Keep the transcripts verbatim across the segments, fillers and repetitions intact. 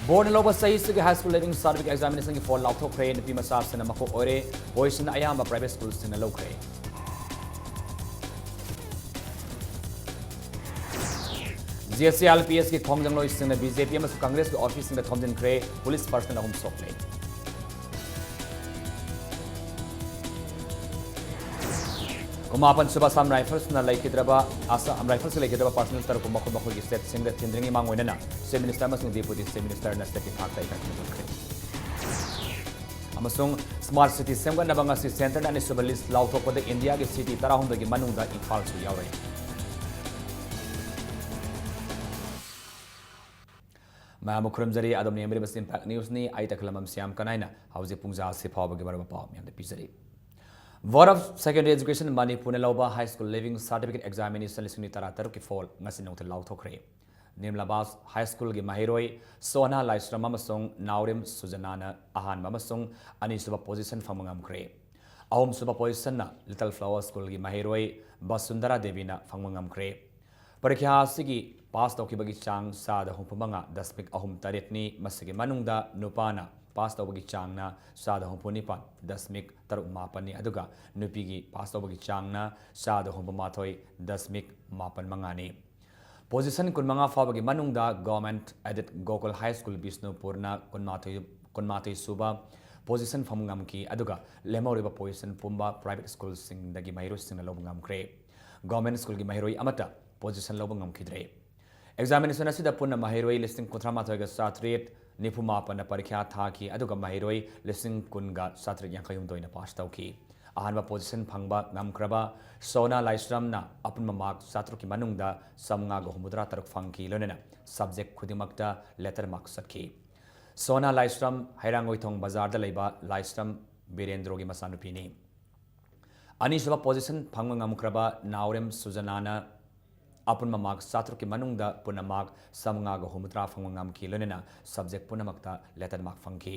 ꯕꯣꯔꯗꯅ ꯂꯧꯕ ꯆꯍꯤꯁꯤꯒꯤ high school leaving certificate examination ꯒꯤ phone ꯂꯥꯎꯊꯣꯛꯈ꯭ꯔꯦ꯫ ꯅꯨꯄꯤ ꯃꯆꯥꯁꯤꯡꯅ ꯃꯀꯣꯛ ꯑꯣꯏꯔꯦ꯫ ꯄꯣꯖꯤꯁꯟ ꯑꯌꯥꯝꯕ ꯄ꯭ꯔꯥꯏꯚꯦꯠ ꯁ꯭ꯀꯨꯜꯁꯤꯡꯅ ꯂꯧꯈ꯭ꯔꯦ꯫ G S C I L P ꯑꯦꯁꯀꯤ ꯈꯣꯡꯖꯪꯂꯣꯏꯁꯤꯡꯅ ꯕꯤ ꯖꯦ ꯄꯤ ꯑꯃꯁꯨꯡ ꯀꯪꯒ꯭ꯔꯦꯁꯀꯤ ꯑꯣꯐꯤꯁꯁꯤꯡꯗ ꯊꯣꯝꯖꯤꯟꯈ꯭ꯔꯦ꯫ ꯄꯨꯂꯤꯁ ꯄꯔꯁꯅꯦꯜ ꯑꯍꯨꯝ ꯁꯣꯛꯂꯦ꯫ ꯀꯨꯟꯃꯥꯄꯟ ꯁꯨꯕ ꯑꯁꯥꯝ ꯔꯥꯏꯐꯜꯁꯅ ꯂꯩꯈꯤꯗ꯭ꯔꯕ, ꯑꯁꯥꯝ ꯔꯥꯏꯐꯜꯁꯀꯤ ꯂꯩꯈꯤꯗ꯭ꯔꯕ ꯄꯔꯁꯅꯦꯜ ꯇꯔꯨꯛꯄꯨ ꯃꯈꯣꯏ ꯃꯈꯣꯏꯒꯤ ꯁ꯭ꯇꯦꯠꯁꯤꯡꯗ ꯊꯤꯟꯗ꯭ꯔꯤꯉꯩ ꯃꯥꯡ ꯑꯣꯏꯅꯅ ꯆꯤꯐ ꯃꯤꯅꯤꯁꯇꯔ ꯑꯃꯁꯨꯡ ꯗꯤꯄꯨꯇꯤ ꯆꯤꯐ ꯃꯤꯅꯤꯁꯇꯔꯅ ꯁ꯭ꯇꯦꯠꯀꯤ ꯊꯥꯛꯇ ꯏꯀꯥꯏ ꯈꯨꯝꯅꯈ꯭ꯔꯦ꯫ ꯑꯃꯁꯨꯡ ꯁ꯭ꯃꯥꯔꯠ ꯁꯤꯇꯤ ꯁꯦꯝꯒꯠꯅꯕ ꯉꯁꯤ ꯁꯦꯟꯇꯔꯅ ꯑꯅꯤꯁꯨꯕ ꯂꯤꯁ ꯂꯥꯎꯊꯣꯛꯄꯗ ꯏꯟꯗꯤꯌꯥꯒꯤ ꯁꯤꯇꯤ ꯇꯔꯥꯍꯨꯝꯗꯣꯏꯒꯤ ꯃꯅꯨꯡꯗ ꯏꯝꯐꯥꯜꯁꯨ ꯌꯥꯎꯔꯛꯏ꯫ ꯃꯌꯥꯝꯕꯨ ꯈꯨꯔꯨꯝꯖꯔꯤ꯫ ꯑꯗꯣꯝꯅ ꯌꯦꯡꯕꯤꯔꯤꯕꯁꯤ Impact News ꯅꯤ꯫ ꯑꯩ ꯇꯈꯦꯂꯝꯕꯝ ꯁ꯭ꯌꯥꯝ ꯀꯅꯥꯏꯅ ꯍꯧꯖꯤꯛ ꯄꯨꯡ ꯖꯥ ꯑꯁꯤ ꯐꯥꯎꯕꯒꯤ ꯃꯔꯨꯑꯣꯏꯕ ꯄꯥꯎ ꯃꯌꯥꯝꯗ ꯄꯤꯖꯔꯤ꯫ Board of Secondary Education ꯃꯅꯤꯄꯨꯔꯅ ꯂꯧꯕ high school leaving certificate examination ꯂꯤꯁꯤꯡ ꯑꯅꯤ ꯇꯔꯥꯇꯔꯨꯛꯀꯤ ꯐꯣꯜ ꯉꯁꯤ ꯅꯨꯡꯊꯤꯜ ꯂꯥꯎꯊꯣꯛꯈ꯭ꯔꯦ꯫ ꯅꯤꯔꯃꯂꯥ ꯕꯥꯁ ꯍꯥꯏ ꯁ꯭ꯀꯨꯜꯒꯤ ꯃꯍꯩꯔꯣꯏ ꯁꯣꯍꯅꯥ ꯂꯥꯏꯁ꯭ꯔꯝ ꯑꯃꯁꯨꯡ ꯅꯥꯎꯔꯦꯝ ꯁꯨꯖꯅꯥꯅ ꯑꯍꯥꯟꯕ ꯑꯃꯁꯨꯡ ꯑꯅꯤꯁꯨꯕ ꯄꯣꯖꯤꯁꯟ ꯐꯪꯕ ꯉꯝꯈ꯭ꯔꯦ꯫ ꯑꯍꯨꯝꯁꯨꯕ ꯄꯣꯖꯤꯁꯟꯅ ꯂꯤꯇꯜ ꯐ꯭ꯂꯥꯋꯔ ꯁ꯭ꯀꯨꯜꯒꯤ ꯃꯍꯩꯔꯣꯏ ꯕꯁꯨꯟꯗꯔꯥ ꯗꯦꯕꯤꯅ ꯐꯪꯕ ꯉꯝꯈ꯭ꯔꯦ꯫ ꯄꯔꯤꯈ꯭ꯌꯥ ꯑꯁꯤꯒꯤ ꯄꯥꯁ ꯇꯧꯈꯤꯕꯒꯤ ꯆꯥꯡ ꯆꯥꯗ ꯍꯨꯝꯐꯨ ꯃꯉꯥ ꯗꯁꯃꯤꯛ ꯑꯍꯨꯝ ꯇꯔꯦꯠꯅꯤ꯫ ꯃꯁꯤꯒꯤ ꯃꯅꯨꯡꯗ ꯅꯨꯄꯥꯅ ꯄꯥꯁ ꯇꯧꯕꯒꯤ ꯆꯥꯡꯅ ꯆꯥꯗ ꯍꯨꯝꯐꯨ ꯅꯤꯄꯥꯟ ꯗꯁꯃꯤꯛ ꯇꯔꯨꯛ ꯃꯥꯄꯟꯅꯤ, ꯑꯗꯨꯒ ꯅꯨꯄꯤꯒꯤ ꯄꯥꯁ ꯇꯧꯕꯒꯤ ꯆꯥꯡꯅ ꯆꯥꯗ ꯍꯨꯝꯐꯨ ꯃꯥꯊꯣꯏ ꯗꯁꯃꯤꯛ ꯃꯥꯄꯟ ꯃꯉꯥꯅꯤ꯫ ꯄꯣꯖꯤꯁꯟ ꯀꯨꯟꯃꯉꯥ ꯐꯥꯎꯕꯒꯤ ꯃꯅꯨꯡꯗ Government Aided Gokul High School ꯕꯤꯁꯅꯨꯄꯨꯔꯅ ꯀꯨꯟꯃꯥꯊꯣꯏ, ꯀꯨꯟꯃꯥꯊꯣꯏ ꯁꯨꯕ ꯄꯣꯖꯤꯁꯟ ꯐꯪꯕ ꯉꯝꯈꯤ, ꯑꯗꯨꯒ ꯂꯦꯝꯍꯧꯔꯤꯕ ꯄꯣꯖꯤꯁꯟ ꯄꯨꯝꯕ ꯄ꯭ꯔꯥꯏꯚꯦꯠ ꯁ꯭ꯀꯨꯜꯁꯤꯡꯗꯒꯤ ꯃꯍꯩꯔꯣꯏꯁꯤꯡꯅ ꯂꯧꯕ ꯉꯝꯈ꯭ꯔꯦ꯫ ꯒꯚꯔꯟꯃꯦꯟꯠ ꯁ꯭ꯀꯨꯜꯒꯤ ꯃꯍꯩꯔꯣꯏ ꯑꯃꯠꯇ ꯄꯣꯖꯤꯁꯟ ꯂꯧꯕ ꯉꯝꯈꯤꯗ꯭ꯔꯦ꯫ ꯑꯦꯛꯖꯥꯃꯤꯅꯦꯁꯟ ꯑꯁꯤꯗ ꯄꯨꯟꯅ ꯃꯍꯩꯔꯣꯏ ꯂꯤꯁꯤꯡ ꯀꯨꯟꯊ꯭ꯔꯥ ꯃꯥꯊꯣꯏꯒ ꯆꯥꯇ꯭ꯔꯦꯠ ꯅꯤꯐꯨ ꯃꯥꯄꯟꯅ ꯄꯔꯤꯈ꯭ꯌꯥ ꯊꯥꯈꯤ, ꯑꯗꯨꯒ ꯃꯍꯩꯔꯣꯏ ꯂꯤꯁꯤꯡ ꯀꯨꯟꯒ ꯆꯥꯇ꯭ꯔꯦꯠ ꯌꯥꯡꯈꯩ ꯍꯨꯝꯗꯣꯏꯅ ꯄꯥꯁ ꯇꯧꯈꯤ꯫ ꯑꯍꯥꯟꯕ ꯄꯣꯖꯤꯁꯟ ꯐꯪꯕ ꯉꯝꯈ꯭ꯔꯕ ꯁꯣꯅꯥ ꯂꯥꯏꯁ꯭ꯔꯝꯅ ꯑꯄꯨꯟꯕ ꯃꯥꯔꯛ ꯆꯥꯇ꯭ꯔꯨꯛꯀꯤ ꯃꯅꯨꯡꯗ ꯆꯥꯃꯉꯥꯒ ꯍꯨꯝꯐꯨꯇꯔꯥ ꯇꯔꯨꯛ ꯐꯪꯈꯤ, ꯂꯣꯏꯅꯅ ꯁꯕꯖꯦꯛ ꯈꯨꯗꯤꯡꯃꯛꯇ ꯂꯦꯇꯔ ꯃꯥꯔꯛ ꯆꯠꯈꯤ꯫ ꯁꯣꯅꯥ ꯂꯥꯏꯁ꯭ꯔꯝ ꯍꯩꯔꯥꯡꯒꯣꯏꯊꯣꯡ ꯕꯖꯥꯔꯗ ꯂꯩꯕ ꯂꯥꯏꯁ꯭ꯔꯝ ꯕꯤꯔꯦꯟꯗ꯭ꯔꯣꯒꯤ ꯃꯆꯥꯅꯨꯄꯤꯅꯤ꯫ ꯑꯅꯤꯁꯨꯕ ꯄꯣꯖꯤꯁꯟ ꯐꯪꯕ ꯉꯝꯈ꯭ꯔꯕ ꯅꯥꯎꯔꯦꯝ ꯁꯨꯖꯅꯥꯅ ꯑꯄꯨꯟꯕ ꯃꯥꯔꯛ ꯆꯥꯇ꯭ꯔꯨꯛꯀꯤ ꯃꯅꯨꯡꯗ ꯄꯨꯟꯅ ꯃꯥꯔꯛ ꯆꯥꯃꯉꯥꯒ ꯍꯨꯝꯐꯨꯇꯔꯥ ꯐꯪꯕ ꯉꯝꯈꯤ, ꯂꯣꯏꯅꯅ ꯁꯕꯖꯦꯛ ꯄꯨꯝꯅꯃꯛꯇ ꯂꯦꯇꯔ ꯃꯥꯔꯛ ꯐꯪꯈꯤ꯫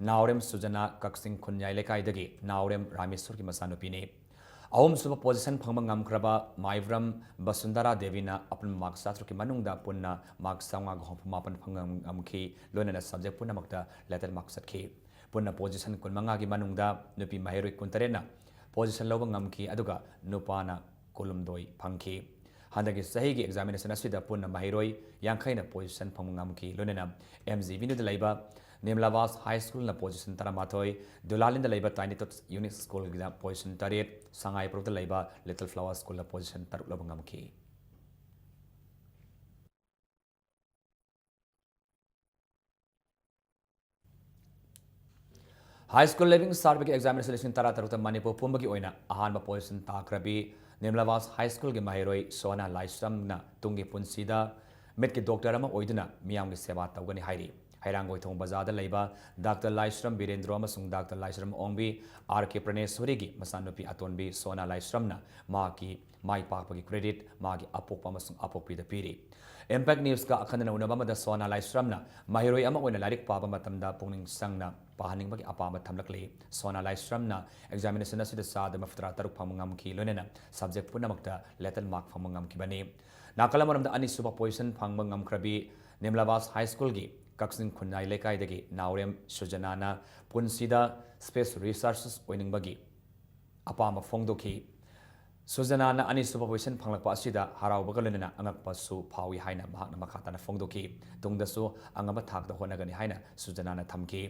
ꯅꯥꯎꯔꯦꯝ ꯁꯨꯖꯅꯥ ꯀꯛꯆꯤꯡ ꯈꯨꯟꯌꯥꯏ ꯂꯩꯀꯥꯏꯗꯒꯤ ꯅꯥꯎꯔꯦꯝ ꯔꯥꯃꯦꯁꯣꯔꯒꯤ ꯃꯆꯥꯅꯨꯄꯤꯅꯤ꯫ ꯑꯍꯨꯝꯁꯨꯕ position ꯐꯪꯕ ꯉꯝꯈ꯭ꯔꯕ ꯃꯥꯏꯕ꯭ꯔꯝ ꯕꯁꯨꯟꯗꯔꯥ ꯗꯦꯕꯤꯅ ꯑꯄꯨꯟꯕ mark ꯆꯥꯇ꯭ꯔꯨꯛꯀꯤ ꯃꯅꯨꯡꯗ ꯄꯨꯟꯅ mark ꯆꯥꯝꯃꯉꯥꯒ ꯍꯨꯝꯐꯨ ꯃꯥꯄꯟ ꯐꯪꯕ ꯉꯝꯈꯤ꯫ ꯂꯣꯏꯅꯅ subject ꯄꯨꯝꯅꯃꯛꯇ letter mark ꯆꯠꯈꯤ꯫ ꯄꯨꯟꯅ position ꯀꯨꯟꯃꯉꯥꯒꯤ ꯃꯅꯨꯡꯗ ꯅꯨꯄꯤ ꯃꯍꯩꯔꯣꯏ ꯀꯨꯟꯇꯔꯦꯠꯅ position ꯂꯧꯕ ꯉꯝꯈꯤ, ꯑꯗꯨꯒ ꯅꯨꯄꯥꯅ ꯀꯨꯟꯍꯨꯝꯗꯣꯏ ꯐꯪꯈꯤ꯫ ꯍꯟꯗꯛꯀꯤ ꯆꯍꯤꯒꯤ examination ꯑꯁꯤꯗ ꯄꯨꯟꯅ ꯃꯍꯩꯔꯣꯏ ꯌꯥꯡꯈꯩꯅ position ꯐꯪꯕ ꯉꯝꯈꯤ꯫ ꯂꯣꯏꯅꯅ M G B ꯗ ꯂꯩꯕ ꯅꯤꯝꯂꯥꯕꯥꯁ High School ꯅ position ꯇꯔꯥꯃꯥꯊꯣꯏ, ꯗꯨꯂꯥꯂꯤꯟꯗ ꯂꯩꯕ Tiny Tots Unit School ꯒꯤꯅ position ꯇꯔꯦꯠ, ꯁꯉꯥꯏꯄ꯭ꯔꯧꯗ ꯂꯩꯕ Little Flower School ꯅ position ꯇꯔꯨꯛ ꯂꯧꯕ ꯉꯝꯈꯤ꯫ High School Leaving Certificate Examination ꯂꯤꯁꯤꯡ ꯇꯔꯥ ꯇꯔꯨꯛꯇ ꯃꯅꯤꯄꯨꯔ ꯄꯨꯝꯕꯒꯤ ꯑꯣꯏꯅ ꯑꯍꯥꯟꯕ position ꯇꯥꯈ꯭ꯔꯕꯤ ꯅꯤꯝꯂꯥꯕꯥꯁ High School ꯒꯤ ꯃꯍꯩꯔꯣꯏ ꯁꯣꯍꯅꯥ ꯂꯥꯏꯁ꯭ꯔꯝꯅ ꯇꯨꯡꯒꯤ ꯄꯨꯟꯁꯤꯗ ꯃꯤꯠꯀꯤ doctor ꯑꯃ ꯑꯣꯏꯗꯨꯅ ꯃꯤꯌꯥꯝꯒꯤ ꯁꯦꯕꯥ ꯇꯧꯒꯅꯤ ꯍꯥꯏꯔꯤ꯫ ꯍꯩꯔꯥꯡꯒꯣꯏꯊꯣꯡ ꯕꯖꯥꯔꯗ ꯂꯩꯕ Doctor ꯂꯥꯏꯁ꯭ꯔꯝ ꯕꯤꯔꯦꯟꯗ꯭ꯔꯣ ꯑꯃꯁꯨꯡ Doctor ꯂꯥꯏꯁ꯭ꯔꯝ ꯑꯣꯡꯕꯤ, R K ꯄ꯭ꯔꯅꯦꯁꯣꯔꯤꯒꯤ ꯃꯆꯥꯅꯨꯄꯤ ꯑꯇꯣꯟꯕꯤ ꯁꯣꯍꯅꯥ ꯂꯥꯏꯁ꯭ꯔꯝꯅ ꯃꯍꯥꯛꯀꯤ ꯃꯥꯏ ꯄꯥꯛꯄꯒꯤ credit ꯃꯥꯒꯤ ꯑꯄꯣꯛꯄ ꯑꯃꯁꯨꯡ ꯑꯄꯣꯛꯄꯤꯗ ꯄꯤꯔꯤ꯫ Impact News ꯀ ꯑꯈꯟꯅꯅ ꯎꯅꯕ ꯑꯃꯗ ꯁꯣꯍꯅꯥ ꯂꯥꯏꯁ꯭ꯔꯝꯅ ꯃꯍꯩꯔꯣꯏ ꯑꯃ ꯑꯣꯏꯅ ꯂꯥꯏꯔꯤꯛ ꯄꯥꯕ ꯃꯇꯝꯗ ꯄꯨꯛꯅꯤꯡ ꯆꯪꯅ ꯄꯥꯍꯟꯅꯤꯡꯕꯒꯤ ꯑꯄꯥꯝꯕ ꯊꯝꯂꯛꯂꯤ꯫ ꯁꯣꯍꯅꯥ ꯂꯥꯏꯁ꯭ꯔꯝꯅ examination ꯑꯁꯤꯗ ꯆꯥꯗ ꯃꯐꯨꯇꯔꯥ ꯇꯔꯨꯛ ꯐꯪꯕ ꯉꯝꯈꯤ, ꯂꯣꯏꯅꯅ subject ꯄꯨꯝꯅꯃꯛꯇ letter mark ꯐꯪꯕ ꯉꯝꯈꯤꯕꯅꯤ꯫ ꯅꯥꯀꯜ ꯑꯃꯔꯣꯝꯗ ꯑꯅꯤꯁꯨꯕ position ꯐꯪꯕ ꯉꯝꯈ꯭ꯔꯕꯤ ꯅꯤꯝꯂꯥꯕꯥꯁ High School ꯒꯤ ꯀꯛꯆꯤꯡ ꯈꯨꯟꯌꯥꯏ ꯂꯩꯀꯥꯏꯗꯒꯤ ꯅꯥꯎꯔꯦꯝ ꯁꯨꯖꯅꯥꯅ ꯄꯨꯟꯁꯤꯗ space researchers ꯑꯣꯏꯅꯤꯡꯕꯒꯤ ꯑꯄꯥꯝꯕ ꯐꯣꯡꯗꯣꯛꯈꯤ꯫ ꯁꯨꯖꯅꯥꯅ ꯑꯅꯤꯁꯨꯕ position ꯐꯪꯂꯛꯄ ꯑꯁꯤꯗ ꯍꯔꯥꯎꯕꯒ ꯂꯣꯏꯅꯅ ꯑꯉꯛꯄꯁꯨ ꯐꯥꯎꯏ ꯍꯥꯏꯅ ꯃꯍꯥꯛꯅ ꯃꯈꯥ ꯇꯥꯅ ꯐꯣꯡꯗꯣꯛꯈꯤ꯫ ꯇꯨꯡꯗꯁꯨ ꯑꯉꯝꯕ ꯊꯥꯛꯇ ꯍꯣꯠꯅꯒꯅꯤ ꯍꯥꯏꯅ ꯁꯨꯖꯅꯥꯅ ꯊꯝꯈꯤ꯫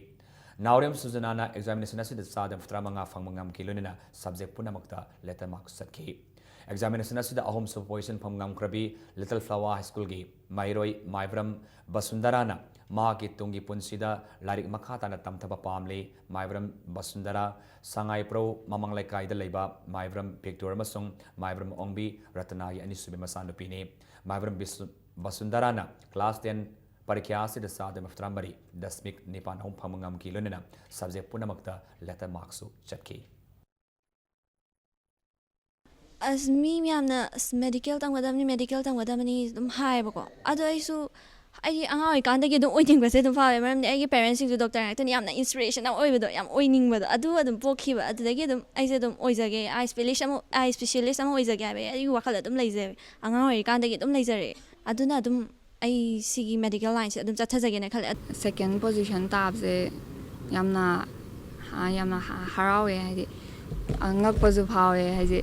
ꯅꯥꯎꯔꯦꯝ ꯁꯨꯖꯅꯥꯅ examination ꯑꯁꯤꯗ ꯆꯥꯗ ꯇꯔꯥꯃꯉꯥ ꯐꯪꯕ ꯉꯝꯈꯤ, ꯂꯣꯏꯅꯅ subject ꯄꯨꯝꯅꯃꯛꯇ letter mark ꯆꯠꯈꯤ꯫ Examination ꯑꯁꯤꯗ ꯑꯍꯨꯝꯁꯨꯕ position ꯐꯪꯕ ꯉꯝꯈ꯭ꯔꯕꯤ Little Flower High School ꯒꯤ ꯃꯍꯩꯔꯣꯏ ꯃꯥꯏꯕ꯭ꯔꯝ ꯕꯁꯨꯟꯗꯔꯥꯅ ꯃꯍꯥꯛꯀꯤ ꯇꯨꯡꯒꯤ ꯄꯨꯟꯁꯤꯗ ꯂꯥꯏꯔꯤꯛ ꯃꯈꯥ ꯇꯥꯅ ꯇꯝꯊꯕ ꯄꯥꯝꯂꯤ꯫ ꯃꯥꯏꯕ꯭ꯔꯝ ꯕꯁꯨꯟꯗꯔꯥ ꯁꯉꯥꯏꯄ꯭ꯔꯧ ꯃꯃꯥꯡ ꯂꯩꯀꯥꯏꯗ ꯂꯩꯕ ꯃꯥꯏꯕ꯭ꯔꯝ ꯚꯤꯛꯇꯣꯔ ꯑꯃꯁꯨꯡ ꯃꯥꯏꯕ꯭ꯔꯝ ꯑꯣꯡꯕꯤ ꯔꯇꯅꯥꯒꯤ ꯑꯅꯤꯁꯨꯕꯤ ꯃꯆꯥꯅꯨꯄꯤꯅꯤ꯫ ꯃꯥꯏꯕ꯭ꯔꯝ ꯕꯤꯁꯨ-, ꯕꯁꯨꯟꯗꯔꯥꯅ class ten ꯄꯔꯤꯈ꯭ꯌꯥ ꯑꯁꯤꯗ ꯆꯥꯗ ꯃꯔꯤꯐꯨꯇꯔꯥꯃꯔꯤ ꯗꯁꯃꯤꯛ ꯅꯤꯄꯥꯟ ꯑꯍꯨꯝ ꯐꯪꯕ ꯉꯝꯈꯤ, ꯂꯣꯏꯅꯅ subject ꯄꯨꯝꯅꯃꯛꯇ letter mark ꯁꯨ ꯆꯠꯈꯤ꯫ ꯑꯁ, ꯃꯤ ꯃꯌꯥꯝꯅ, "ꯑꯁ, medical ꯇꯝꯒꯗꯕꯅꯤ, medical ꯇꯝꯒꯗꯕꯅꯤ" ꯑꯗꯨꯝ ꯍꯥꯏꯌꯦꯕꯀꯣ꯫ ꯑꯗꯣ ꯑꯩꯁꯨ ꯑꯩꯒꯤ ꯑꯉꯥꯡ ꯑꯣꯏꯔꯤꯀꯥꯟꯗꯒꯤ ꯑꯗꯨꯝ ꯑꯣꯏꯅꯤꯡꯕꯁꯦ ꯑꯗꯨꯝ ꯐꯥꯎꯋꯦ, ꯃꯔꯝꯗꯤ ꯑꯩꯒꯤ ꯄꯦꯔꯦꯟꯁꯁꯤꯡꯁꯨ ꯗꯣꯛꯇꯔ ꯉꯥꯛꯇꯅꯤ, ꯌꯥꯝꯅ ꯏꯟꯁꯄꯤꯔꯦꯁꯟ ꯑꯃ ꯑꯣꯏꯕꯗꯣ, ꯌꯥꯝ ꯑꯣꯏꯅꯤꯡꯕꯗꯣ, ꯑꯗꯨ ꯑꯗꯨꯝ ꯄꯣꯛꯈꯤꯕ꯫ ꯑꯗꯨꯗꯒꯤ ꯑꯗꯨꯝ ꯑꯩꯁꯦ ꯑꯗꯨꯝ ꯑꯣꯏꯖꯒꯦ, ꯑꯥꯏ ꯁ꯭ꯄꯦꯁꯤꯌꯦꯂꯤꯁ ꯑꯃ, ꯑꯥꯏ ꯁ꯭ꯄꯦꯁꯤꯌꯦꯂꯤꯁ ꯑꯃ ꯑꯣꯏꯖꯒꯦ ꯍꯥꯏꯕ ꯑꯩꯒꯤ ꯋꯥꯈꯜ ꯑꯗꯨꯝ ꯂꯩꯖꯩ, ꯑꯉꯥꯡ ꯑꯣꯏꯔꯤꯀꯥꯟꯗꯒꯤ ꯑꯗꯨꯝ ꯂꯩꯖꯔꯛꯑꯦ꯫ ꯑꯗꯨꯅ ꯑꯗꯨꯝ ꯑꯩ ꯁꯤꯒꯤ ꯃꯦꯗꯤꯀꯦꯜ ꯂꯥꯏꯟꯁꯦ ꯑꯗꯨꯝ ꯆꯠꯊꯖꯒꯦꯅ ꯈꯜꯂꯦ꯫ ꯁꯦꯀꯦꯟ ꯄꯣꯖꯤꯁꯟ ꯇꯥꯕꯁꯦ ꯌꯥꯝꯅ ꯌꯥꯝꯅ ꯍꯔꯥꯎꯋꯦ, ꯍꯥꯏꯗꯤ ꯉꯛꯄꯁꯨ ꯐꯥꯎꯋꯦ, ꯍꯥꯏꯗꯤ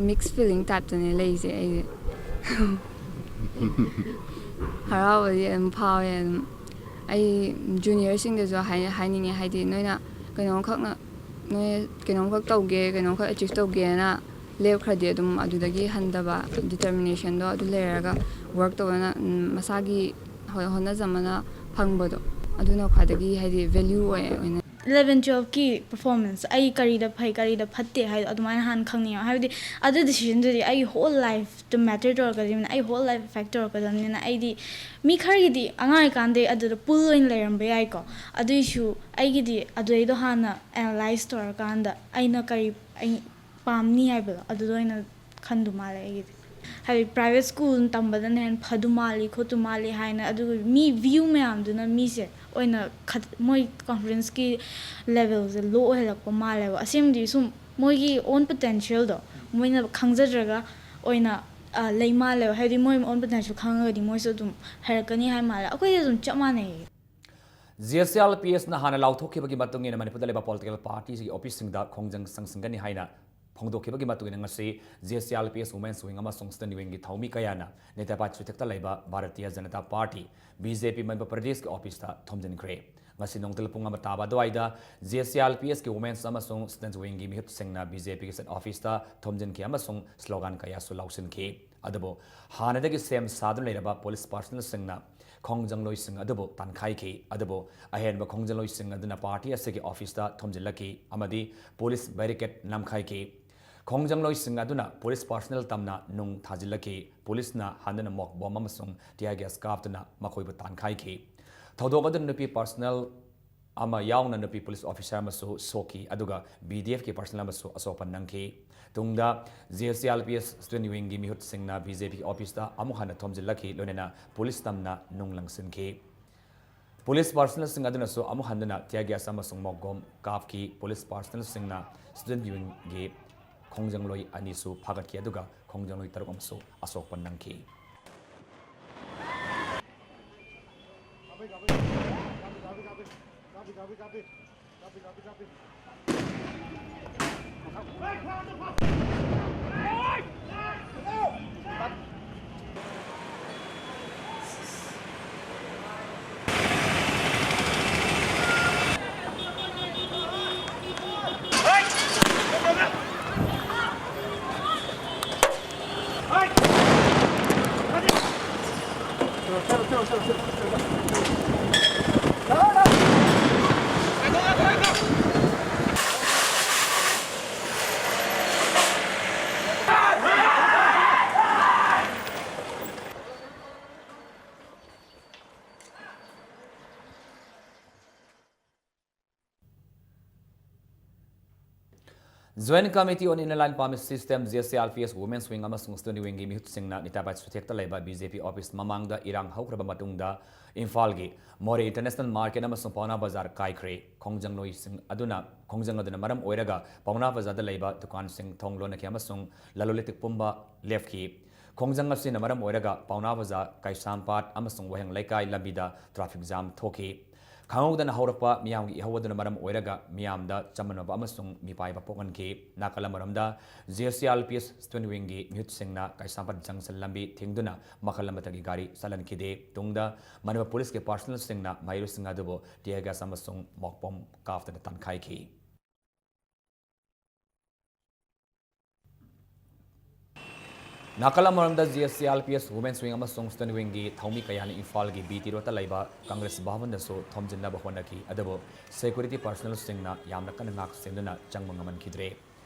ꯃꯤꯛꯁ ꯐꯤꯂꯤꯡ ꯇꯥꯏꯞꯇꯅꯦ ꯂꯩꯔꯤꯁꯦ ꯑꯩꯁꯦ꯫ ꯍꯔꯥꯎꯕꯗꯤ ꯑꯗꯨꯝ ꯐꯥꯎꯋꯦ꯫ ꯑꯗꯨꯝ ꯑꯩ ꯖꯨꯅꯤꯌꯔꯁꯤꯡꯗꯁꯨ ꯍꯥꯏꯅꯤꯡꯉꯦ, ꯍꯥꯏꯗꯤ ꯅꯣꯏꯅ ꯀꯩꯅꯣꯝꯈꯛꯅ ꯅꯣꯏ ꯀꯩꯅꯣꯝꯈꯛ ꯇꯧꯒꯦ, ꯀꯩꯅꯣꯝꯈꯛ ꯑꯦꯆꯤꯞ ꯇꯧꯒꯦꯅ ꯂꯦꯞꯈ꯭ꯔꯗꯤ ꯑꯗꯨꯝ ꯑꯗꯨꯗꯒꯤ ꯍꯟꯊꯕ ꯗꯤꯇꯔꯃꯤꯅꯦꯁꯟꯗꯣ ꯑꯗꯨ ꯂꯩꯔꯒ ꯋꯔꯛ ꯇꯧꯕꯅ ꯃꯁꯥꯒꯤ ꯍꯣꯠꯅꯖꯃꯅ ꯐꯪꯕꯗꯣ, ꯑꯗꯨꯅ ꯈ꯭ꯋꯥꯏꯗꯒꯤ ꯍꯥꯏꯗꯤ ꯚꯦꯂ꯭ꯌꯨ ꯑꯣꯏ ꯑꯣꯏꯅ꯫ ꯏꯂꯚꯦꯟ ꯇꯨꯌꯦꯜꯐꯀꯤ ꯄꯔꯐꯣꯔꯃꯦꯟꯁ, ꯑꯩ ꯀꯔꯤꯗ ꯐꯩ ꯀꯔꯤꯗ ꯐꯠꯇꯦ ꯍꯥꯏꯗꯣ ꯑꯗꯨꯃꯥꯏꯅ ꯍꯥꯟꯅ ꯈꯪꯅꯤꯡꯉꯦ꯫ ꯍꯥꯏꯕꯗꯤ ꯑꯗꯨ ꯗꯤꯁꯤꯖꯟꯗꯨꯗꯤ ꯑꯩꯒꯤ ꯍꯣꯜ ꯂꯥꯏꯐꯇ ꯃꯦꯇꯔ ꯇꯧꯔꯛꯀꯗꯕꯅꯤꯅ, ꯑꯩ ꯍꯣꯜ ꯂꯥꯏꯐ ꯑꯦꯐꯦꯛ ꯇꯧꯔꯛꯀꯗꯕꯅꯤꯅ, ꯑꯩꯗꯤ ꯃꯤ ꯈꯔꯒꯤꯗꯤ ꯑꯉꯥꯡ ꯑꯣꯏꯔꯤꯀꯥꯟꯗꯩ ꯑꯗꯨꯗ ꯄꯨꯜ ꯑꯣꯏꯅ ꯂꯩꯔꯝꯕ ꯌꯥꯏꯀꯣ꯫ ꯑꯗꯨꯏꯁꯨ ꯑꯩꯒꯤꯗꯤ ꯑꯗꯨꯗꯩꯗꯣ ꯍꯥꯟꯅ ꯑꯦꯅꯥꯂꯥꯏꯁ ꯇꯧꯔꯀꯥꯟꯗ ꯑꯩꯅ ꯀꯔꯤ ꯑꯩ ꯄꯥꯝꯅꯤ ꯍꯥꯏꯕꯗꯣ ꯑꯗꯨꯗ ꯑꯣꯏꯅ ꯈꯟꯗꯨ ꯃꯥꯜꯂꯦ ꯑꯩꯒꯤꯗꯤ꯫ ꯍꯥꯏꯗꯤ ꯄ꯭ꯔꯥꯏꯚꯦꯠ ꯁ꯭ꯀꯨꯜ ꯇꯝꯕꯗꯅ ꯍꯦꯟꯅ ꯐꯗꯨ ꯃꯥꯜꯂꯤ ꯈꯣꯠꯇꯨ ꯃꯥꯜꯂꯤ ꯍꯥꯏꯅ, ꯑꯗꯨꯒ ꯃꯤ ꯚ꯭ꯌꯨ ꯃꯌꯥꯝꯗꯨꯅ ꯃꯤꯁꯦ ꯑꯣꯏꯅ ꯃꯣꯏ ꯀꯣꯟꯐꯤꯗꯦꯟꯁꯀꯤ ꯂꯦꯚꯦꯜꯁꯦ ꯂꯣ ꯑꯣꯏꯍꯜꯂꯛꯄ ꯃꯥꯜꯂꯦꯕ꯫ ꯑꯁꯦꯡꯕꯗꯤ ꯁꯨꯝ ꯃꯣꯏꯒꯤ ꯑꯣꯟ ꯄꯣꯇꯦꯟꯁꯤꯌꯦꯜꯗꯣ ꯃꯣꯏꯅ ꯈꯪꯖꯗ꯭ꯔꯒ ꯑꯣꯏꯅ ꯂꯩ ꯃꯥꯜꯂꯦꯕ꯫ ꯍꯥꯏꯗꯤ ꯃꯣꯏ ꯑꯣꯟ ꯄꯣꯇꯦꯟꯁꯤꯌꯦꯜ ꯈꯪꯉꯒꯗꯤ ꯃꯣꯏꯁꯨ ꯑꯗꯨꯝ ꯍꯩꯔꯛꯀꯅꯤ ꯍꯥꯏ ꯃꯥꯜꯂꯦ꯫ ꯑꯩꯈꯣꯏꯗꯤ ꯑꯗꯨꯝ ꯆꯞ ꯃꯥꯟꯅꯩꯌꯦ꯫ ꯖꯦ ꯑꯦꯁ ꯑꯦꯜ ꯄꯤ ꯑꯦꯁꯅ ꯍꯥꯟꯅ ꯂꯥꯎꯊꯣꯛꯈꯤꯕꯒꯤ ꯃꯇꯨꯡ ꯏꯟꯅ ꯃꯅꯤꯄꯨꯔꯗ ꯂꯩꯕ ꯄꯣꯂꯤꯇꯤꯀꯦꯜ ꯄꯥꯔꯇꯤꯁꯤꯡꯒꯤ ꯑꯣꯐꯤꯁꯁꯤꯡꯗ ꯈꯣꯡꯖꯪ ꯆꯪꯁꯤꯟꯒꯅꯤ ꯍꯥꯏꯅ ꯐꯣꯡꯗꯣꯛꯈꯤꯕꯒꯤ ꯃꯇꯨꯡ ꯏꯟꯅ ꯉꯁꯤ J S L P S women's wing ꯑꯃꯁꯨꯡ ꯁ꯭ꯇꯨꯗꯦꯟꯠ ꯋꯤꯡꯒꯤ ꯊꯧꯃꯤ ꯀꯌꯥꯅ ꯅꯦꯇꯥꯄꯥꯠ ꯆꯨꯊꯦꯛꯇ ꯂꯩꯕ Bharatiya Janata party, B J P, Manipur ꯄ꯭ꯔꯗꯦꯁꯀꯤ ꯑꯣꯐꯤꯁꯇ ꯊꯣꯝꯖꯤꯟꯈ꯭ꯔꯦ꯫ ꯉꯁꯤ ꯅꯨꯡꯊꯤꯜ ꯄꯨꯡ ꯑꯃ ꯇꯥꯕ ꯑꯗꯨꯋꯥꯏꯗ ꯖꯦ ꯑꯦꯁ ꯑꯦꯜ ꯄꯤ ꯑꯦꯁꯀꯤ ꯋꯨꯃꯦꯟꯁ ꯑꯃꯁꯨꯡ ꯁ꯭ꯇꯨꯗꯦꯟꯠ ꯋꯤꯡꯒꯤ ꯃꯤꯍꯨꯠꯁꯤꯡꯅ ꯕꯤ ꯖꯦ ꯄꯤꯒꯤ ꯁ꯭ꯇꯦꯠ ꯑꯣꯐꯤꯁꯇ ꯊꯣꯝꯖꯤꯟꯈꯤ ꯑꯃꯁꯨꯡ ꯁ꯭ꯂꯣꯒꯥꯟ ꯀꯌꯥꯁꯨ ꯂꯥꯎꯁꯤꯟꯈꯤ꯫ ꯑꯗꯨꯕꯨ ꯍꯥꯟꯅꯗꯒꯤ ꯁꯦꯝ ꯁꯥꯗꯨꯅ ꯂꯩꯔꯕ ꯄꯨꯂꯤꯁ ꯄꯥꯔꯁꯅꯦꯜꯁꯤꯡꯅ ꯈꯣꯡꯖꯪꯂꯣꯏꯁꯤꯡ ꯑꯗꯨꯕꯨ ꯇꯥꯟꯈꯥꯏꯈꯤ꯫ ꯑꯗꯨꯕꯨ ꯑꯍꯦꯟꯕ ꯈꯣꯡꯖꯪꯂꯣꯏꯁꯤꯡ ꯑꯗꯨꯅ ꯄꯥꯔꯇꯤ ꯑꯁꯤꯒꯤ ꯑꯣꯐꯤꯁꯇ ꯊꯣꯝꯖꯤꯜꯂꯛꯈꯤ ꯑꯃꯗꯤ ꯄꯨꯂꯤꯁ ꯕꯦꯔꯤꯀꯦꯗ ꯅꯝꯈꯥꯏꯈꯤ꯫ ꯈꯣꯡꯖꯪꯂꯣꯏꯁꯤꯡ ꯑꯗꯨꯅ ꯄꯨꯂꯤꯁ ꯄꯥꯔꯁꯅꯦꯜ ꯇꯝꯅ ꯅꯨꯡ ꯊꯥꯖꯤꯜꯂꯛꯈꯤ꯫ ꯄꯨꯂꯤꯁꯅ ꯍꯟꯗꯨꯅ ꯃꯣꯛ ꯕꯣꯝ ꯑꯃꯁꯨꯡ ꯇꯤꯌꯥꯔ ꯒ꯭ꯌꯥꯁ ꯀꯥꯞꯇꯨꯅ ꯃꯈꯣꯏꯕꯨ ꯇꯥꯟꯈꯥꯏꯈꯤ꯫ ꯊꯧꯗꯣꯛ ꯑꯗꯨꯅ ꯅꯨꯄꯤ ꯄꯥꯔꯁꯅꯦꯜ ꯑꯃ ꯌꯥꯎꯅ ꯅꯨꯄꯤ ꯄꯨꯂꯤꯁ ꯑꯣꯐꯤꯁꯥꯔ ꯑꯃꯁꯨ ꯁꯣꯛꯈꯤ, ꯑꯗꯨꯒ ꯕꯤ ꯗꯤ ꯑꯦꯐꯀꯤ ꯄꯥꯔꯁꯅꯦꯜ ꯑꯃꯁꯨ ꯑꯁꯣꯛ ꯑꯄꯟ ꯅꯪꯈꯤ꯫ ꯇꯨꯡꯗ J C R P S student wingꯒꯤ ꯃꯤꯍꯨꯠꯁꯤꯡꯅ B J P officeꯇ ꯑꯃꯨꯛ ꯍꯟꯅ ꯊꯣꯝꯖꯤꯜꯂꯛꯈꯤ, ꯂꯣꯏꯅꯅ police ꯇꯝꯅ ꯅꯨꯡ ꯂꯪꯁꯤꯟꯈꯤ꯫ Police personnelꯁꯤꯡ ꯑꯗꯨꯅꯁꯨ ꯑꯃꯨꯛ ꯍꯟꯗꯨꯅ tear gas ꯑꯃꯁꯨꯡ ꯃꯣꯛ ꯕꯣꯝ ꯀꯥꯞꯈꯤ꯫ Police personnelꯁꯤꯡꯅ student wingꯒꯤ ꯈꯣꯡꯖꯪꯂꯣꯏ ꯑꯅꯤꯁꯨ ꯐꯥꯒꯠꯈꯤ, ꯑꯗꯨꯒ ꯈꯣꯡꯖꯪꯂꯣꯏ ꯇꯔꯨꯛ ꯑꯃꯁꯨ ꯑꯁꯣꯛꯄ ꯅꯪꯈꯤ꯫ Joint Committee on Inner Line Permit System, J C R P S Women's Wing ꯑꯃꯁꯨꯡ Student Wingꯒꯤ ꯃꯤꯍꯨꯠꯁꯤꯡꯅ ꯅꯤꯇꯥꯕꯥꯏ ꯆꯨꯊꯦꯛꯇ ꯂꯩꯕ B J P office ꯃꯃꯥꯡꯗ ꯏꯔꯥꯡ ꯍꯧꯈ꯭ꯔꯕ ꯃꯇꯨꯡꯗ ꯏꯝꯐꯥꯜꯒꯤ ꯃꯣꯔꯦ International Market ꯑꯃꯁꯨꯡ ꯄꯥꯎꯅꯥ ꯕꯖꯥꯔ ꯀꯥꯏꯈ꯭ꯔꯦ꯫ ꯈꯣꯡꯖꯪꯂꯣꯏꯁꯤꯡ ꯑꯗꯨꯅ, ꯈꯣꯡꯖꯪ ꯑꯗꯨꯅ ꯃꯔꯝ ꯑꯣꯏꯔꯒ ꯄꯥꯎꯅꯥ ꯕꯖꯥꯔꯗ ꯂꯩꯕ ꯗꯨꯀꯥꯟꯁꯤꯡ ꯊꯣꯡ ꯂꯣꯟꯅꯈꯤ ꯑꯃꯁꯨꯡ ꯂꯂꯣꯟ ꯏꯇꯤꯛ ꯄꯨꯝꯕ ꯂꯦꯞꯈꯤ꯫ ꯈꯣꯡꯖꯪ ꯑꯁꯤꯅ ꯃꯔꯝ ꯑꯣꯏꯔꯒ ꯄꯥꯎꯅꯥ ꯕꯖꯥꯔ, ꯀꯩꯁꯥꯝꯄꯥꯠ ꯑꯃꯁꯨꯡ ꯋꯥꯍꯦꯡ ꯂꯩꯀꯥꯏ ꯂꯝꯕꯤꯗ traffic jam ꯊꯣꯛꯈꯤ꯫ ꯈꯪꯍꯧꯗꯅ ꯍꯧꯔꯛꯄ ꯃꯤꯌꯥꯝꯒꯤ ꯏꯍꯧ ꯑꯗꯨꯅ ꯃꯔꯝ ꯑꯣꯏꯔꯒ ꯃꯤꯌꯥꯝꯗ ꯆꯃꯝꯅꯕ ꯑꯃꯁꯨꯡ ꯃꯤꯄꯥꯏꯕ ꯄꯣꯛꯍꯟꯈꯤ꯫ ꯅꯥꯀꯜ ꯑꯃꯔꯣꯝꯗ, J C R P S Student Wingꯒꯤ ꯃꯤꯍꯨꯠꯁꯤꯡꯅ ꯀꯩꯁꯥꯝꯄꯥꯠ junction ꯂꯝꯕꯤ ꯊꯤꯡꯗꯨꯅ ꯃꯈꯜ ꯑꯃꯠꯇꯒꯤ ꯒꯥꯔꯤ ꯆꯠꯍꯟꯈꯤꯗꯦ꯫ ꯇꯨꯡꯗ ꯃꯅꯤꯄꯨꯔ policeꯀꯤ personnelꯁꯤꯡꯅ ꯃꯍꯩꯔꯣꯏꯁꯤꯡ ꯑꯗꯨꯕꯨ tear gas ꯑꯃꯁꯨꯡ ꯃꯣꯛ ꯕꯣꯝ ꯀꯥꯞꯇꯨꯅ ꯇꯥꯟꯈꯥꯏꯈꯤ꯫ ꯅꯥꯀꯜ ꯑꯃꯔꯣꯝꯗ, J C R P S Women's Wing ꯑꯃꯁꯨꯡ Student Wingꯒꯤ ꯊꯧꯃꯤ ꯀꯌꯥꯅ ꯏꯝꯐꯥꯜꯒꯤ B T Roadꯇ ꯂꯩꯕ Congress ꯚꯕꯟꯗꯁꯨ ꯊꯣꯝꯖꯤꯟꯅꯕ ꯍꯣꯠꯅꯈꯤ, ꯑꯗꯨꯕꯨ security personnelꯁꯤꯡꯅ ꯌꯥꯝꯅ ꯀꯟꯅ ꯉꯥꯛ ꯁꯦꯟꯗꯨꯅ ꯆꯪꯕ ꯉꯝꯍꯟꯈꯤꯗ꯭ꯔꯦ꯫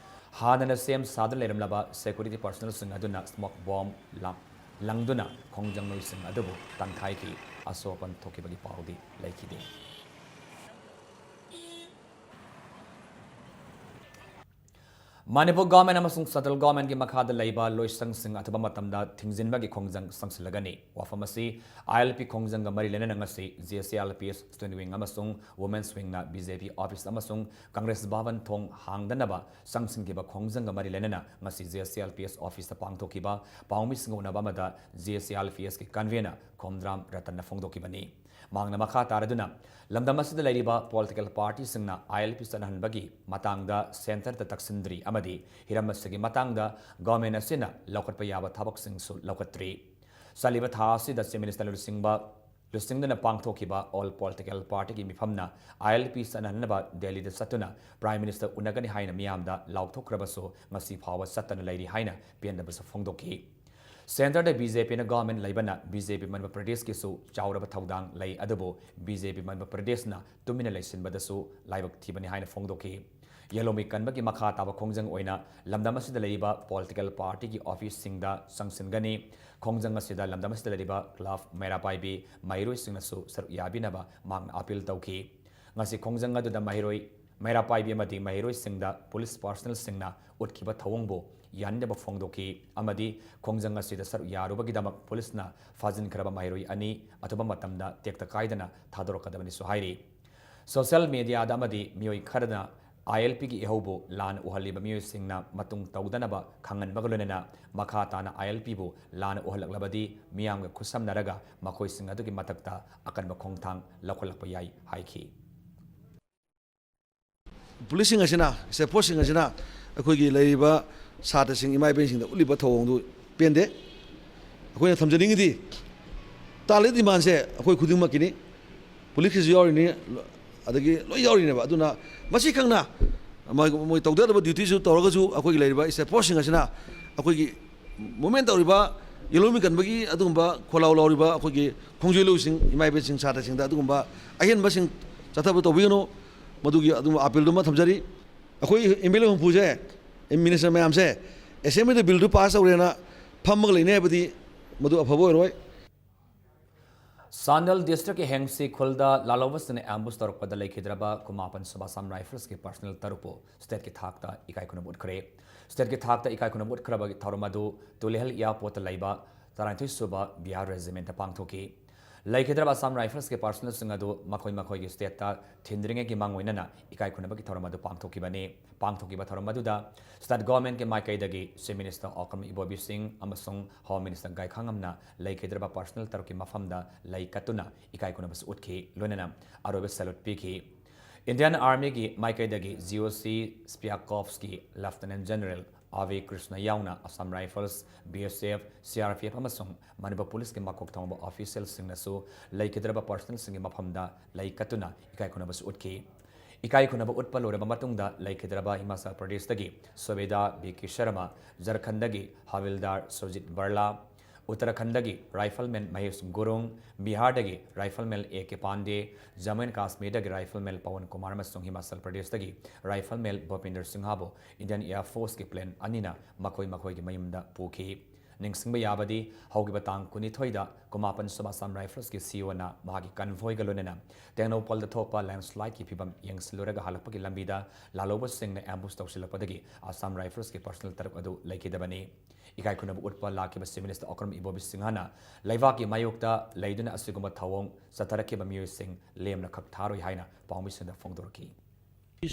ꯍꯥꯟꯅꯅ ꯁꯦꯝ ꯁꯥꯗꯨꯅ ꯂꯩꯔꯝꯂꯕ security personnelꯁꯤꯡ ꯑꯗꯨꯅ smoke bomb ꯂꯥꯡ-, ꯂꯪꯗꯨꯅ ꯈꯣꯡꯖꯪꯂꯣꯏꯁꯤꯡ ꯑꯗꯨꯕꯨ ꯇꯥꯟꯊꯥꯏꯈꯤ꯫ ꯑꯁꯣꯛ ꯑꯄꯟ ꯊꯣꯛꯈꯤꯕꯒꯤ ꯄꯥꯎꯗꯤ ꯂꯩꯈꯤꯗꯦ꯫ ꯃꯅꯤꯄꯨꯔ ꯒꯚꯔꯟꯃꯦꯟꯠ ꯑꯃꯁꯨꯡ ꯁꯦꯟꯇ꯭ꯔꯦꯜ ꯒꯚꯔꯟꯃꯦꯟꯠꯀꯤ ꯃꯈꯥꯗ ꯂꯩꯕ ꯂꯣꯏꯁꯪꯁꯤꯡ ꯑꯊꯨꯕ ꯃꯇꯝꯗ ꯊꯤꯡꯖꯤꯟꯕꯒꯤ ꯈꯣꯡꯖꯪ ꯆꯪꯁꯤꯜꯂꯒꯅꯤ꯫ ꯋꯥꯐꯝ ꯑꯁꯤ ꯑꯥꯏ ꯑꯦꯜ ꯄꯤ ꯈꯣꯡꯖꯪꯒ ꯃꯔꯤ ꯂꯩꯅꯅ ꯉꯁꯤ J S A I L P S student wing ꯑꯃꯁꯨꯡ women's ꯋꯤꯡꯅ B J P office ꯑꯃꯁꯨꯡ ꯀꯪꯒ꯭ꯔꯦꯁ ꯚꯕꯟ ꯊꯣꯡ ꯍꯥꯡꯗꯅꯕ ꯆꯪꯁꯤꯟꯈꯤꯕ ꯈꯣꯡꯖꯪꯒ ꯃꯔꯤ ꯂꯩꯅꯅ ꯉꯁꯤ J S A I L P ꯑꯦꯁ ꯑꯣꯐꯤꯁꯇ ꯄꯥꯡꯊꯣꯛꯈꯤꯕ ꯄꯥꯎꯃꯤꯁꯤꯡꯒ ꯎꯅꯕ ꯑꯃꯗ J S A I L P ꯑꯦꯁꯀꯤ ꯀꯟꯚꯦꯅꯔ ꯈꯣꯝꯗ꯭ꯔꯥꯝ ꯔꯇꯟꯅ ꯐꯣꯡꯗꯣꯛꯈꯤꯕꯅꯤ꯫ ꯃꯍꯥꯛꯅ ꯃꯈꯥ ꯇꯥꯔꯗꯨꯅ, ꯂꯝꯗꯝ ꯑꯁꯤꯗ ꯂꯩꯔꯤꯕ ꯄꯣꯂꯤꯇꯤꯀꯦꯜ ꯄꯥꯔꯇꯤꯁꯤꯡꯅ ꯑꯥꯏ ꯑꯦꯜ ꯄꯤ ꯆꯠꯅꯍꯟꯕꯒꯤ ꯃꯇꯥꯡꯗ ꯁꯦꯟꯇꯔꯗ ꯇꯛꯁꯤꯟꯗ꯭ꯔꯤ ꯑꯃꯗꯤ ꯍꯤꯔꯝ ꯑꯁꯤꯒꯤ ꯃꯇꯥꯡꯗ ꯒꯚꯔꯟꯃꯦꯟꯠ ꯑꯁꯤꯅ ꯂꯧꯈꯠꯄ ꯌꯥꯕ ꯊꯕꯛꯁꯤꯡꯁꯨ ꯂꯧꯈꯠꯇ꯭ꯔꯤ꯫ ꯆꯠꯂꯤꯕ ꯊꯥ ꯑꯁꯤꯗ ꯆꯤꯐ ꯃꯤꯅꯤꯁꯇꯔꯅ ꯂꯨꯆꯤꯡꯕ, ꯂꯨꯆꯤꯡꯗꯨꯅ ꯄꯥꯡꯊꯣꯛꯈꯤꯕ ꯑꯣꯜ ꯄꯣꯂꯤꯇꯤꯀꯦꯜ ꯄꯥꯔꯇꯤꯒꯤ ꯃꯤꯐꯝꯅ ꯑꯥꯏ ꯑꯦꯜ ꯄꯤ ꯆꯠꯅꯍꯟꯅꯕ ꯗꯦꯜꯂꯤꯗ ꯆꯠꯇꯨꯅ ꯄ꯭ꯔꯥꯏꯝ ꯃꯤꯅꯤꯁꯇꯔ ꯎꯅꯒꯅꯤ ꯍꯥꯏꯅ ꯃꯤꯌꯥꯝꯗ ꯂꯥꯎꯊꯣꯛꯈ꯭ꯔꯕꯁꯨ ꯉꯁꯤ ꯐꯥꯎꯕ ꯆꯠꯇꯅ ꯂꯩꯔꯤ ꯍꯥꯏꯅ ꯄꯦꯟꯗꯕꯁꯨ ꯐꯣꯡꯗꯣꯛꯈꯤ꯫ ꯁꯦꯟꯇꯔꯗ ꯕꯤ ꯖꯦ ꯄꯤꯅ ꯒꯚꯔꯟꯃꯦꯟꯠ ꯂꯩꯕꯅ ꯕꯤ ꯖꯦ ꯄꯤ ꯃꯅꯤꯄꯨꯔ ꯄ꯭ꯔꯗꯦꯁꯀꯤꯁꯨ ꯆꯥꯎꯔꯕ ꯊꯧꯗꯥꯡ ꯂꯩ, ꯑꯗꯨꯕꯨ ꯕꯤ ꯖꯦ ꯄꯤ ꯃꯅꯤꯄꯨꯔ ꯄ꯭ꯔꯗꯦꯁꯅ ꯇꯨꯃꯤꯟꯅ ꯂꯩꯁꯤꯟꯕꯗꯁꯨ ꯂꯥꯏꯕꯛ ꯊꯤꯕꯅꯤ ꯍꯥꯏꯅ ꯐꯣꯡꯗꯣꯛꯈꯤ꯫ ꯌꯦꯜꯍꯧꯃꯤ ꯀꯟꯕꯒꯤ ꯃꯈꯥ ꯇꯥꯕ ꯈꯣꯡꯖꯪ ꯑꯣꯏꯅ ꯂꯝꯗꯝ ꯑꯁꯤꯗ ꯂꯩꯔꯤꯕ ꯄꯣꯂꯤꯇꯤꯀꯦꯜ ꯄꯥꯔꯇꯤꯒꯤ ꯑꯣꯐꯤꯁꯁꯤꯡꯗ ꯆꯪꯁꯤꯟꯒꯅꯤ꯫ ꯈꯣꯡꯖꯪ ꯑꯁꯤꯗ ꯂꯝꯗꯝ ꯑꯁꯤꯗ ꯂꯩꯔꯤꯕ ꯀ꯭ꯂꯕ, ꯃꯩꯔꯥ ꯄꯥꯏꯕꯤ, ꯃꯍꯩꯔꯣꯏꯁꯤꯡꯅꯁꯨ ꯁꯔꯨꯛ ꯌꯥꯕꯤꯅꯕ ꯃꯍꯥꯛꯅ ꯑꯥꯄꯤꯜ ꯇꯧꯈꯤ꯫ ꯉꯁꯤ ꯈꯣꯡꯖꯪ ꯑꯗꯨꯗ ꯃꯍꯩꯔꯣꯏ, ꯃꯩꯔꯥ ꯄꯥꯏꯕꯤ ꯑꯃꯗꯤ ꯃꯍꯩꯔꯣꯏꯁꯤꯡꯗ ꯄꯨꯂꯤꯁ ꯄꯥꯔꯁꯅꯦꯜꯁꯤꯡꯅ ꯎꯠꯈꯤꯕ ꯊꯧꯑꯣꯡꯕꯨ ꯌꯥꯅꯤꯡꯗꯕ ꯐꯣꯡꯗꯣꯛꯈꯤ ꯑꯃꯗꯤ ꯈꯣꯡꯖꯪ ꯑꯁꯤꯗ ꯁꯔꯨꯛ ꯌꯥꯔꯨꯕꯒꯤꯗꯃꯛ ꯄꯨꯂꯤꯁꯅ ꯐꯥꯖꯤꯟꯈ꯭ꯔꯕ ꯃꯍꯩꯔꯣꯏ ꯑꯅꯤ ꯑꯊꯨꯕ ꯃꯇꯝꯗ ꯇꯦꯛꯇ ꯀꯥꯏꯗꯅ ꯊꯥꯗꯣꯔꯛꯀꯗꯕꯅꯤꯁꯨ ꯍꯥꯏꯔꯤ꯫ ꯁꯣꯁꯤꯌꯦꯜ ꯃꯤꯗꯤꯌꯥꯗ ꯑꯃꯗꯤ ꯃꯤꯑꯣꯏ ꯈꯔꯅ ꯑꯥꯏ ꯑꯦꯜ ꯄꯤꯒꯤ ꯏꯍꯧꯕꯨ ꯂꯥꯟꯅ ꯎꯍꯜꯂꯤꯕ ꯃꯤꯑꯣꯏꯁꯤꯡꯅ ꯃꯇꯨꯡ ꯇꯧꯗꯅꯕ ꯈꯪꯍꯟꯕꯒ ꯂꯣꯏꯅꯅ ꯃꯈꯥ ꯇꯥꯅ ꯑꯥꯏ ꯑꯦꯜ ꯄꯤꯕꯨ ꯂꯥꯟꯅ ꯎꯍꯜꯂꯛꯂꯕꯗꯤ ꯃꯤꯌꯥꯝꯒ ꯈꯨꯠꯁꯝꯅꯔꯒ ꯃꯈꯣꯏꯁꯤꯡ ꯑꯗꯨꯒꯤ ꯃꯊꯛꯇ ꯑꯀꯟꯕ ꯈꯣꯡꯊꯥꯡ ꯂꯧꯈꯠꯂꯛꯄ ꯌꯥꯏ ꯍꯥꯏꯈꯤ꯫ ꯄꯨꯂꯤꯁꯁꯤꯡ ꯑꯁꯤꯅ, ꯁ꯭ꯇꯦꯠ ꯐꯣꯔꯁꯁꯤꯡ ꯑꯁꯤꯅ ꯑꯩꯈꯣꯏꯒꯤ ꯂꯩꯔꯤꯕ ꯁꯥꯇ꯭ꯔꯁꯤꯡ, ꯏꯃꯥ ꯏꯕꯦꯟꯁꯤꯡꯗ ꯎꯠꯂꯤꯕ ꯊꯧꯑꯣꯡꯗꯨ ꯄꯦꯟꯗꯦ꯫ ꯑꯩꯈꯣꯏꯅ ꯊꯝꯖꯅꯤꯡꯉꯤꯗꯤ, ꯇꯥꯜꯂꯤꯕ ꯗꯤꯃꯥꯟꯁꯦ ꯑꯩꯈꯣꯏ ꯈꯨꯗꯤꯡꯃꯛꯀꯤꯅꯤ, ꯄꯨꯂꯤꯁꯀꯤꯁꯨ ꯌꯥꯎꯔꯤꯅꯤ, ꯑꯗꯒꯤ ꯂꯣꯏ ꯌꯥꯎꯔꯤꯅꯦꯕ꯫ ꯑꯗꯨꯅ ꯃꯁꯤ ꯈꯪꯅ ꯃꯣꯏ, ꯃꯣꯏ ꯇꯧꯗ ꯌꯥꯗꯕ ꯗ꯭ꯌꯨꯇꯤꯁꯨ ꯇꯧꯔꯒꯁꯨ, ꯑꯩꯈꯣꯏꯒꯤ ꯂꯩꯔꯤꯕ ꯁ꯭ꯇꯦꯠ ꯐꯣꯔꯁꯁꯤꯡ ꯑꯁꯤꯅ ꯑꯩꯈꯣꯏꯒꯤ ꯃꯨꯞꯃꯦꯟ ꯇꯧꯔꯤꯕ, ꯌꯦꯜꯍꯧꯃꯤ ꯀꯟꯕꯒꯤ ꯑꯗꯨꯒꯨꯝꯕ ꯈꯣꯜꯂꯥꯎ ꯂꯥꯎꯔꯤꯕ ꯑꯩꯈꯣꯏꯒꯤ ꯈꯣꯡꯖꯣꯏ ꯂꯧꯁꯤꯡ, ꯏꯃꯥ ꯏꯕꯦꯟꯁꯤꯡ, ꯁꯥꯇ꯭ꯔꯁꯤꯡꯗ ꯑꯗꯨꯒꯨꯝꯕ ꯑꯍꯦꯟꯕꯁꯤꯡ ꯆꯠꯊꯕ ꯇꯧꯕꯤꯒꯅꯨ꯫ ꯃꯗꯨꯒꯤ ꯑꯗꯨꯝ ꯑꯥꯄꯤꯜꯗꯨꯃ ꯊꯝꯖꯔꯤ꯫ ꯑꯩꯈꯣꯏ ꯑꯦꯝ ꯑꯦꯜ ꯑꯦ ꯍꯨꯝꯐꯨꯁꯦ, ꯃꯤꯅꯤꯁꯇꯔ ꯃꯌꯥꯝꯁꯦ ꯑꯦꯁꯦꯝꯕ꯭ꯂꯤꯗ ꯕꯤꯜꯗꯨ ꯄꯥꯁ ꯇꯧꯔꯦꯅ ꯐꯝꯃꯒ ꯂꯩꯅꯩ ꯍꯥꯏꯕꯗꯤ ꯃꯗꯨ ꯑꯐꯕ ꯑꯣꯏꯔꯣꯏ꯫ ꯆꯥꯟꯗꯦꯜ ꯗꯤꯁꯇ꯭ꯔꯤꯛꯀꯤ ꯍꯦꯡꯁꯤ ꯈꯨꯜꯗ ꯂꯥꯜꯍꯧꯕꯁꯤꯡꯅ ꯑꯦꯝꯕꯨꯁ ꯇꯧꯔꯛꯄꯗ ꯂꯩꯈꯤꯗ꯭ꯔꯕ ꯀꯨꯟꯃꯥꯄꯟ ꯁꯨꯕ ꯑꯁꯥꯝ ꯔꯥꯏꯐꯜꯁꯀꯤ ꯄꯔꯁꯅꯦꯜ ꯇꯔꯨꯛꯄꯨ ꯁ꯭ꯇꯦꯠꯀꯤ ꯊꯥꯛꯇ ꯏꯀꯥꯏ ꯈꯨꯝꯅꯕ ꯎꯠꯈ꯭ꯔꯦ꯫ ꯁ꯭ꯇꯦꯠꯀꯤ ꯊꯥꯛꯇ ꯏꯀꯥꯏ ꯈꯨꯝꯅꯕ ꯎꯠꯈ꯭ꯔꯕꯒꯤ ꯊꯧꯔꯝ ꯑꯗꯨ ꯇꯨꯂꯤꯍꯜ ꯏꯌꯥꯔꯄꯣꯔꯠꯇ ꯂꯩꯕ ꯇꯔꯥꯅꯤꯊꯣꯏ ꯁꯨꯕ ꯕꯤꯍꯥꯔ ꯔꯦꯖꯤꯃꯦꯟꯠꯇ ꯄꯥꯡꯊꯣꯛꯈꯤ꯫ ꯂꯩꯈꯤꯗ꯭ꯔꯕ ꯑꯁꯥꯝ ꯔꯥꯏꯐꯜꯁꯀꯤ ꯄꯔꯁꯅꯦꯜꯁꯤꯡ ꯑꯗꯨ ꯃꯈꯣꯏ ꯃꯈꯣꯏꯒꯤ ꯁ꯭ꯇꯦꯠꯇ ꯊꯤꯟꯗ꯭ꯔꯤꯉꯩꯒꯤ ꯃꯥꯡꯑꯣꯏꯅꯅ ꯏꯀꯥꯏ ꯈꯨꯝꯅꯕꯒꯤ ꯊꯧꯔꯝ ꯑꯗꯨ ꯄꯥꯡꯊꯣꯛꯈꯤꯕꯅꯤ꯫ ꯄꯥꯡꯊꯣꯛꯈꯤꯕ ꯊꯧꯔꯝ ꯑꯗꯨꯗ ꯁ꯭ꯇꯦꯠ ꯒꯣꯚꯔꯟꯃꯦꯟꯠꯀꯤ ꯃꯥꯏꯀꯩꯗꯒꯤ ꯆꯤꯐ ꯃꯤꯅꯤꯁꯇꯔ ꯑꯣꯀ꯭ꯔꯝ ꯏꯕꯣꯕꯤ ꯁꯤꯡ ꯑꯃꯁꯨꯡ ꯍꯣꯝ ꯃꯤꯅꯤꯁꯇꯔ ꯒꯥꯏꯈꯥꯉꯝꯅ ꯂꯩꯈꯤꯗ꯭ꯔꯕ ꯄꯔꯁꯅꯦꯜ ꯇꯔꯨꯛꯀꯤ ꯃꯐꯝꯗ ꯂꯩ ꯀꯠꯇꯨꯅ ꯏꯀꯥꯏ ꯈꯨꯝꯅꯕꯁꯨ ꯎꯠꯈꯤ, ꯂꯣꯏꯅꯅ ꯑꯔꯣꯏꯕ ꯁꯦꯂ꯭ꯌꯨꯠ ꯄꯤꯈꯤ꯫ ꯏꯟꯗꯤꯌꯟ ꯑꯥꯔꯃꯤꯒꯤ ꯃꯥꯏꯀꯩꯗꯒꯤ ꯖꯤ ꯑꯣ ꯁꯤ ꯁ꯭ꯄꯤꯌꯥ ꯀꯣꯔꯞꯁꯀꯤ lieutenant general R V Krishna ꯌꯥꯎꯅ Assam rifles, B S F, C R P F ꯑꯃꯁꯨꯡ ꯃꯅꯤꯄꯨꯔ ꯄꯨꯂꯤꯁꯀꯤ ꯃꯀꯣꯛ ꯊꯣꯡꯕ ꯑꯣꯐꯤꯁꯤꯌꯦꯜꯁꯤꯡꯅꯁꯨ ꯂꯩꯈꯤꯗ꯭ꯔꯕ ꯄꯔꯁꯅꯦꯜꯁꯤꯡꯒꯤ ꯃꯐꯝꯗ ꯂꯩ ꯀꯠꯇꯨꯅ ꯏꯀꯥꯏ ꯈꯨꯝꯅꯕꯁꯨ ꯎꯠꯈꯤ꯫ ꯏꯀꯥꯏ ꯈꯨꯝꯅꯕ ꯎꯠꯄ ꯂꯣꯏꯔꯕ ꯃꯇꯨꯡꯗ ꯂꯩꯈꯤꯗ꯭ꯔꯕ ꯍꯤꯃꯥꯆꯜ ꯄ꯭ꯔꯗꯦꯁꯇꯒꯤ ꯁꯨꯕꯦꯗꯥ ꯕꯤ ꯀꯦ ꯁꯔꯃ, ꯖꯔꯈꯟꯗꯒꯤ ꯍꯥꯕꯤꯜꯗꯥꯔ ꯁꯨꯔꯖꯤꯠ ꯕꯔꯂꯥ, ꯎꯠꯇꯔꯥꯈꯟꯗꯒꯤ ꯔꯥꯏꯐꯜꯃꯦꯟ ꯃꯍꯦꯁ ꯒꯨꯔꯨꯡ, ꯕꯤꯍꯥꯔꯗꯒꯤ rifleman A K Pandey, Jammu and ꯀꯥꯁꯃꯤꯔꯗꯒꯤ ꯔꯥꯏꯐꯜꯃꯦꯟ ꯄꯋꯟ ꯀꯨꯃꯥꯔ ꯑꯃꯁꯨꯡ ꯍꯤꯃꯥꯆꯜ ꯄ꯭ꯔꯗꯦꯁꯇꯒꯤ ꯔꯥꯏꯐꯜꯃꯦꯟ ꯚꯨꯄꯤꯟꯗꯔ ꯁꯤꯡꯍꯕꯨ ꯏꯟꯗꯤꯌꯟ ꯑꯦꯌꯔ ꯐꯣꯔꯁꯀꯤ ꯄ꯭ꯂꯦꯟ ꯑꯅꯤꯅ ꯃꯈꯣꯏ ꯃꯈꯣꯏꯒꯤ ꯃꯌꯨꯝꯗ ꯄꯨꯈꯤ꯫ ꯅꯤꯡꯁꯤꯡꯕ ꯌꯥꯕꯗꯤ, ꯍꯧꯈꯤꯕ ꯇꯥꯡ ꯀꯨꯟꯅꯤꯊꯣꯏꯗ ꯀꯨꯃꯥꯄꯟ ꯁꯨꯕ ꯑꯁꯥꯝ ꯔꯥꯏꯐꯜꯁꯀꯤ ꯁꯤ ꯏ ꯑꯣꯅ ꯃꯍꯥꯛꯀꯤ ꯀꯟꯚꯣꯏꯒ ꯂꯣꯏꯅꯅ ꯇꯦꯡꯅꯧꯄꯜꯗ ꯊꯣꯛꯄ ꯂꯦꯟꯁ꯭ꯂꯥꯏꯗꯀꯤ ꯐꯤꯕꯝ ꯌꯦꯡꯁꯤꯜꯂꯨꯔꯒ ꯍꯜꯂꯛꯄꯒꯤ ꯂꯝꯕꯤꯗ ꯂꯥꯜꯍꯧꯕꯁꯤꯡꯅ ꯑꯦꯝꯕꯨꯁ ꯇꯧꯁꯤꯜꯂꯛꯄꯗꯒꯤ ꯑꯁꯥꯝ ꯔꯥꯏꯐꯜꯁꯀꯤ ꯄꯔꯁꯅꯦꯜ ꯇꯔꯨꯛ ꯑꯗꯨ ꯂꯩꯈꯤꯗꯕꯅꯤ꯫ ꯏꯀꯥꯏ ꯈꯨꯝꯅꯕ ꯎꯠꯄ ꯂꯥꯛꯈꯤꯕ ꯆꯤꯐ ꯃꯤꯅꯤꯁꯇꯔ ꯑꯣꯀ꯭ꯔꯝ ꯏꯕꯣꯕꯤ ꯁꯤꯡꯍꯅ ꯂꯩꯕꯥꯛꯀꯤ ꯃꯥꯌꯣꯛꯇ ꯂꯩꯗꯨꯅ ꯑꯁꯤꯒꯨꯝꯕ ꯊꯧꯑꯣꯡ ꯆꯠꯊꯔꯛꯈꯤꯕ ꯃꯤꯑꯣꯏꯁꯤꯡ ꯂꯦꯝꯅ ꯈꯛ ꯊꯥꯔꯣꯏ ꯍꯥꯏꯅ ꯄꯥꯎꯃꯤꯁꯤꯡꯗ ꯐꯣꯡꯗꯣꯔꯛꯈꯤ꯫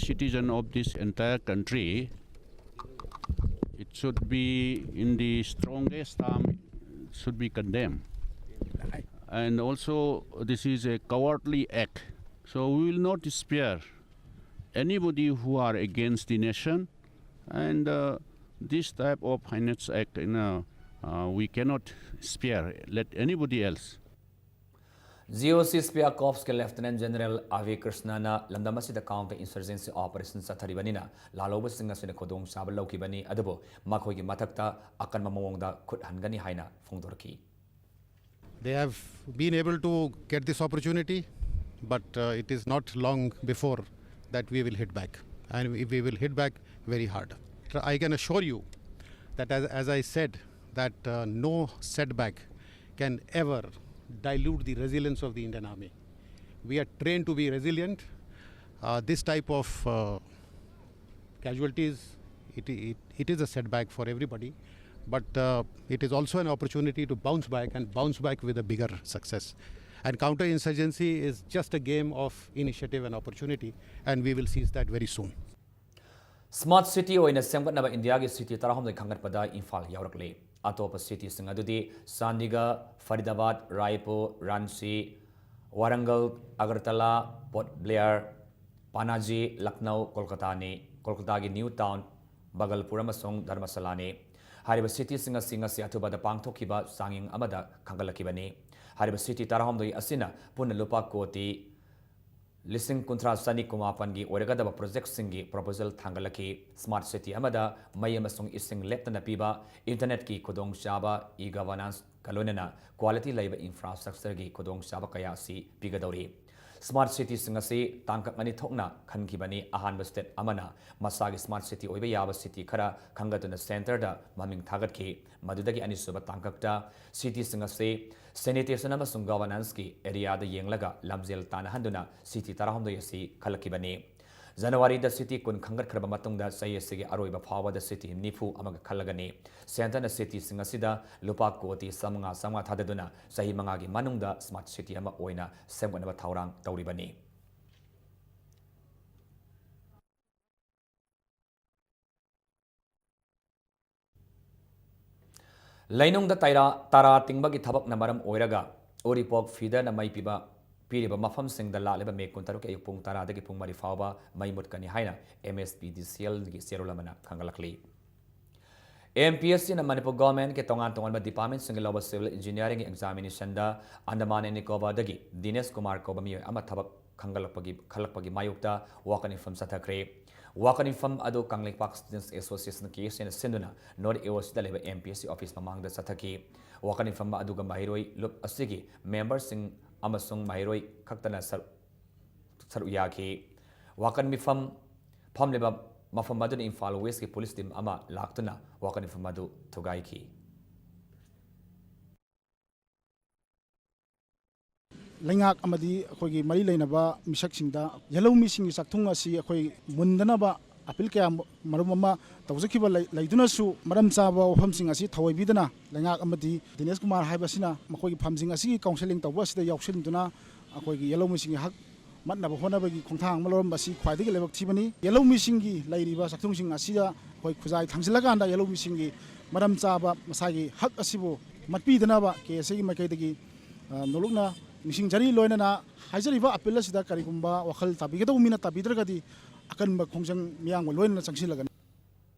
Citizen of this entire country, it should be in the strongest term, should be condemned. And also, this is a cowardly act. So we will not spare anybody who are against the nation. And uh, this type of heinous act, you know, uh, we cannot spare, let anybody else. G O C spear ꯀꯣꯔꯞꯁꯀꯤ lieutenant general R V ꯀ꯭ꯔꯤꯁꯅꯅ ꯂꯝꯗꯝ ꯑꯁꯤꯗ counter insurgency operation ꯆꯠꯊꯔꯤꯕꯅꯤꯅ ꯂꯥꯜꯍꯧꯕꯁꯤꯡ ꯑꯁꯤꯅ ꯈꯨꯗꯣꯡꯆꯥꯕ ꯂꯧꯈꯤꯕꯅꯤ, ꯑꯗꯨꯕꯨ ꯃꯈꯣꯏꯒꯤ ꯃꯊꯛꯇ ꯑꯀꯟꯕ ꯃꯑꯣꯡꯗ ꯈꯨꯠ ꯍꯟꯒꯅꯤ ꯍꯥꯏꯅ ꯐꯣꯡꯗꯣꯔꯛꯈꯤ꯫ They have been able to get this opportunity, but uh, it is not long before that we will hit back, and we we will hit back very hard. I can assure you that, as, as I said, that uh, no setback can ever dilute the resilience of the Indian Army. We are trained to be resilient. Uh, this type of uh, casualties, it, it, it is a setback for everybody, but uh, it is also an opportunity to bounce back and bounce back with a bigger success. And counterinsurgency is just a game of initiative and opportunity, and we will seize that very soon. Smart City ꯑꯣꯏꯅ ꯁꯦꯝꯒꯠꯅꯕ ꯏꯟꯗꯤꯌꯥꯒꯤ city ꯇꯔꯥꯍꯨꯝꯗꯣꯏ ꯈꯟꯒꯠꯄꯗ ꯏꯝꯐꯥꯜ ꯌꯥꯎꯔꯛꯂꯤ꯫ ꯑꯇꯣꯞꯄ cityꯁꯤꯡ ꯑꯗꯨꯗꯤ Chandigarh, Faridabad, Raipur, Ranchi, Warangal, Agartala, Port Blair, Panaji, Lucknow, ꯀꯣꯜꯀꯇꯥꯅꯤ꯫ ꯀꯣꯜꯀꯇꯥꯒꯤ new town, Bhagalpur ꯑꯃꯁꯨꯡ ꯙꯔꯃꯁꯥꯂꯥꯅꯤ꯫ ꯍꯥꯏꯔꯤꯕ cityꯁꯤꯡ ꯑꯁꯤ ꯉꯁꯤ ꯑꯊꯨꯕꯗ ꯄꯥꯡꯊꯣꯛꯈꯤꯕ ꯆꯥꯡꯌꯦꯡ ꯑꯃꯗ ꯈꯟꯒꯠꯂꯛꯈꯤꯕꯅꯤ꯫ ꯍꯥꯏꯔꯤꯕ city ꯇꯔꯥꯍꯨꯝꯗꯣꯏ ꯑꯁꯤꯅ ꯄꯨꯟꯅ ꯂꯨꯄꯥ ꯀꯣꯇꯤ ꯂꯤꯁꯤꯡ ꯀꯨꯟꯊ꯭ꯔꯥ ꯆꯅꯤ ꯀꯨꯟꯃꯥꯄꯟꯒꯤ ꯑꯣꯏꯔꯒꯗꯕ projectꯁꯤꯡꯒꯤ proposal ꯊꯥꯡꯒꯠꯂꯛꯈꯤ꯫ Smart city ꯑꯃꯗ ꯃꯩ ꯑꯃꯁꯨꯡ ꯏꯁꯤꯡ ꯂꯦꯞꯇꯅ ꯄꯤꯕ, internetꯀꯤ ꯈꯨꯗꯣꯡꯆꯥꯕ, e-governanceꯀ ꯂꯣꯏꯅꯅ quality ꯂꯩꯕ infrastructureꯒꯤ ꯈꯨꯗꯣꯡꯆꯥꯕ ꯀꯌꯥ ꯑꯁꯤ ꯄꯤꯒꯗꯧꯔꯤ꯫ Smart cityꯁꯤꯡ ꯑꯁꯤ ꯇꯥꯡꯀꯛ ꯑꯅꯤ ꯊꯣꯛꯅ ꯈꯟꯈꯤꯕꯅꯤ꯫ ꯑꯍꯥꯟꯕ step ꯑꯃꯅ ꯃꯁꯥꯒꯤ smart city ꯑꯣꯏꯕ ꯌꯥꯕ city ꯈꯔ ꯈꯟꯒꯠꯇꯨꯅ centreꯗ ꯃꯃꯤꯡ ꯊꯥꯒꯠꯈꯤ꯫ ꯃꯗꯨꯗꯒꯤ ꯑꯅꯤꯁꯨꯕ ꯇꯥꯡꯀꯛꯇ cityꯁꯤꯡ ꯑꯁꯤ sanitation ꯑꯃꯁꯨꯡ governanceꯀꯤ areaꯗ ꯌꯦꯡꯂꯒ ꯂꯝꯖꯦꯜ ꯇꯥꯟꯅꯍꯟꯗꯨꯅ city ꯇꯔꯥꯍꯨꯝꯗꯣꯏ ꯑꯁꯤ ꯈꯜꯂꯛꯈꯤꯕꯅꯤ꯫ ꯖꯅꯋꯥꯔꯤꯗ city ꯀꯨꯟ ꯈꯟꯒꯠꯈ꯭ꯔꯕ ꯃꯇꯨꯡꯗ ꯆꯍꯤ ꯑꯁꯤꯒꯤ ꯑꯔꯣꯏꯕ ꯐꯥꯎꯕꯗ city ꯅꯤꯐꯨ ꯑꯃꯒ ꯈꯜꯂꯒꯅꯤ꯫ Centreꯅ cityꯁꯤꯡ ꯑꯁꯤꯗ ꯂꯨꯄꯥ ꯀꯣꯇꯤ ꯆꯥꯃꯉꯥ ꯆꯥꯃꯉꯥ ꯊꯥꯗꯗꯨꯅ ꯆꯍꯤ ꯃꯉꯥꯒꯤ ꯃꯅꯨꯡꯗ smart city ꯑꯃ ꯑꯣꯏꯅ ꯁꯦꯝꯒꯠꯅꯕ ꯊꯧꯔꯥꯡ ꯇꯧꯔꯤꯕꯅꯤ꯫ ꯂꯩꯅꯨꯡꯗ ꯇꯩꯔꯥ ꯇꯔꯥ ꯇꯤꯡꯕꯒꯤ ꯊꯕꯛꯅ ꯃꯔꯝ ꯑꯣꯏꯔꯒ ꯎꯔꯤꯄꯣꯛ feederꯅ ꯃꯩ ꯄꯤꯕ ꯄꯤꯔꯤꯕ ꯃꯐꯝꯁꯤꯡꯗ ꯂꯥꯛꯂꯤꯕ ꯃꯦ ꯀꯨꯟꯇꯔꯨꯛꯀꯤ ꯑꯌꯨꯛ ꯄꯨꯡ ꯇꯔꯥꯗꯒꯤ ꯄꯨꯡ ꯃꯔꯤ ꯐꯥꯎꯕ ꯃꯩ ꯃꯨꯠꯀꯅꯤ ꯍꯥꯏꯅ MSPDCLꯒꯤ ꯆꯦꯔꯣꯜ ꯑꯃꯅ ꯈꯪꯒꯠꯂꯛꯂꯤ꯫ MPSCꯅ ꯃꯅꯤꯄꯨꯔ governmentꯀꯤ ꯇꯣꯉꯥꯟ ꯇꯣꯉꯥꯟꯕ departmentꯁꯤꯡꯒꯤ ꯂꯧꯕ civil engineeringꯒꯤ examinationꯗ ꯑꯟꯗꯃꯥꯟ and ꯅꯤꯀꯣꯕꯥꯔꯗꯒꯤ ꯗꯤꯅꯦꯁ ꯀꯨꯃꯥꯔ ꯀꯧꯕ ꯃꯤꯑꯣꯏ ꯑꯃ ꯊꯕꯛ ꯈꯟꯒꯠꯂꯛꯄꯒꯤ ꯈꯜꯂꯛꯄꯒꯤ ꯃꯥꯌꯣꯛꯇ ꯋꯥꯀꯠ ꯃꯤꯐꯝ ꯆꯠꯊꯈ꯭ꯔꯦ꯫ ꯋꯥꯀꯠ ꯃꯤꯐꯝ ꯑꯗꯨ ꯀꯪꯂꯩꯄꯥꯛ Students Association, KSAꯅ ꯁꯤꯟꯗꯨꯅ North AOCꯗ ꯂꯩꯕ MPSC office ꯃꯃꯥꯡꯗ ꯆꯠꯊꯈꯤ꯫ ꯋꯥꯀꯠ ꯃꯤꯐꯝ ꯑꯗꯨꯒ ꯃꯍꯩꯔꯣꯏ ꯂꯨꯞ ꯑꯁꯤꯒꯤ memberꯁꯤꯡ ꯑꯃꯁꯨꯡ ꯃꯍꯩꯔꯣꯏ ꯈꯛꯇꯅ ꯁꯔꯨꯛ ꯁꯔꯨꯛ ꯌꯥꯈꯤ꯫ ꯋꯥꯀꯠ ꯃꯤꯐꯝ ꯐꯝꯂꯤꯕ ꯃꯐꯝ ꯑꯗꯨꯗ ꯏꯝꯐꯥꯜ Westꯀꯤ police team ꯑꯃ ꯂꯥꯛꯇꯨꯅ ꯋꯥꯀꯠ ꯃꯤꯐꯝ ꯑꯗꯨ ꯊꯨꯒꯥꯏꯈꯤ꯫ ꯂꯩꯉꯥꯛ ꯑꯃꯗꯤ ꯑꯩꯈꯣꯏꯒꯤ ꯃꯔꯤ ꯂꯩꯅꯕ ꯃꯤꯁꯛꯁꯤꯡꯗ ꯌꯦꯜꯍꯧꯃꯤꯁꯤꯡꯒꯤ ꯆꯥꯛꯊꯨꯡ ꯑꯁꯤ ꯑꯩꯈꯣꯏ ꯃꯨꯟꯗꯅꯕ ꯑꯄꯤꯜ ꯀꯌꯥ ꯃꯔꯨꯝ ꯑꯃ ꯇꯧꯖꯈꯤꯕ ꯂꯩ-, ꯂꯩꯗꯨꯅꯁꯨ, ꯃꯔꯝ ꯆꯥꯕ ꯋꯥꯐꯝꯁꯤꯡ ꯑꯁꯤ ꯊꯑꯣꯏꯕꯤꯗꯅ ꯂꯩꯉꯥꯛ ꯑꯃꯗꯤ ꯗꯤꯅꯦꯁ ꯀꯨꯃꯥꯔ ꯍꯥꯏꯕꯁꯤꯅ ꯃꯈꯣꯏꯒꯤ ꯐꯝꯁꯤꯡ ꯑꯁꯤꯒꯤ ꯀꯥꯎꯟꯁꯦꯂꯤꯡ ꯇꯧꯕ ꯑꯁꯤꯗ ꯌꯥꯎꯁꯤꯟꯗꯨꯅ ꯑꯩꯈꯣꯏꯒꯤ ꯌꯦꯜꯍꯧꯃꯤꯁꯤꯡꯒꯤ ꯍꯛ ꯃꯠꯅꯕ ꯍꯣꯠꯅꯕꯒꯤ ꯈꯣꯡꯊꯥꯡ ꯑꯃ ꯂꯧꯔꯝꯕ ꯑꯁꯤ ꯈ꯭ꯋꯥꯏꯗꯒꯤ ꯂꯥꯏꯕꯛ ꯊꯤꯕꯅꯤ꯫ ꯌꯦꯜꯍꯧꯃꯤꯁꯤꯡꯒꯤ ꯂꯩꯔꯤꯕ ꯆꯥꯛꯊꯨꯡꯁꯤꯡ ꯑꯁꯤꯗ ꯑꯩꯈꯣꯏ ꯈꯨꯖꯥꯏ ꯊꯥꯡꯖꯤꯜꯂꯀꯥꯟꯗ ꯌꯦꯜꯍꯧꯃꯤꯁꯤꯡꯒꯤ ꯃꯔꯝ ꯆꯥꯕ ꯃꯁꯥꯒꯤ ꯍꯛ ꯑꯁꯤꯕꯨ ꯃꯠꯄꯤꯗꯅꯕ ꯀꯦ ꯑꯦꯁ ꯑꯦꯒꯤ ꯃꯥꯏꯀꯩꯗꯒꯤ, ꯑ, ꯅꯣꯂꯨꯛꯅ ꯅꯤꯡꯁꯤꯡꯖꯔꯤ꯫ ꯂꯣꯏꯅꯅ ꯍꯥꯏꯖꯔꯤꯕ ꯑꯄꯤꯜ ꯑꯁꯤꯗ ꯀꯔꯤꯒꯨꯝꯕ ꯋꯥꯈꯜ ꯇꯥꯕꯤꯒꯗꯧꯕ ꯃꯤꯅ ꯇꯥꯕꯤꯗ꯭ꯔꯒꯗꯤ ꯑꯀꯟꯕ ꯈꯣꯡꯖꯪ ꯃꯤꯌꯥꯝꯒ ꯂꯣꯏꯅꯅ ꯆꯪꯁꯤꯜꯂꯒꯅꯤ꯫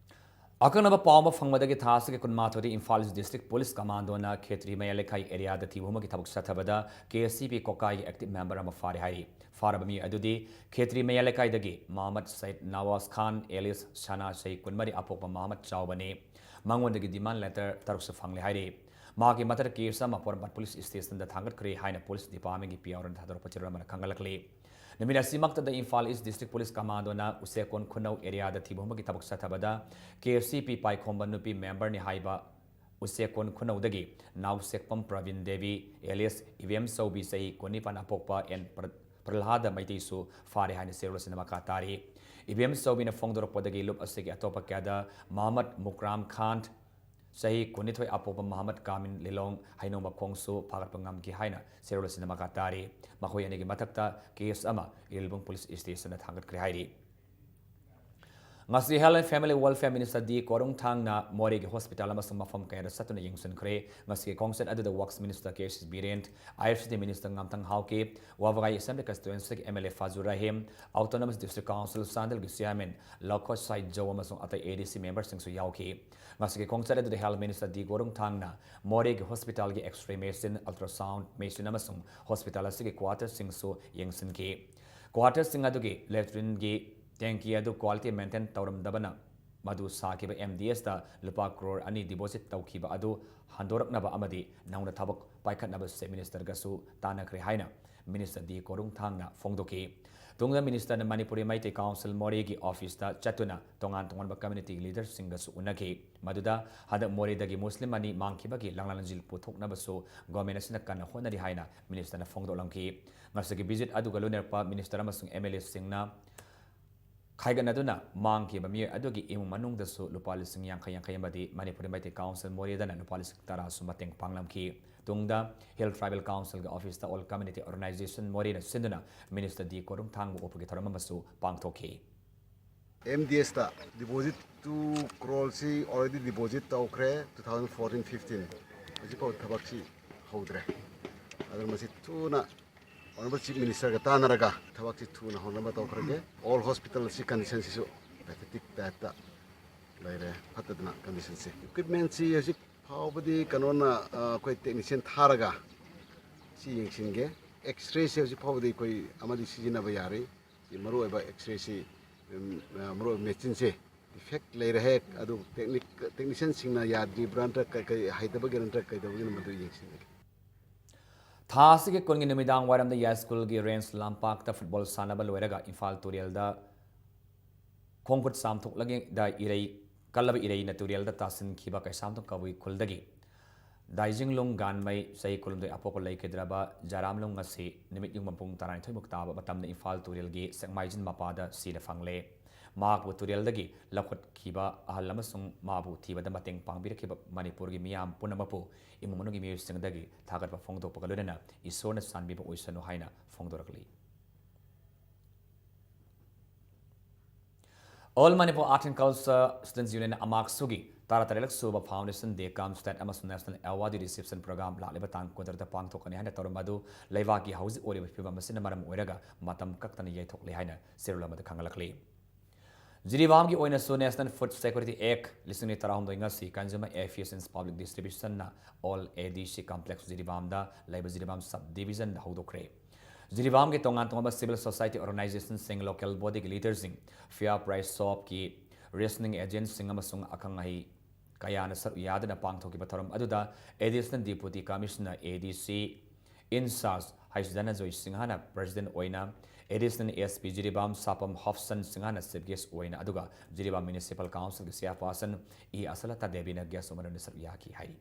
ꯑꯀꯛꯅꯕ ꯄꯥꯎ ꯑꯃ ꯐꯪꯕꯗꯒꯤ ꯊꯥ ꯑꯁꯤꯒꯤ ꯀꯨꯟꯃꯥꯊꯣꯏꯗ ꯏꯝꯐꯥꯜ ꯏꯁ ꯗꯤꯁꯇ꯭ꯔꯤꯛ ꯄꯨꯂꯤꯁ ꯀꯃꯥꯟꯗꯣꯅ ꯈꯦꯇ꯭ꯔꯤ ꯃꯌꯥꯏ ꯂꯩꯀꯥꯏ ꯑꯦꯔꯤꯌꯥꯗ ꯊꯤꯕ ꯍꯨꯝꯕꯒꯤ ꯊꯕꯛ ꯆꯠꯊꯕꯗ ꯀꯦ ꯑꯦꯁ ꯁꯤ ꯄꯤ ꯀꯣꯀꯥꯏꯒꯤ ꯑꯦꯛꯇꯤꯚ ꯃꯦꯝꯕꯔ ꯑꯃ ꯐꯥꯔꯦ ꯍꯥꯏꯔꯤ꯫ ꯐꯥꯔꯕ ꯃꯤ ꯑꯗꯨꯗꯤ ꯈꯦꯇ꯭ꯔꯤ ꯃꯌꯥꯏ ꯂꯩꯀꯥꯏꯗꯒꯤ ꯃꯣꯍꯝꯃꯗ ꯁꯌꯤꯗ ꯅꯋꯥꯖ ꯈꯥꯟ ꯑꯦꯂꯤꯁ ꯁꯅꯥ ꯆꯍꯤ ꯀꯨꯟꯃꯔꯤ ꯑꯄꯣꯛꯄ ꯃꯣꯍꯝꯃꯗ ꯆꯥꯎꯕꯅꯤ꯫ ꯃꯉꯣꯟꯗꯒꯤ ꯗꯤꯃꯥꯟ ꯂꯦꯇꯔ ꯇꯔꯨꯛꯁꯨ ꯐꯪꯂꯦ ꯍꯥꯏꯔꯤ꯫ ꯃꯍꯥꯛꯀꯤ ꯃꯊꯛꯇ ꯀꯦꯁ ꯑꯃ ꯄꯣꯔꯣꯝꯄꯥꯠ ꯄꯨꯂꯤꯁ ꯁ꯭ꯇꯦꯁꯟꯗ ꯊꯥꯡꯒꯠꯈ꯭ꯔꯦ ꯍꯥꯏꯅ ꯄꯨꯂꯤꯁ ꯗꯤꯄꯥꯔꯠꯃꯦꯟꯒꯤ ꯄꯤ ꯑꯥꯔ ꯑꯣꯅ ꯊꯥꯗꯣꯔꯛꯄ ꯆꯦꯔꯣꯜ ꯑꯃꯅ ꯈꯪꯍꯜꯂꯛꯂꯤ꯫ ꯅꯨꯃꯤꯠ ꯑꯁꯤꯃꯛꯇꯗ ꯏꯝꯐꯥꯜ ꯏꯁ ꯗꯤꯁꯇ꯭ꯔꯤꯛ ꯄꯨꯂꯤꯁ ꯀꯃꯥꯟꯗꯣꯅ ꯎꯆꯦꯛꯀꯣꯟ ꯈꯨꯅꯧ ꯑꯦꯔꯤꯌꯥꯗ ꯊꯤꯕ ꯍꯨꯝꯕꯒꯤ ꯊꯕꯛ ꯆꯠꯊꯕꯗ ꯀꯦ ꯑꯦꯁ ꯁꯤ ꯄꯤ ꯄꯥꯏꯈꯣꯝꯕ ꯅꯨꯄꯤ ꯃꯦꯝꯕꯔꯅꯤ ꯍꯥꯏꯕ ꯎꯆꯦꯛꯀꯣꯟ ꯈꯨꯅꯧꯗꯒꯤ ꯅꯥꯎꯁꯦꯛꯄꯝ ꯄ꯭ꯔꯕꯤꯟ ꯗꯦꯕꯤ ꯑꯦꯂꯤꯌꯁ ꯏꯕꯦꯝꯆꯧꯕꯤ ꯆꯍꯤ ꯀꯨꯟꯅꯤꯄꯥꯟ ꯑꯄꯣꯛꯄ ꯑꯦꯟ ꯄ꯭ꯔ-, ꯄ꯭ꯔꯍ꯭ꯂꯥꯗ ꯃꯩꯇꯩꯁꯨ ꯐꯥꯔꯦ ꯍꯥꯏꯅ ꯆꯦꯔꯣꯜ ꯑꯁꯤꯅ ꯃꯈꯥ ꯇꯥꯔꯤ꯫ ꯏꯕꯦꯝꯆꯧꯕꯤꯅ ꯐꯣꯡꯗꯣꯔꯛꯄꯗꯒꯤ ꯂꯨꯞ ꯑꯁꯤꯒꯤ ꯑꯇꯣꯞꯄ ꯀꯌꯥꯗ ꯃꯣꯍꯝꯃꯗ ꯃꯨꯀ꯭ꯔꯥꯝ ꯈꯥꯟ ꯆꯍꯤ ꯀꯨꯟꯅꯤꯊꯣꯏ ꯑꯄꯣꯛꯄ ꯃꯣꯍꯝꯃꯗ ꯀꯥꯃꯤꯟ ꯂꯤꯂꯣꯡ ꯍꯩꯅꯧꯃꯈꯣꯡꯁꯨ ꯐꯥꯒꯠꯄ ꯉꯝꯈꯤ ꯍꯥꯏꯅ ꯆꯦꯔꯣꯜ ꯑꯁꯤꯅ ꯃꯈꯥ ꯇꯥꯔꯤ꯫ ꯃꯈꯣꯏ ꯑꯅꯤꯒꯤ ꯃꯊꯛꯇ ꯀꯦꯁ ꯑꯃ ꯏꯔꯤꯜꯕꯨꯡ ꯄꯨꯂꯤꯁ ꯁ꯭ꯇꯦꯁꯟꯗ ꯊꯥꯡꯒꯠꯈ꯭ꯔꯦ ꯍꯥꯏꯔꯤ꯫ ꯉꯁꯤ Health and Family Welfare Minister ꯗꯤ ꯀꯣꯔꯨꯡꯊꯥꯡꯅ ꯃꯣꯔꯦꯒꯤ ꯍꯣꯁꯄꯤꯇꯥꯜ ꯑꯃꯁꯨꯡ ꯃꯐꯝ ꯀꯌꯥꯗ ꯆꯠꯇꯨꯅ ꯌꯦꯡꯁꯤꯟꯈ꯭ꯔꯦ꯫ ꯉꯁꯤꯒꯤ ꯈꯣꯡꯆꯠ ꯑꯗꯨꯗ Works Minister K C Biren, I F C T Minister ꯉꯥꯝꯊꯪ Haokip, Wabgai Assembly Constituency M L A Fazur Rahim, Autonomous District Council ꯆꯥꯟꯗꯦꯜꯒꯤ ꯆꯤꯌꯥꯔꯃꯦꯟ ꯂꯧꯈꯣꯠ ꯁꯥꯏꯖꯧ ꯑꯃꯁꯨꯡ ꯑꯇꯩ ꯑꯦ ꯗꯤ ꯁꯤ ꯃꯦꯝꯕꯔꯁꯤꯡꯁꯨ ꯌꯥꯎꯈꯤ꯫ ꯉꯁꯤꯒꯤ ꯈꯣꯡꯆꯠ ꯑꯗꯨꯗ Health Minister ꯗꯤ ꯀꯣꯔꯨꯡꯊꯥꯡꯅ ꯃꯣꯔꯦꯒꯤ ꯍꯣꯁꯄꯤꯇꯥꯜꯒꯤ X-ray machine, ultrasound machine ꯑꯃꯁꯨꯡ ꯍꯣꯁꯄꯤꯇꯥꯜ ꯑꯁꯤꯒꯤ ꯀ꯭ꯋꯥꯇꯔꯁꯤꯡꯁꯨ ꯌꯦꯡꯁꯤꯟꯈꯤ꯫ ꯀ꯭ꯋꯥꯇꯔꯁꯤꯡ ꯑꯗꯨꯒꯤ ꯂꯦꯇ꯭ꯔꯤꯟꯒꯤ ꯇꯦꯡꯀꯤ ꯑꯗꯨ quality maintain ꯇꯧꯔꯝꯗꯕꯅ ꯃꯗꯨ ꯁꯥꯈꯤꯕ ꯑꯦꯝ ꯗꯤ ꯑꯦꯁꯇ ꯂꯨꯄꯥ ꯀ꯭ꯔꯣꯔ ꯑꯅꯤ deposit ꯇꯧꯈꯤꯕ ꯑꯗꯨ ꯍꯟꯗꯣꯔꯛꯅꯕ ꯑꯃꯗꯤ ꯅꯧꯅ ꯊꯕꯛ ꯄꯥꯏꯈꯠꯅꯕ Chief Ministerꯒꯁꯨ ꯇꯥꯟꯅꯈ꯭ꯔꯦ ꯍꯥꯏꯅ ꯃꯤꯅꯤꯁꯇꯔ ꯗꯤ ꯀꯣꯔꯨꯡꯊꯥꯡꯅ ꯐꯣꯡꯗꯣꯛꯈꯤ꯫ ꯇꯨꯡꯗ ꯃꯤꯅꯤꯁꯇꯔꯅ ꯃꯅꯤꯄꯨꯔꯤ ꯃꯩꯇꯩ ꯀꯥꯎꯟꯁꯤꯜ ꯃꯣꯔꯦꯒꯤ ꯑꯣꯐꯤꯁꯇ ꯆꯠꯇꯨꯅ ꯇꯣꯉꯥꯟ ꯇꯣꯉꯥꯟꯕ ꯀꯝꯃ꯭ꯌꯨꯅꯤꯇꯤ ꯂꯤꯗꯔꯁꯤꯡꯒꯁꯨ ꯎꯅꯈꯤ꯫ ꯃꯗꯨꯗ ꯍꯟꯗꯛ ꯃꯣꯔꯦꯗꯒꯤ ꯃꯨꯁꯂꯤꯝ ꯑꯅꯤ ꯃꯥꯡꯈꯤꯕꯒꯤ ꯂꯪꯂꯥ ꯂꯪꯖꯤꯜ ꯄꯨꯊꯣꯛꯅꯕꯁꯨ ꯒꯣꯔꯃꯦꯟ ꯑꯁꯤꯅ ꯀꯟꯅ ꯍꯣꯠꯅꯔꯤ ꯍꯥꯏꯅ ꯃꯤꯅꯤꯁꯇꯔꯅ ꯐꯣꯡꯗꯣꯛꯂꯝꯈꯤ꯫ ꯉꯁꯤꯒꯤ ꯚꯤꯖꯤꯠ ꯑꯗꯨꯒ ꯂꯣꯏꯅꯔꯛꯄ ꯃꯤꯅꯤꯁꯇꯔ ꯑꯃꯁꯨꯡ ꯑꯦꯝ ꯑꯦꯜ ꯑꯦꯁꯤꯡꯅ ꯈꯥꯏꯒꯠꯅꯗꯨꯅ ꯃꯥꯡꯈꯤꯕ ꯃꯤꯑꯣꯏ ꯑꯗꯨꯒꯤ ꯏꯃꯨꯡ ꯃꯅꯨꯡꯗꯁꯨ ꯂꯨꯄꯥ ꯂꯤꯁꯤꯡ ꯌꯥꯡꯈꯩ ꯌꯥꯡꯈꯩ ꯑꯃꯗꯤ ꯃꯅꯤꯄꯨꯔꯤ ꯃꯩꯇꯩ ꯀꯥꯎꯟꯁꯤꯜ ꯃꯣꯔꯦꯗꯅ ꯂꯨꯄꯥ ꯂꯤꯁꯤꯡ ꯇꯔꯥꯁꯨ ꯃꯇꯦꯡ ꯄꯥꯡꯂꯝꯈꯤ꯫ ꯇꯨꯡꯗ ꯍꯤꯜ ꯇ꯭ꯔꯥꯏꯕꯦꯜ ꯀꯥꯎꯟꯁꯤꯜꯒꯤ ꯑꯣꯐꯤꯁꯇ ꯑꯣꯜ ꯀꯝꯃ꯭ꯌꯨꯅꯤꯇꯤ ꯑꯣꯔꯒꯅꯥꯏꯖꯦꯁꯟ ꯃꯣꯔꯦꯅ ꯁꯤꯟꯗꯨꯅ ꯃꯤꯅꯤꯁꯇꯔ ꯗꯤ ꯀꯣꯔꯨꯡꯊꯥꯡꯕꯨ ꯎꯞꯄꯒꯤ ꯊꯧꯔꯝ ꯑꯃꯁꯨ ꯄꯥꯡꯊꯣꯛꯈꯤ꯫ ꯑꯦꯝ ꯗꯤ ꯑꯦꯁꯇ ꯗꯤꯄꯣꯖꯤꯠ ꯇꯨ ꯀ꯭ꯔꯣꯔꯁꯤ ꯑꯣꯜꯔꯦꯗꯤ ꯗꯤꯄꯣꯖꯤꯠ ꯇꯧꯈ꯭ꯔꯦ꯫ ꯇꯨ ꯊꯥꯎꯖꯟ ꯐꯣꯔꯇꯤꯟ ꯐꯤꯐꯇꯤꯟ ꯍꯧꯖꯤꯛꯐꯥꯎ ꯊꯕꯛꯁꯤ ꯍꯧꯗ꯭ꯔꯦ꯫ ꯑꯗꯨꯅ ꯃꯁꯤ ꯊꯨꯅ ꯑꯣꯅꯔꯦꯕꯜ ꯆꯤꯐ ꯃꯤꯅꯤꯁꯇꯔꯒ ꯇꯥꯟꯅꯔꯒ ꯊꯕꯛꯁꯤ ꯊꯨꯅ ꯍꯧꯅꯕ ꯇꯧꯈ꯭ꯔꯒꯦ꯫ ꯑꯣꯜ ꯍꯣꯁꯄꯤꯇꯥꯜꯁꯤ ꯀꯟꯗꯤꯁꯟꯁꯤꯁꯨ ꯄꯦꯊꯦꯇꯤꯛ ꯇꯥꯏꯞꯇ ꯂꯩꯔꯦ, ꯐꯠꯇꯗꯅ ꯀꯟꯗꯤꯁꯟꯁꯤ꯫ ꯏꯀ꯭ꯋꯤꯞꯃꯦꯟꯁꯤ ꯍꯧꯖꯤꯛ ꯐꯥꯎꯕꯗꯤ ꯀꯩꯅꯣꯅ ꯑꯩꯈꯣꯏ ꯇꯦꯛꯅꯤꯁꯤꯌꯟ ꯊꯥꯔꯒ ꯁꯤ ꯌꯦꯡꯁꯤꯟꯒꯦ꯫ ꯑꯦꯛꯁꯔꯦꯁꯦ ꯍꯧꯖꯤꯛ ꯐꯥꯎꯕꯗꯤ ꯑꯩꯈꯣꯏ ꯑꯃꯗꯤ ꯁꯤꯖꯤꯟꯅꯕ ꯌꯥꯔꯤ꯫ ꯃꯔꯨꯑꯣꯏꯕ ꯑꯦꯛꯁꯔꯦꯁꯤ ꯃꯔꯨꯑꯣꯏꯕ ꯃꯦꯆꯤꯟꯁꯦ ꯗꯤꯐꯦꯛ ꯂꯩꯔꯦ꯫ ꯑꯗꯨ ꯇꯦꯛꯅꯤꯛ ꯇꯦꯛꯅꯤꯁꯤꯌꯟꯁꯤꯡꯅ ꯌꯥꯗ꯭ꯔꯤꯕ꯭ꯔꯥ ꯅꯠꯇ꯭ꯔꯒ ꯀꯩ ꯀꯩ ꯍꯩꯇꯕꯒꯤꯔ ꯅꯠꯇ꯭ꯔꯒ ꯀꯩꯗꯧꯕꯒꯤꯅꯣ ꯃꯗꯨ ꯌꯦꯡꯁꯤꯟꯖꯒꯦ꯫ ꯊꯥ ꯑꯁꯤꯒꯤ ꯀꯨꯟꯒꯤ ꯅꯨꯃꯤꯗꯥꯡ ꯋꯥꯏꯔꯝꯗ ꯌꯥꯏꯁ꯭ꯀꯨꯜꯒꯤ ꯔꯦꯟꯖ ꯂꯝꯄꯥꯛꯇ ꯐꯨꯠꯕꯣꯜ ꯁꯥꯟꯅꯕ ꯂꯣꯏꯔꯒ ꯏꯝꯐꯥꯜ ꯇꯨꯔꯦꯜꯗ ꯈꯣꯡꯈꯨꯠ ꯆꯥꯝꯊꯣꯛꯂꯒ ꯏꯔꯩ ꯀꯜꯂꯕ ꯏꯔꯩꯅ ꯇꯨꯔꯦꯜꯗ ꯇꯥꯁꯤꯟꯈꯤꯕ ꯀꯩꯁꯥꯝꯊꯣꯡ ꯀꯕꯨꯏ ꯈꯨꯜꯗꯒꯤ ꯗꯥꯏꯖꯤꯡꯂꯨꯡ ꯒꯥꯟꯃꯩ ꯆꯍꯤ ꯀꯨꯟꯍꯨꯝꯗꯣꯏ ꯑꯄꯣꯛꯄ ꯂꯩꯈꯤꯗ꯭ꯔꯕ ꯖꯥꯔꯥꯝꯂꯨꯡ ꯑꯁꯤ ꯅꯨꯃꯤꯠ ꯌꯨꯡꯕ ꯄꯨꯡ ꯇꯔꯥꯅꯤꯊꯣꯏꯃꯨꯛ ꯇꯥꯕ ꯃꯇꯝꯗ ꯏꯝꯐꯥꯜ ꯇꯨꯔꯦꯜꯒꯤ ꯁꯦꯛꯃꯥꯏꯖꯤꯟ ꯃꯄꯥꯗ ꯁꯤꯔ ꯐꯪꯂꯦ꯫ ꯃꯍꯥꯛꯄꯨ ꯇꯨꯔꯦꯜꯗꯒꯤ ꯂꯧꯈꯠꯈꯤꯕ ꯑꯍꯜ ꯑꯃꯁꯨꯡ ꯃꯥꯕꯨ ꯊꯤꯕꯗ ꯃꯇꯦꯡ ꯄꯥꯡꯕꯤꯔꯛꯈꯤꯕ ꯃꯅꯤꯄꯨꯔꯒꯤ ꯃꯤꯌꯥꯝ ꯄꯨꯝꯅꯃꯛꯄꯨ ꯏꯃꯨꯡ ꯃꯅꯨꯡꯒꯤ ꯃꯤꯑꯣꯏꯁꯤꯡꯗꯒꯤ ꯊꯥꯒꯠꯄ ꯐꯣꯡꯗꯣꯛꯄꯒ ꯂꯣꯏꯅꯅ ꯏꯁꯣꯔꯅ ꯆꯥꯟꯕꯤꯕ ꯑꯣꯏꯁꯅꯨ ꯍꯥꯏꯅ ꯐꯣꯡꯗꯣꯔꯛꯂꯤ꯫ All Manipur Art and Culture Students Union, ꯑꯃꯥꯛꯁꯨꯒꯤ ꯇꯔꯥꯇꯔꯦꯠꯂꯛ ꯁꯨꯕ Foundation Day cum state ꯑꯃꯁꯨꯡ National Award Reception Program ꯂꯥꯛꯂꯤꯕ ꯇꯥꯡ ꯀꯨꯟꯇꯔꯨꯛꯇ ꯄꯥꯡꯊꯣꯛꯀꯅꯤ ꯍꯥꯏꯅ ꯇꯧꯔꯝꯕ ꯑꯗꯨ ꯂꯩꯕꯥꯛꯀꯤ ꯍꯧꯖꯤꯛ ꯑꯣꯏꯔꯤꯕ ꯐꯤꯕꯝ ꯑꯁꯤꯅ ꯃꯔꯝ ꯑꯣꯏꯔꯒ ꯃꯇꯝ ꯀꯛꯇꯅ ꯌꯩꯊꯣꯛꯂꯦ ꯍꯥꯏꯅ ꯆꯦꯔꯣꯜ ꯑꯃꯗ ꯈꯪꯍꯜꯂꯛꯂꯤ꯫ ꯖꯤꯔꯤꯕꯥꯝꯒꯤ ꯑꯣꯏꯅꯁꯨ National Food Security Act ꯂꯤꯁꯤꯡ ꯑꯅꯤ ꯇꯔꯥꯍꯨꯝꯗꯣꯏ ꯉꯁꯤ Consumer Affairs and Public Distributionꯅ All ADC Complex ꯖꯤꯔꯤꯕꯥꯝꯗ ꯂꯩꯕ ꯖꯤꯔꯤꯕꯥꯝ Sub Divisionꯗ ꯍꯧꯗꯣꯛꯈ꯭ꯔꯦ꯫ ꯖꯤꯔꯤꯕꯥꯝꯒꯤ ꯇꯣꯉꯥꯟ ꯇꯣꯉꯥꯟꯕ civil society organizationꯁꯤꯡ, local bodyꯒꯤ leaderꯁꯤꯡ, fair price shopꯀꯤ reasoning agentꯁꯤꯡ ꯑꯃꯁꯨꯡ ꯑꯈꯪ ꯑꯍꯩ ꯀꯌꯥꯅ ꯁꯔꯨꯛ ꯌꯥꯗꯨꯅ ꯄꯥꯡꯊꯣꯛꯈꯤꯕ ꯊꯧꯔꯝ ꯑꯗꯨꯗ Additional Deputy Commissioner ADC in charge ꯍꯩꯁ ꯙꯅꯟꯖꯣꯏ ꯁꯤꯡꯍꯅ president ꯑꯣꯏꯅ, additional SP ꯖꯤꯔꯤꯕꯥꯝ ꯁꯥꯄꯝ ꯍꯣꯞꯁꯟ ꯁꯤꯡꯍꯅ chief guest ꯑꯣꯏꯅ, ꯑꯗꯨꯒ ꯖꯤꯔꯤꯕꯥꯝ municipal councilꯒꯤ chairperson ꯏ ꯑꯁꯂꯇꯥ ꯗꯦꯕꯤꯅ guest of honour ꯑꯣꯏꯅ ꯁꯔꯨꯛ ꯌꯥꯈꯤ ꯍꯥꯏꯔꯤ꯫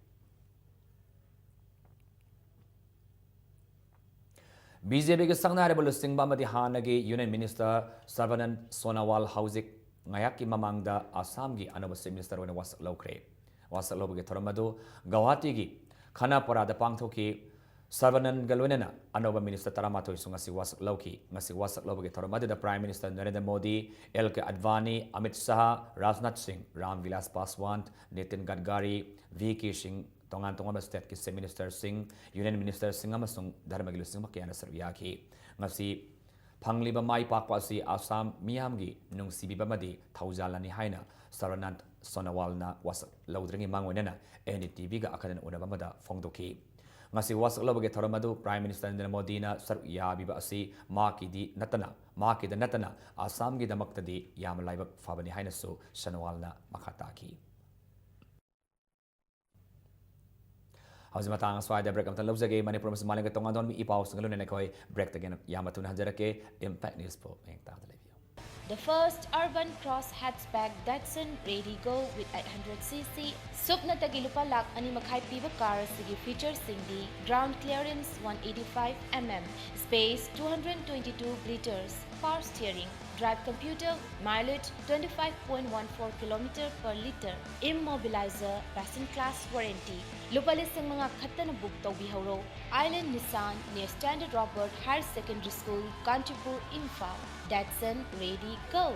ꯕꯤ ꯖꯦ ꯄꯤꯒꯤ ꯁꯛꯅꯥꯏꯔꯕ ꯂꯨꯆꯤꯡꯕ ꯑꯃꯗꯤ ꯍꯥꯟꯅꯒꯤ Union Minister ꯁꯔꯕꯥꯅꯟꯗ ꯁꯣꯅꯣꯋꯥꯜ ꯍꯧꯖꯤꯛ ꯉꯥꯏꯍꯥꯛꯀꯤ ꯃꯃꯥꯡꯗ ꯑꯁꯥꯝꯒꯤ ꯑꯅꯧꯕ Chief Minister ꯑꯣꯏꯅ ꯋꯥꯁꯛ ꯂꯧꯈ꯭ꯔꯦ꯫ ꯋꯥꯁꯛ ꯂꯧꯕꯒꯤ ꯊꯧꯔꯝ ꯑꯗꯨ ꯒꯧꯍꯥꯇꯤꯒꯤ ꯈꯅꯥꯄꯥꯔꯥꯗ ꯄꯥꯡꯊꯣꯛꯈꯤ꯫ ꯁꯔꯕꯥꯅꯟꯗꯒ ꯂꯣꯏꯅꯅ ꯑꯅꯧꯕ minister ꯇꯔꯥꯃꯥꯊꯣꯏꯁꯨ ꯉꯁꯤ ꯋꯥꯁꯛ ꯂꯧꯈꯤ꯫ ꯉꯁꯤ ꯋꯥꯁꯛ ꯂꯧꯕꯒꯤ ꯊꯧꯔꯝ ꯑꯗꯨꯗ Prime Minister Narendra Modi, L K Advani, Amit Shah, Rajnath Singh, Ram Vilas ꯄꯥꯁꯋꯥꯟ, Nitin ꯒꯗꯀꯥꯔꯤ, V ꯀꯦ ꯁꯤꯡ, ꯇꯣꯉꯥꯟ ꯇꯣꯉꯥꯟꯕ stateꯀꯤ Chief Ministerꯁꯤꯡ, Union Ministerꯁꯤꯡ ꯑꯃꯁꯨꯡ ꯙꯔꯃꯒꯤ ꯂꯨꯆꯤꯡꯕ ꯀꯌꯥꯅ ꯁꯔꯨꯛ ꯌꯥꯈꯤ꯫ ꯉꯁꯤ ꯐꯪꯂꯤꯕ ꯃꯥꯏ ꯄꯥꯛꯄ ꯑꯁꯤ ꯑꯁꯥꯝ ꯃꯤꯌꯥꯝꯒꯤ ꯅꯨꯡꯁꯤꯕꯤꯕ ꯑꯃꯗꯤ ꯊꯧꯖꯥꯜꯅꯅꯤ ꯍꯥꯏꯅ ꯁꯔꯕꯥꯅꯟꯗ ꯁꯣꯅꯣꯋꯥꯜꯅ ꯋꯥꯁꯛ ꯂꯧꯗ꯭ꯔꯤꯉꯩ ꯃꯥꯡꯑꯣꯏꯅꯅ ꯑꯦꯟ ꯗꯤ ꯇꯤ ꯚꯤꯒ ꯑꯈꯟꯅꯅ ꯎꯅꯕ ꯑꯃꯗ ꯐꯣꯡꯗꯣꯛꯈꯤ꯫ ꯉꯁꯤ ꯋꯥꯁꯛ ꯂꯧꯕꯒꯤ ꯊꯧꯔꯝ ꯑꯗꯨ Prime Minister ꯅꯔꯦꯟꯗ꯭ꯔ ꯃꯣꯗꯤꯅ ꯁꯔꯨꯛ ꯌꯥꯕꯤꯕ ꯑꯁꯤ ꯃꯍꯥꯛꯀꯤꯗꯤ ꯅꯠꯇꯅ, ꯃꯍꯥꯛꯀꯤꯗ ꯅꯠꯇꯅ ꯑꯁꯥꯝꯒꯤꯗꯃꯛꯇꯗꯤ ꯌꯥꯝꯅ ꯂꯥꯏꯕꯛ ꯐꯕꯅꯤ ꯍꯥꯏꯅꯁꯨ ꯁꯣꯅꯣꯋꯥꯜꯅ ꯃꯈꯥ ꯇꯥꯈꯤ꯫ ꯍꯧꯖꯤꯛ ꯃꯇꯥꯡ ꯑꯁ꯭ꯋꯥꯏꯗ break ꯑꯃꯇ ꯂꯧꯖꯒꯦ꯫ ꯃꯅꯤꯄꯨꯔ ꯑꯃꯁꯨꯡ ꯃꯥꯂꯦꯝꯒꯤ ꯇꯣꯉꯥꯟ ꯇꯣꯉꯥꯟꯕ ꯏ ꯄꯥꯎꯁꯤꯡꯒ ꯂꯣꯏꯅꯅ ꯑꯩꯈꯣꯏ breakꯇꯒꯤ ꯌꯥꯝꯅ ꯊꯨꯅ ꯍꯟꯖꯔꯛꯀꯦ꯫ Impact Newsꯄꯨ ꯃꯤꯠꯌꯦꯡ ꯇꯥꯕꯗ ꯂꯩꯕꯤꯌꯨ꯫ The first urban cross hatchback Datsun Ready Go with eight hundred C C, ꯁꯨꯞꯅꯇꯒꯤ ꯂꯨꯄꯥ ꯂꯥꯈ ꯑꯅꯤ ꯃꯈꯥꯏ ꯄꯤꯕ car ꯑꯁꯤꯒꯤ featureꯁꯤꯡꯗꯤ: ground clearance one eighty-five mm, space two hundred twenty-two liters, power steering, drive computer, mileage twenty-five point one four kilometer per liter, immobilizer, passenger class warranty꯫ ꯂꯨꯄꯥ ꯂꯤꯁꯤꯡ ꯃꯉꯥ ꯈꯛꯇꯅ book ꯇꯧꯕꯤꯍꯧꯔꯣ꯫ Island Nissan near Standard Robert Higher Secondary School, Kanchipur, Imphal. Datsun Ready Go!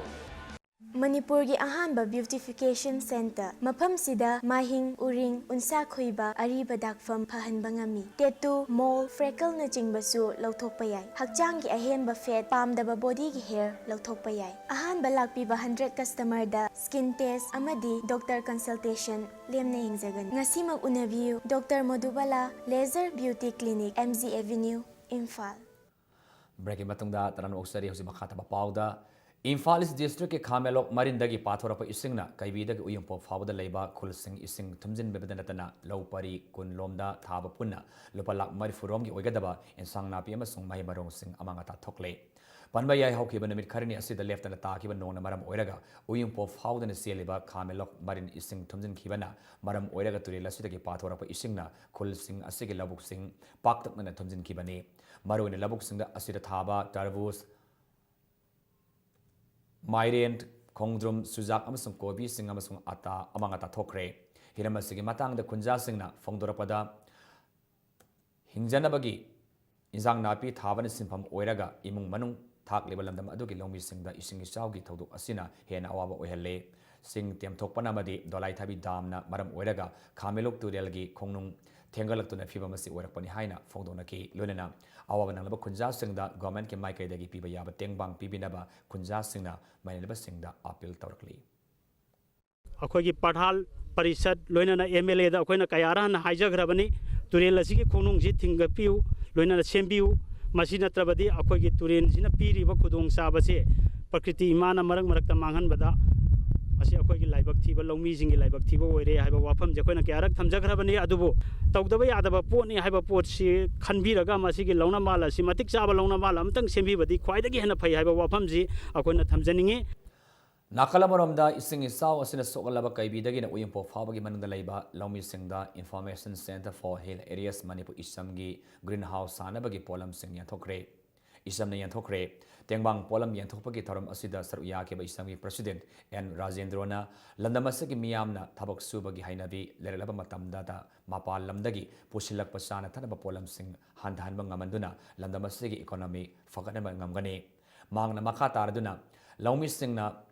ꯃꯅꯤꯄꯨꯔꯒꯤ ꯑꯍꯥꯟꯕ beautification centre꯫ ꯃꯐꯝꯁꯤꯗ ꯃꯥꯏꯍꯤꯡ, ꯎꯔꯤꯡ, ꯎꯟꯁꯥ ꯈꯣꯏꯕ, ꯑꯔꯤꯕ ꯗꯥꯛꯐꯝ ꯐꯍꯟꯕ ꯉꯝꯃꯤ꯫ Tattoo, mole, freckleꯅꯆꯤꯡꯕꯁꯨ ꯂꯧꯊꯣꯛꯄ ꯌꯥꯏ꯫ ꯍꯛꯆꯥꯡꯒꯤ ꯑꯍꯦꯟꯕ fat, ꯄꯥꯝꯗꯕ bodyꯒꯤ hair ꯂꯧꯊꯣꯛꯄ ꯌꯥꯏ꯫ ꯑꯍꯥꯟꯕ ꯂꯥꯛꯄꯤꯕ hundred customerꯗ skin test ꯑꯃꯗꯤ doctor consultation ꯂꯦꯝꯅ ꯌꯦꯡꯖꯒꯅꯤ꯫ ꯉꯁꯤꯃꯛ ꯎꯅꯕꯤꯌꯨ꯫ Doctor ꯃꯣꯗꯨꯕꯥꯂꯥ Laser Beauty Clinic, M G Avenue, Imphal. Breakꯀꯤ ꯃꯇꯨꯡꯗ ꯇꯔꯥꯝꯅ ꯑꯣꯛꯆꯔꯤ꯫ ꯍꯧꯖꯤꯛ ꯃꯈꯥ ꯇꯥꯕ ꯄꯥꯎꯗ ꯏꯝꯐꯥꯜ ꯏꯁ ꯗꯤꯁꯇ꯭ꯔꯤꯛꯀꯤ ꯈꯥ ꯃꯦꯂꯣꯛ ꯃꯔꯤꯟꯗꯒꯤ ꯄꯥꯊꯣꯔꯛꯄ ꯏꯁꯤꯡꯅ ꯀꯩꯕꯤꯗꯒꯤ ꯎꯌꯨꯡꯄꯣꯛ ꯐꯥꯎꯕꯗ ꯂꯩꯕ ꯈꯨꯜꯁꯤꯡ ꯏꯁꯤꯡ ꯊꯨꯝꯖꯤꯟꯕꯤꯕꯗ ꯅꯠꯇꯅ ꯂꯧ ꯄꯔꯤ ꯀꯨꯟ ꯂꯣꯝꯗ ꯊꯥꯕ ꯄꯨꯟꯅ ꯂꯨꯄꯥ ꯂꯥꯈ ꯃꯔꯤꯐꯨ ꯔꯣꯝꯒꯤ ꯑꯣꯏꯒꯗꯕ ꯏꯟꯁꯥꯡ ꯅꯥꯄꯤ ꯑꯃꯁꯨꯡ ꯃꯍꯩ ꯃꯔꯣꯡꯁꯤꯡ ꯑꯃꯥꯡ ꯑꯇꯥ ꯊꯣꯛꯂꯦ꯫ ꯄꯟꯕ ꯌꯥꯏ, ꯍꯧꯈꯤꯕ ꯅꯨꯃꯤꯠ ꯈꯔꯅꯤ ꯑꯁꯤꯗ ꯂꯦꯞꯇꯅ ꯇꯥꯈꯤꯕ ꯅꯣꯡꯅ ꯃꯔꯝ ꯑꯣꯏꯔꯒ ꯎꯌꯨꯡꯄꯣꯛ ꯐꯥꯎꯗꯅ ꯆꯦꯜꯂꯤꯕ ꯈꯥ ꯃꯦꯂꯣꯛ ꯃꯔꯤꯟ ꯏꯁꯤꯡ ꯊꯨꯝꯖꯤꯟꯈꯤꯕꯅ ꯃꯔꯝ ꯑꯣꯏꯔꯒ ꯇꯨꯔꯦꯜ ꯑꯁꯤꯗꯒꯤ ꯄꯥꯊꯣꯔꯛꯄ ꯏꯁꯤꯡꯅ ꯈꯨꯜꯁꯤꯡ ꯑꯁꯤꯒꯤ ꯂꯧꯕꯨꯛꯁꯤꯡ ꯄꯥꯛꯇꯛꯅꯅ ꯊꯨꯝꯖꯤꯟꯈꯤꯕꯅꯤ꯫ ꯃꯔꯨꯑꯣꯏꯅ ꯂꯧꯕꯨꯛꯁꯤꯡꯗ ꯑꯁꯤꯗ ꯊꯥꯕ ꯇꯔꯕꯨꯖ, ꯃꯥꯏꯔꯦꯟ, ꯈꯣꯡꯗ꯭ꯔꯨꯝ, ꯆꯨꯖꯥꯛ ꯑꯃꯁꯨꯡ ꯀꯣꯕꯤꯁꯤꯡ ꯑꯃꯁꯨꯡ ꯑꯇꯥ ꯑꯃꯥꯡ ꯑꯇꯥ ꯊꯣꯛꯈ꯭ꯔꯦ꯫ ꯍꯤꯔꯝ ꯑꯁꯤꯒꯤ ꯃꯇꯥꯡꯗ ꯈꯨꯟꯖꯥꯁꯤꯡꯅ ꯐꯣꯡꯗꯣꯔꯛꯄꯗ, ꯍꯤꯡꯖꯅꯕꯒꯤ ꯏꯟꯖꯥꯡ ꯅꯥꯄꯤ ꯊꯥꯕꯅ ꯁꯤꯟꯐꯝ ꯑꯣꯏꯔꯒ ꯏꯃꯨꯡ ꯃꯅꯨꯡ ꯊꯥꯛꯂꯤꯕ ꯂꯝꯗꯝ ꯑꯗꯨꯒꯤ ꯂꯧꯃꯤꯁꯤꯡꯗ ꯏꯁꯤꯡ ꯏꯆꯥꯎꯒꯤ ꯊꯧꯗꯣꯛ ꯑꯁꯤꯅ ꯍꯦꯟꯅ ꯑꯋꯥꯕ ꯑꯣꯏꯍꯜꯂꯦ꯫ ꯁꯤꯡ ꯇꯦꯝꯊꯣꯛꯄꯅ ꯑꯃꯗꯤ ꯗꯣꯂꯥꯏꯊꯥꯕꯤ ꯗꯥꯝꯅ ꯃꯔꯝ ꯑꯣꯏꯔꯒ ꯈꯥꯃꯦꯂꯣꯛ ꯇꯨꯔꯦꯜꯒꯤ ꯈꯣꯡꯅꯨꯡ ꯊꯦꯡꯒꯠꯂꯛꯇꯨꯅ ꯐꯤꯕꯝ ꯑꯁꯤ ꯑꯣꯏꯔꯛꯄꯅꯤ ꯍꯥꯏꯅ ꯐꯣꯡꯗꯣꯛꯅꯈꯤ꯫ ꯂꯣꯏꯅꯅ ꯑꯋꯥꯕ ꯅꯪꯂꯕ ꯈꯨꯟꯖꯥꯁꯤꯡꯗ ꯒꯣꯔꯃꯦꯟꯠꯀꯤ ꯃꯥꯏꯀꯩꯗꯒꯤ ꯄꯤꯕ ꯌꯥꯕ ꯇꯦꯡꯕꯥꯡ ꯄꯤꯕꯤꯅꯕ ꯈꯨꯟꯖꯥꯁꯤꯡꯅ ꯃꯥꯏꯂꯦꯟꯕꯁꯤꯡꯗ ꯑꯥꯄꯤꯜ ꯇꯧꯔꯛꯂꯤ꯫ ꯑꯩꯈꯣꯏꯒꯤ ꯄ꯭ꯔꯙꯥꯟ ꯄꯔꯤꯁꯠ ꯂꯣꯏꯅꯅ ꯑꯦꯝ ꯑꯦꯜ ꯑꯦꯗ ꯑꯩꯈꯣꯏꯅ ꯀꯌꯥꯔꯛ ꯍꯟꯅ ꯍꯥꯏꯖꯈ꯭ꯔꯕꯅꯤ, ꯇꯨꯔꯦꯜ ꯑꯁꯤꯒꯤ ꯈꯣꯡꯅꯨꯡꯁꯤ ꯊꯤꯡꯒꯠꯄꯤꯌꯨ, ꯂꯣꯏꯅꯅ ꯁꯦꯝꯕꯤꯌꯨ꯫ ꯃꯁꯤ ꯅꯠꯇ꯭ꯔꯕꯗꯤ ꯑꯩꯈꯣꯏꯒꯤ ꯇꯨꯔꯦꯜꯁꯤꯅ ꯄꯤꯔꯤꯕ ꯈꯨꯗꯣꯡꯆꯥꯕꯁꯦ ꯄ꯭ꯔꯀ꯭ꯔꯤꯇꯤ ꯏꯃꯥꯅ ꯃꯔꯛ ꯃꯔꯛꯇ ꯃꯥꯡꯍꯟꯕꯗ ꯃꯁꯤ ꯑꯩꯈꯣꯏꯒꯤ ꯂꯥꯏꯕꯛ ꯊꯤꯕ, ꯂꯧꯃꯤꯁꯤꯡꯒꯤ ꯂꯥꯏꯕꯛ ꯊꯤꯕ ꯑꯣꯏꯔꯦ ꯍꯥꯏꯕ ꯋꯥꯐꯝꯁꯦ ꯑꯩꯈꯣꯏꯅ ꯀꯌꯥꯔꯛ ꯊꯝꯖꯈ꯭ꯔꯕꯅꯤ꯫ ꯑꯗꯨꯕꯨ ꯇꯧꯗꯕ ꯌꯥꯗꯕ ꯄꯣꯠꯅꯤ ꯍꯥꯏꯕ ꯄꯣꯠꯁꯤ ꯈꯟꯕꯤꯔꯒ ꯃꯁꯤꯒꯤ ꯂꯧꯅꯃꯥꯜ ꯑꯁꯤ ꯃꯇꯤꯛ ꯆꯥꯕ ꯂꯧꯅꯃꯥꯜ ꯑꯃꯇꯪ ꯁꯦꯝꯕꯤꯕꯗꯤ ꯈ꯭ꯋꯥꯏꯗꯒꯤ ꯍꯦꯟꯅ ꯐꯩ ꯍꯥꯏꯕ ꯋꯥꯐꯝꯁꯤ ꯑꯩꯈꯣꯏꯅ ꯊꯝꯖꯅꯤꯡꯉꯤ꯫ ꯅꯥꯀꯜ ꯑꯃꯔꯣꯝꯗ, ꯏꯁꯤꯡ ꯏꯆꯥꯎ ꯑꯁꯤꯅ ꯁꯣꯛꯍꯜꯂꯕ ꯀꯩꯕꯤꯗꯒꯤꯅ ꯎꯌꯨꯡꯄꯣꯛ ꯐꯥꯎꯕꯒꯤ ꯃꯅꯨꯡꯗ ꯂꯩꯕ ꯂꯧꯃꯤꯁꯤꯡꯗ Information Centre for Hill Areas Manipur, ꯏꯁꯝꯒꯤ ꯒ꯭ꯔꯤꯟ ꯍꯥꯎꯁ ꯁꯥꯅꯕꯒꯤ ꯄꯣꯠꯂꯝꯁꯤꯡ ꯌꯦꯟꯊꯣꯛꯈ꯭ꯔꯦ꯫ ꯏꯁꯝꯅ ꯌꯦꯟꯊꯣꯛꯈ꯭ꯔꯦ꯫ ꯇꯦꯡꯕꯥꯡ ꯄꯣꯠꯂꯝ ꯌꯦꯟꯊꯣꯛꯄꯒꯤ ꯊꯧꯔꯝ ꯑꯁꯤꯗ ꯁꯔꯨꯛ ꯌꯥꯈꯤꯕ ꯏꯁꯝꯒꯤ ꯄ꯭ꯔꯁꯤꯗꯦꯟꯠ ꯑꯦꯟ ꯔꯥꯖꯦꯟꯗ꯭ꯔꯣꯅ ꯂꯝꯗꯝ ꯑꯁꯤꯒꯤ ꯃꯤꯌꯥꯝꯅ ꯊꯕꯛ ꯁꯨꯕꯒꯤ ꯍꯩꯅꯕꯤ ꯂꯩꯔꯛꯂꯕ ꯃꯇꯝꯗꯇ ꯃꯄꯥꯟ ꯂꯝꯗꯒꯤ ꯄꯨꯁꯤꯜꯂꯛꯄ ꯆꯥꯅ ꯊꯛꯅꯕ ꯄꯣꯠꯂꯝꯁꯤꯡ ꯍꯟꯊꯍꯟꯕ ꯉꯝꯍꯟꯗꯨꯅ ꯂꯝꯗꯝ ꯑꯁꯤꯒꯤ ꯏꯀꯣꯅꯣꯃꯤ ꯐꯒꯠꯍꯟꯕ ꯉꯝꯒꯅꯤ꯫ ꯃꯍꯥꯛꯅ ꯃꯈꯥ ꯇꯥꯔꯗꯨꯅ ꯂꯧꯃꯤꯁꯤꯡꯅ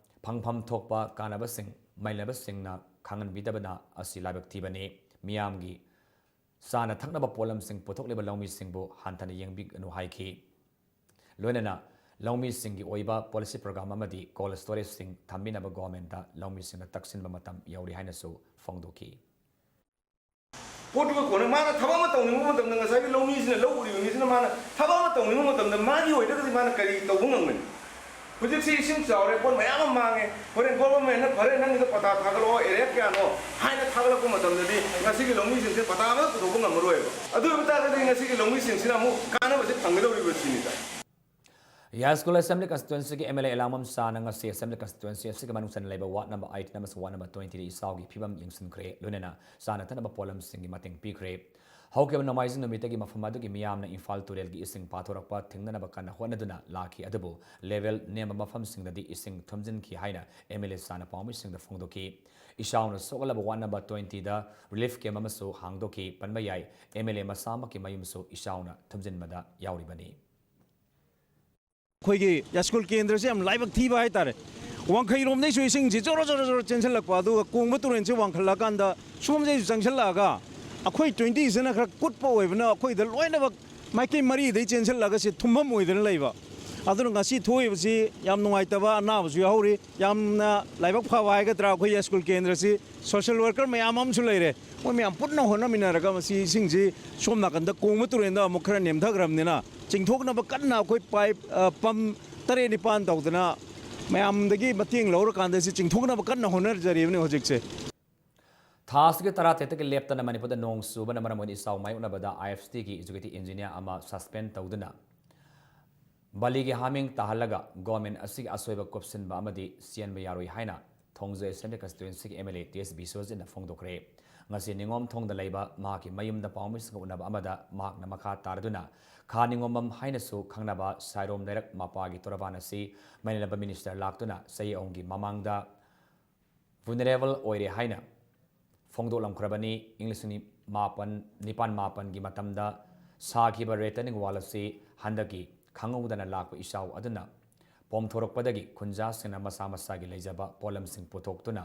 ꯐꯪꯐꯝ ꯊꯣꯛꯄ ꯀꯥꯟꯅꯕꯁꯤꯡ ꯃꯥꯏꯂꯦꯟꯕꯁꯤꯡꯅ ꯈꯪꯍꯟꯕꯤꯗꯕꯅ ꯑꯁꯤ ꯂꯥꯏꯕꯛ ꯊꯤꯕꯅꯤ꯫ ꯃꯤꯌꯥꯝꯒꯤ ꯆꯥꯅ ꯊꯛꯅꯕ ꯄꯣꯠꯂꯝꯁꯤꯡ ꯄꯨꯊꯣꯛꯂꯤꯕ ꯂꯧꯃꯤꯁꯤꯡꯕꯨ ꯍꯟꯊꯅ ꯌꯦꯡꯕꯤꯒꯅꯨ ꯍꯥꯏꯈꯤ꯫ ꯂꯣꯏꯅꯅ ꯂꯧꯃꯤꯁꯤꯡꯒꯤ ꯑꯣꯏꯕ ꯄꯣꯂꯤꯁꯤ ꯄ꯭ꯔꯣꯒ꯭ꯔꯥꯝ ꯑꯃꯗꯤ ꯀꯣꯜꯗ ꯁ꯭ꯇꯣꯔꯦꯖꯁꯤꯡ ꯊꯝꯕꯤꯅꯕ ꯒꯣꯚꯔꯟꯃꯦꯟꯠꯇ ꯂꯧꯃꯤꯁꯤꯡꯅ ꯇꯛꯁꯤꯟꯕ ꯃꯇꯝ ꯌꯧꯔꯦ ꯍꯥꯏꯅꯁꯨ ꯐꯣꯡꯗꯣꯛꯈꯤ꯫ ꯄꯣꯠꯇꯨꯒ ꯀꯣꯟꯅ ꯃꯥꯅ ꯊꯕꯛ ꯑꯃ ꯇꯧꯅꯤꯡꯕ ꯃꯇꯝꯗ, ꯉꯁꯥꯏꯒꯤ ꯂꯧꯃꯤꯁꯤꯅ, ꯂꯧ ꯎꯔꯤꯕ ꯃꯤꯁꯤꯅ ꯃꯥꯅ ꯊꯕꯛ ꯑꯃ ꯇꯧꯅꯤꯡꯕ ꯃꯇꯝꯗ ꯃꯥꯒꯤ ꯑꯣꯏꯗ꯭ꯔꯒꯗꯤ ꯃꯥꯅ ꯀꯔꯤ ꯇꯧꯕ ꯉꯝꯒꯅꯤ? ꯍꯧꯖꯤꯛꯁꯤ ꯏꯁꯤꯡ ꯆꯥꯎꯔꯦ, ꯄꯣꯠ ꯃꯌꯥꯝ ꯑꯃ ꯃꯥꯡꯉꯦ꯫ ꯍꯣꯔꯦꯟ ꯒꯣꯚꯔꯟꯃꯦꯟꯠꯅ "ꯐꯔꯦ, ꯅꯪꯒꯤꯗꯣ ꯄꯇꯥ ꯊꯥꯒꯠꯂꯛꯑꯣ, ꯑꯦꯔꯤꯌꯥ ꯀꯌꯥꯅꯣ" ꯍꯥꯏꯅ ꯊꯥꯒꯠꯂꯛꯄ ꯃꯇꯝꯗꯗꯤ ꯉꯁꯤꯒꯤ ꯂꯧꯃꯤꯁꯤꯡꯁꯦ ꯄꯇꯥ ꯑꯃ ꯄꯨꯊꯣꯛꯄ ꯉꯝꯃꯔꯣꯏꯕ꯫ ꯑꯗꯨ ꯑꯣꯏꯕ ꯇꯥꯔꯒꯗꯤ ꯉꯁꯤꯒꯤ ꯂꯧꯃꯤꯁꯤꯡꯁꯤꯅ ꯑꯃꯨꯛ ꯀꯥꯟꯅꯕꯁꯦ ꯐꯪꯒꯗꯧꯔꯤꯕ ꯁꯤꯅꯤꯗ꯫ ꯌꯥꯏꯁ꯭ꯀꯨꯜ ꯑꯦꯁꯦꯝꯕ꯭ꯂꯤ ꯀꯟꯁꯇꯤꯇ꯭ꯋꯦꯟꯁꯤꯒꯤ ꯑꯦꯝ ꯑꯦꯜ ꯑꯦ ꯑꯦꯂꯥꯡꯕꯝ ꯁꯥꯍꯅ ꯉꯁꯤ ꯑꯦꯁꯦꯝꯕ꯭ꯂꯤ ꯀꯟꯁꯇꯤꯇ꯭ꯋꯦꯟꯁꯤ ꯑꯁꯤꯒꯤ ꯃꯅꯨꯡ ꯆꯟꯅ ꯂꯩꯕ ꯋꯥꯔꯗ ꯅꯝꯕꯔ ꯑꯩꯠ ꯑꯃꯁꯨꯡ ꯋꯥꯔꯗ ꯅꯝꯕꯔ ꯇ꯭ꯋꯦꯟꯇꯤꯗ ꯏꯆꯥꯎꯒꯤ ꯐꯤꯕꯝ ꯌꯦꯡꯁꯤꯟꯈ꯭ꯔꯦ, ꯂꯣꯏꯅꯅ ꯆꯥꯅ ꯊꯛꯅꯕ ꯄꯣꯠꯂꯝꯁꯤꯡꯒꯤ ꯃꯇꯦꯡ ꯄꯤꯈ꯭ꯔꯦ꯫ ꯍꯧꯈꯤꯕ ꯅꯣꯡꯃꯥꯏꯖꯤꯡ ꯅꯨꯃꯤꯠꯇꯒꯤ ꯃꯐꯝ ꯑꯗꯨꯒꯤ ꯃꯤꯌꯥꯝꯅ ꯏꯝꯐꯥꯜ ꯇꯨꯔꯦꯜꯒꯤ ꯏꯁꯤꯡ ꯄꯥꯊꯣꯔꯛꯄ ꯊꯤꯡꯅꯅꯕ ꯀꯟꯅ ꯍꯣꯠꯅꯗꯨꯅ ꯂꯥꯛꯈꯤ, ꯑꯗꯨꯕꯨ ꯂꯦꯚꯦꯜ ꯅꯦꯝꯕ ꯃꯐꯝꯁꯤꯡꯗꯗꯤ ꯏꯁꯤꯡ ꯊꯨꯝꯖꯤꯟꯈꯤ ꯍꯥꯏꯅ ꯑꯦꯝ ꯑꯦꯜ ꯑꯦ ꯁꯥꯍꯅ ꯄꯥꯎꯃꯤꯁꯤꯡꯗ ꯐꯣꯡꯗꯣꯛꯈꯤ꯫ ꯏꯆꯥꯎꯅ ꯁꯣꯛꯍꯜꯂꯕ ꯋꯥꯔꯗ ꯅꯝꯕꯔ ꯇ꯭ꯋꯦꯟꯇꯤꯗ ꯔꯤꯂꯤꯐ ꯀꯦꯝꯞ ꯑꯃꯁꯨ ꯍꯥꯡꯗꯣꯛꯈꯤ꯫ ꯄꯟꯕ ꯌꯥꯏ, ꯑꯦꯝ ꯑꯦꯜ ꯑꯦ ꯃꯁꯥꯃꯛꯀꯤ ꯃꯌꯨꯝꯁꯨ ꯏꯆꯥꯎꯅ ꯊꯨꯝꯖꯤꯟꯕꯗ ꯌꯥꯎꯔꯤꯕꯅꯤ꯫ ꯑꯩꯈꯣꯏꯒꯤ ꯌꯥꯏꯁ꯭ꯀꯨꯜ ꯀꯦꯟꯗ꯭ꯔꯁꯦ ꯌꯥꯝ ꯂꯥꯏꯕꯛ ꯊꯤꯕ ꯍꯥꯏꯇꯥꯔꯦ꯫ ꯋꯥꯡꯈꯩꯔꯣꯝꯗꯩꯁꯨ ꯏꯁꯤꯡꯁꯤ ꯖꯣꯔꯣ ꯖꯣꯔꯣ ꯖꯣꯔꯣ ꯆꯦꯟꯁꯤꯜꯂꯛꯄ, ꯑꯗꯨꯒ ꯀꯣꯡꯕ ꯇꯨꯔꯦꯜꯁꯦ ꯋꯥꯡꯈꯠꯂꯛꯑꯀꯥꯟꯗ ꯁꯣꯝꯗꯩꯁꯨ ꯆꯪꯁꯤꯜꯂꯛꯑꯒ, ꯑꯩꯈꯣꯏ ꯇ꯭ꯋꯦꯟꯇꯤꯁꯤꯅ ꯈꯔ ꯀꯨꯠꯄ ꯑꯣꯏꯕꯅ ꯑꯩꯈꯣꯏꯗ ꯂꯣꯏꯅꯃꯛ ꯃꯥꯏꯀꯩ ꯃꯔꯤꯗꯩ ꯆꯦꯟꯁꯤꯜꯂꯒ ꯁꯤ ꯊꯨꯝꯐꯝ ꯑꯣꯏꯗꯅ ꯂꯩꯕ꯫ ꯑꯗꯨꯅ ꯉꯁꯤ ꯊꯣꯛꯏꯕꯁꯤ ꯌꯥꯝ ꯅꯨꯡꯉꯥꯏꯇꯕ, ꯑꯅꯥꯕꯁꯨ ꯌꯥꯎꯍꯧꯔꯤ꯫ ꯌꯥꯝꯅ ꯂꯥꯏꯕꯛ ꯐꯕ ꯍꯥꯏꯒꯗ꯭ꯔꯥ, ꯑꯩꯈꯣꯏ ꯌꯥꯏꯁ꯭ꯀꯨꯜ ꯀꯦꯟꯗ꯭ꯔꯁꯤ ꯁꯣꯁꯦꯜ ꯋꯥꯔꯀꯔ ꯃꯌꯥꯝ ꯑꯃꯁꯨ ꯂꯩꯔꯦ꯫ ꯃꯣꯏ ꯃꯌꯥꯝ ꯄꯨꯟꯅ ꯍꯣꯠꯅꯃꯤꯟꯅꯔꯒ ꯃꯁꯤ ꯏꯁꯤꯡꯁꯤ ꯁꯣꯝ ꯅꯥꯀꯟꯗ ꯀꯣꯡꯕ ꯇꯨꯔꯦꯜꯗ ꯑꯃꯨꯛ ꯈꯔ ꯅꯦꯝꯊꯈ꯭ꯔꯕꯅꯤꯅ, ꯆꯤꯡꯊꯣꯛꯅꯕ ꯀꯟꯅ ꯑꯩꯈꯣꯏ ꯄꯥꯏꯞ, ꯑ, ꯄꯝ ꯇꯔꯦꯠ ꯅꯤꯄꯥꯟ ꯇꯧꯗꯅ ꯃꯌꯥꯝꯗꯒꯤ ꯃꯇꯦꯡ ꯂꯧꯔꯀꯥꯟꯗ ꯁꯤ ꯆꯤꯡꯊꯣꯛꯅꯕ ꯀꯟꯅ ꯍꯣꯠꯅꯖꯔꯤꯕꯅꯤ ꯍꯧꯖꯤꯛꯁꯦ꯫ ꯊꯥ ꯑꯁꯤꯒꯤ ꯇꯔꯥꯇꯔꯦꯠꯇꯒꯤ ꯂꯦꯞꯇꯅ ꯃꯅꯤꯄꯨꯔꯗ ꯅꯣꯡ ꯆꯨꯕꯅ ꯃꯔꯝ ꯑꯣꯏꯗꯨꯅ ꯏꯆꯥꯎ ꯃꯥꯌꯣꯛꯅꯕꯗ ꯑꯥꯏ ꯑꯦꯐ ꯇꯤꯒꯤ ꯑꯦꯛꯖꯤꯀ꯭ꯌꯨꯇꯤꯚ ꯏꯟꯖꯤꯅꯤꯌꯥ ꯑꯃ ꯁꯁꯄꯦꯟ ꯇꯧꯗꯨꯅ ꯕꯥꯂꯤꯒꯤ ꯍꯥꯃꯦꯡ ꯇꯥꯍꯜꯂꯒ ꯒꯣꯔꯃꯦꯟ ꯑꯁꯤꯒꯤ ꯑꯁꯣꯏꯕ ꯀꯨꯞꯁꯤꯟꯕ ꯑꯃꯗꯤ ꯆꯦꯟꯕ ꯌꯥꯔꯣꯏ ꯍꯥꯏꯅ ꯊꯣꯡꯖ ꯑꯦꯁꯦꯝꯕ꯭ꯂꯤ ꯀꯟꯁꯇꯤꯇ꯭ꯋꯦꯟꯁꯤꯒꯤ M L A T S ꯕꯤꯁ꯭ꯋꯖꯤꯠꯅ ꯐꯣꯡꯗꯣꯛꯈ꯭ꯔꯦ꯫ ꯉꯁꯤ ꯅꯤꯉꯣꯝ ꯊꯣꯡꯗ ꯂꯩꯕ ꯃꯍꯥꯛꯀꯤ ꯃꯌꯨꯝꯗ ꯄꯥꯎꯃꯤꯁꯤꯡꯒ ꯎꯅꯕ ꯑꯃꯗ ꯃꯍꯥꯛꯅ ꯃꯈꯥ ꯇꯥꯔꯗꯨꯅ ꯈꯥ ꯅꯤꯉꯣꯝꯕꯝ ꯍꯥꯏꯅꯁꯨ ꯈꯪꯅꯕ ꯁꯥꯏꯔꯣꯝ ꯂꯩꯔꯛ ꯃꯄꯥꯒꯤ ꯇꯣꯔꯕꯥꯟ ꯑꯁꯤ ꯃꯅꯤꯔꯕ ꯃꯤꯅꯤꯁꯇꯔ ꯂꯥꯛꯇꯨꯅ ꯆꯍꯤ ꯑꯍꯨꯝꯒꯤ ꯃꯃꯥꯡꯗ ꯚꯨꯜꯅꯦꯔꯦꯕꯜ ꯑꯣꯏꯔꯦ ꯍꯥꯏꯅ ꯐꯣꯡꯗꯣꯛꯂꯝꯈ꯭ꯔꯕꯅꯤ꯫ ꯏꯪ ꯂꯤꯁꯤꯡ ꯃꯥꯄꯟ, ꯅꯤꯄꯥꯟ ꯃꯥꯄꯟꯒꯤ ꯃꯇꯝꯗ ꯁꯥꯈꯤꯕ ꯔꯤꯇꯔꯅꯤꯡ ꯋꯥꯜ ꯑꯁꯤ ꯍꯟꯗꯛꯀꯤ ꯈꯪꯍꯧꯗꯅ ꯂꯥꯛꯄ ꯏꯆꯥꯎ ꯑꯗꯨꯅ ꯄꯣꯝꯊꯣꯔꯛꯄꯗꯒꯤ ꯈꯨꯟꯖꯥꯁꯤꯡꯅ ꯃꯁꯥ ꯃꯁꯥꯒꯤ ꯂꯩꯖꯕ ꯄꯣꯠꯂꯝꯁꯤꯡ ꯄꯨꯊꯣꯛꯇꯨꯅ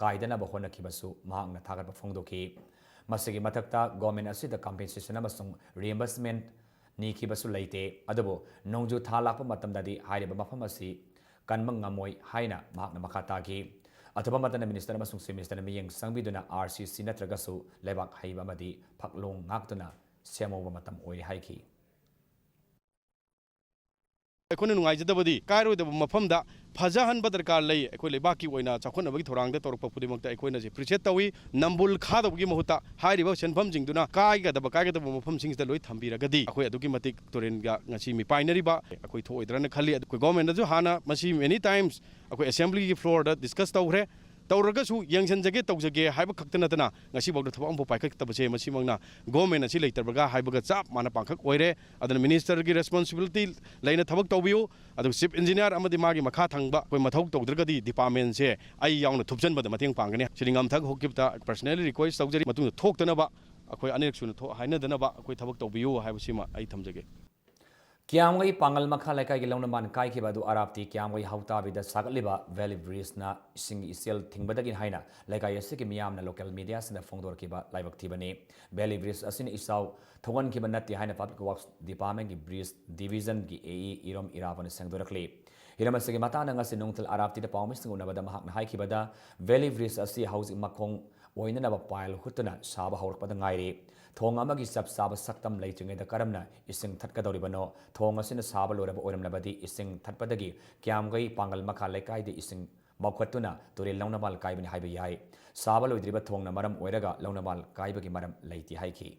ꯀꯥꯏꯗꯅꯕ ꯍꯣꯠꯅꯈꯤꯕꯁꯨ ꯃꯍꯥꯛꯅ ꯊꯥꯒꯠꯄ ꯐꯣꯡꯗꯣꯛꯈꯤ꯫ ꯃꯁꯤꯒꯤ ꯃꯊꯛꯇ ꯒꯣꯔꯃꯦꯟ ꯑꯁꯤꯗ ꯀꯝꯄꯦꯟꯁꯦꯁꯟ ꯑꯃꯁꯨꯡ ꯔꯤꯑꯦꯝꯕꯔꯁꯃꯦꯟ ꯅꯤꯈꯤꯕꯁꯨ ꯂꯩꯇꯦ꯫ ꯑꯗꯨꯕꯨ ꯅꯣꯡꯖꯨ ꯊꯥ ꯂꯥꯛꯄ ꯃꯇꯝꯗꯗꯤ ꯍꯥꯏꯔꯤꯕ ꯃꯐꯝ ꯑꯁꯤ ꯀꯟꯕ ꯉꯝꯃꯣꯏ ꯍꯥꯏꯅ ꯃꯍꯥꯛꯅ ꯃꯈꯥ ꯇꯥꯈꯤ꯫ ꯑꯊꯨꯕ ꯃꯇꯝꯗ ꯃꯤꯅꯤꯁꯇꯔ ꯑꯃꯁꯨꯡ ꯆꯤꯐ ꯃꯤꯅꯤꯁꯇꯔꯅ ꯃꯤꯠꯌꯦꯡ ꯆꯪꯕꯤꯗꯨꯅ ꯑꯥꯔ ꯁꯤ ꯁꯤ ꯅꯠꯇ꯭ꯔꯒꯁꯨ ꯂꯩꯕꯥꯛ ꯍꯩꯕ ꯑꯃꯗꯤ ꯐꯛꯂꯣꯡ ꯉꯥꯛꯇꯨꯅ ꯁꯦꯝꯍꯧꯕ ꯃꯇꯝ ꯑꯣꯏꯔꯦ ꯍꯥꯏꯈꯤ꯫ ꯑꯩꯈꯣꯏꯅ ꯅꯨꯡꯉꯥꯏꯖꯗꯕꯗꯤ ꯀꯥꯏꯔꯣꯏꯗꯕ ꯃꯐꯝꯗ ꯐꯖꯍꯟꯕ ꯗꯔꯀꯥꯔ ꯂꯩ꯫ ꯑꯩꯈꯣꯏ ꯂꯩꯕꯥꯛꯀꯤ ꯑꯣꯏꯅ ꯆꯥꯎꯈꯠꯅꯕꯒꯤ ꯊꯧꯔꯥꯡꯗ ꯇꯧꯔꯛꯄ ꯈꯨꯗꯤꯡꯃꯛꯇ ꯑꯩꯈꯣꯏꯅ ꯁꯤ appreciate ꯇꯧꯏ꯫ ꯅꯝꯕꯨꯜ ꯈꯥꯗꯕꯒꯤ ꯃꯍꯨꯠꯇ ꯍꯥꯏꯔꯤꯕ ꯁꯦꯟꯐꯝꯁꯤꯡꯗꯨꯅ ꯀꯥꯏꯒꯗꯕ ꯀꯥꯏꯒꯗꯕ ꯃꯐꯝꯁꯤꯡꯁꯤꯗ ꯂꯣꯏ ꯊꯝꯕꯤꯔꯒꯗꯤ ꯑꯩꯈꯣꯏ ꯑꯗꯨꯛꯀꯤ ꯃꯇꯤꯛ ꯇꯨꯔꯦꯜꯒ ꯉꯁꯤ ꯃꯤꯄꯥꯏꯅꯔꯤꯕ ꯑꯩꯈꯣꯏ ꯊꯣꯛꯑꯣꯏꯗ꯭ꯔꯅ ꯈꯜꯂꯤ꯫ ꯑꯩꯈꯣꯏ government ꯅꯁꯨ ꯍꯥꯟꯅ ꯃꯁꯤ many times ꯑꯩꯈꯣꯏ assembly ꯒꯤ floor ꯗ discuss ꯇꯧꯈ꯭ꯔꯦ꯫ ꯇꯧꯔꯒꯁꯨ ꯌꯦꯡꯁꯤꯟꯖꯒꯦ ꯇꯧꯖꯒꯦ ꯍꯥꯏꯕ ꯈꯛꯇ ꯅꯠꯇꯅ ꯉꯁꯤꯐꯥꯎꯗ ꯊꯕꯛ ꯑꯃꯐꯥꯎ ꯄꯥꯏꯈꯠꯇꯕꯁꯦ ꯃꯁꯤꯃꯛꯅ government ꯑꯁꯤ ꯂꯩꯇꯕꯒ ꯍꯥꯏꯕꯒ ꯆꯞ ꯃꯥꯟꯅ ꯄꯥꯡꯈꯛ ꯑꯣꯏꯔꯦ꯫ ꯑꯗꯨꯅ minister ꯒꯤ responsibility ꯂꯩꯅ ꯊꯕꯛ ꯇꯧꯕꯤꯌꯨ꯫ ꯑꯗꯨꯒ chief engineer ꯑꯃꯗꯤ ꯃꯥꯒꯤ ꯃꯈꯥ ꯊꯪꯕ ꯑꯩꯈꯣꯏ ꯃꯊꯧ ꯇꯧꯗ꯭ꯔꯒꯗꯤ department ꯁꯦ ꯑꯩ ꯌꯥꯎꯅ ꯊꯨꯞꯆꯟꯕꯗ ꯃꯇꯦꯡ ꯄꯥꯡꯒꯅꯤ꯫ ꯁꯤꯗꯤ ꯉꯝꯊꯛ ꯍꯣꯛꯈꯤꯕꯗ personally request ꯇꯧꯖꯔꯤ꯫ ꯃꯇꯨꯡꯗ ꯊꯣꯛꯇꯅꯕ ꯑꯩꯈꯣꯏ ꯑꯅꯤꯔꯛ ꯁꯨꯅ ꯊꯣꯛ ꯍꯥꯏꯅꯗꯅꯕ ꯑꯩꯈꯣꯏ ꯊꯕꯛ ꯇꯧꯕꯤꯌꯨ ꯍꯥꯏꯕꯁꯤꯃ ꯑꯩ ꯊꯝꯖꯒꯦ꯫ ꯀ꯭ꯌꯥꯝꯒꯩ ꯄꯥꯡꯒꯜ ꯃꯈꯥ ꯂꯩꯀꯥꯏꯒꯤ ꯂꯧꯅꯃꯥꯟ ꯀꯥꯏꯈꯤꯕ ꯑꯗꯨ ꯑꯔꯥꯞꯇꯤ ꯀ꯭ꯌꯥꯝꯒꯩ ꯍꯧꯇꯥꯕꯤꯗ ꯁꯥꯒꯠꯂꯤꯕ valley bridge ꯅ ꯏꯁꯤꯡꯒꯤ ꯏꯆꯦꯜ ꯊꯤꯡꯕꯗꯒꯤ ꯍꯥꯏꯅ ꯂꯩꯀꯥꯏ ꯑꯁꯤꯒꯤ ꯃꯤꯌꯥꯝꯅ local media ꯁꯤꯡꯗ ꯐꯣꯡꯗꯣꯔꯛꯈꯤꯕ ꯂꯥꯏꯕꯛ ꯊꯤꯕꯅꯤ꯫ Valley bridge ꯑꯁꯤꯅ ꯏꯆꯥꯎ ꯊꯣꯛꯍꯟꯈꯤꯕ ꯅꯠꯇꯦ ꯍꯥꯏꯅ Public Works Department ꯀꯤ bridge division ꯒꯤ A E ꯏꯔꯣꯝ ꯏꯔꯥꯕꯣꯠꯅ ꯁꯦꯡꯗꯣꯔꯛꯂꯤ꯫ ꯍꯤꯔꯝ ꯑꯁꯤꯒꯤ ꯃꯇꯥꯡꯗ ꯉꯁꯤ ꯅꯨꯡꯊꯤꯜ ꯑꯔꯥꯞꯇꯤꯗ ꯄꯥꯎꯃꯤꯁꯤꯡ ꯎꯅꯕꯗ ꯃꯍꯥꯛꯅ ꯍꯥꯏꯈꯤꯕꯗ, valley bridge ꯑꯁꯤ ꯍꯧꯖꯤꯛ ꯃꯈꯣꯡ ꯑꯣꯏꯅꯅꯕ pile ꯍꯨꯠꯇꯨꯅ ꯁꯥꯕ ꯍꯧꯔꯛꯄꯗ ꯉꯥꯏꯔꯤ꯫ ꯊꯣꯡ ꯑꯃꯒꯤ ꯆꯞ ꯆꯥꯕ ꯁꯛꯇꯝ ꯂꯩꯇ꯭ꯔꯤꯉꯩꯗ ꯀꯔꯝꯅ ꯏꯁꯤꯡ ꯊꯠꯀꯗꯧꯔꯤꯕꯅꯣ? ꯊꯣꯡ ꯑꯁꯤꯅ ꯁꯥꯕ ꯂꯣꯏꯔꯕ ꯑꯣꯏꯔꯝꯂꯕꯗꯤ ꯏꯁꯤꯡ ꯊꯠꯄꯗꯒꯤ ꯀ꯭ꯌꯥꯝꯒꯩ ꯄꯥꯡꯒꯜ ꯃꯈꯥ ꯂꯩꯀꯥꯏꯗ ꯏꯁꯤꯡ ꯃꯧꯈꯠꯇꯨꯅ ꯇꯨꯔꯦꯜ ꯂꯧꯅꯃꯥꯜ ꯀꯥꯏꯕꯅꯤ ꯍꯥꯏꯕ ꯌꯥꯏ꯫ ꯁꯥꯕ ꯂꯣꯏꯗ꯭ꯔꯤꯕ ꯊꯣꯡꯅ ꯃꯔꯝ ꯑꯣꯏꯔꯒ ꯂꯧꯅꯃꯥꯜ ꯀꯥꯏꯕꯒꯤ ꯃꯔꯝ ꯂꯩꯇꯦ ꯍꯥꯏꯈꯤ꯫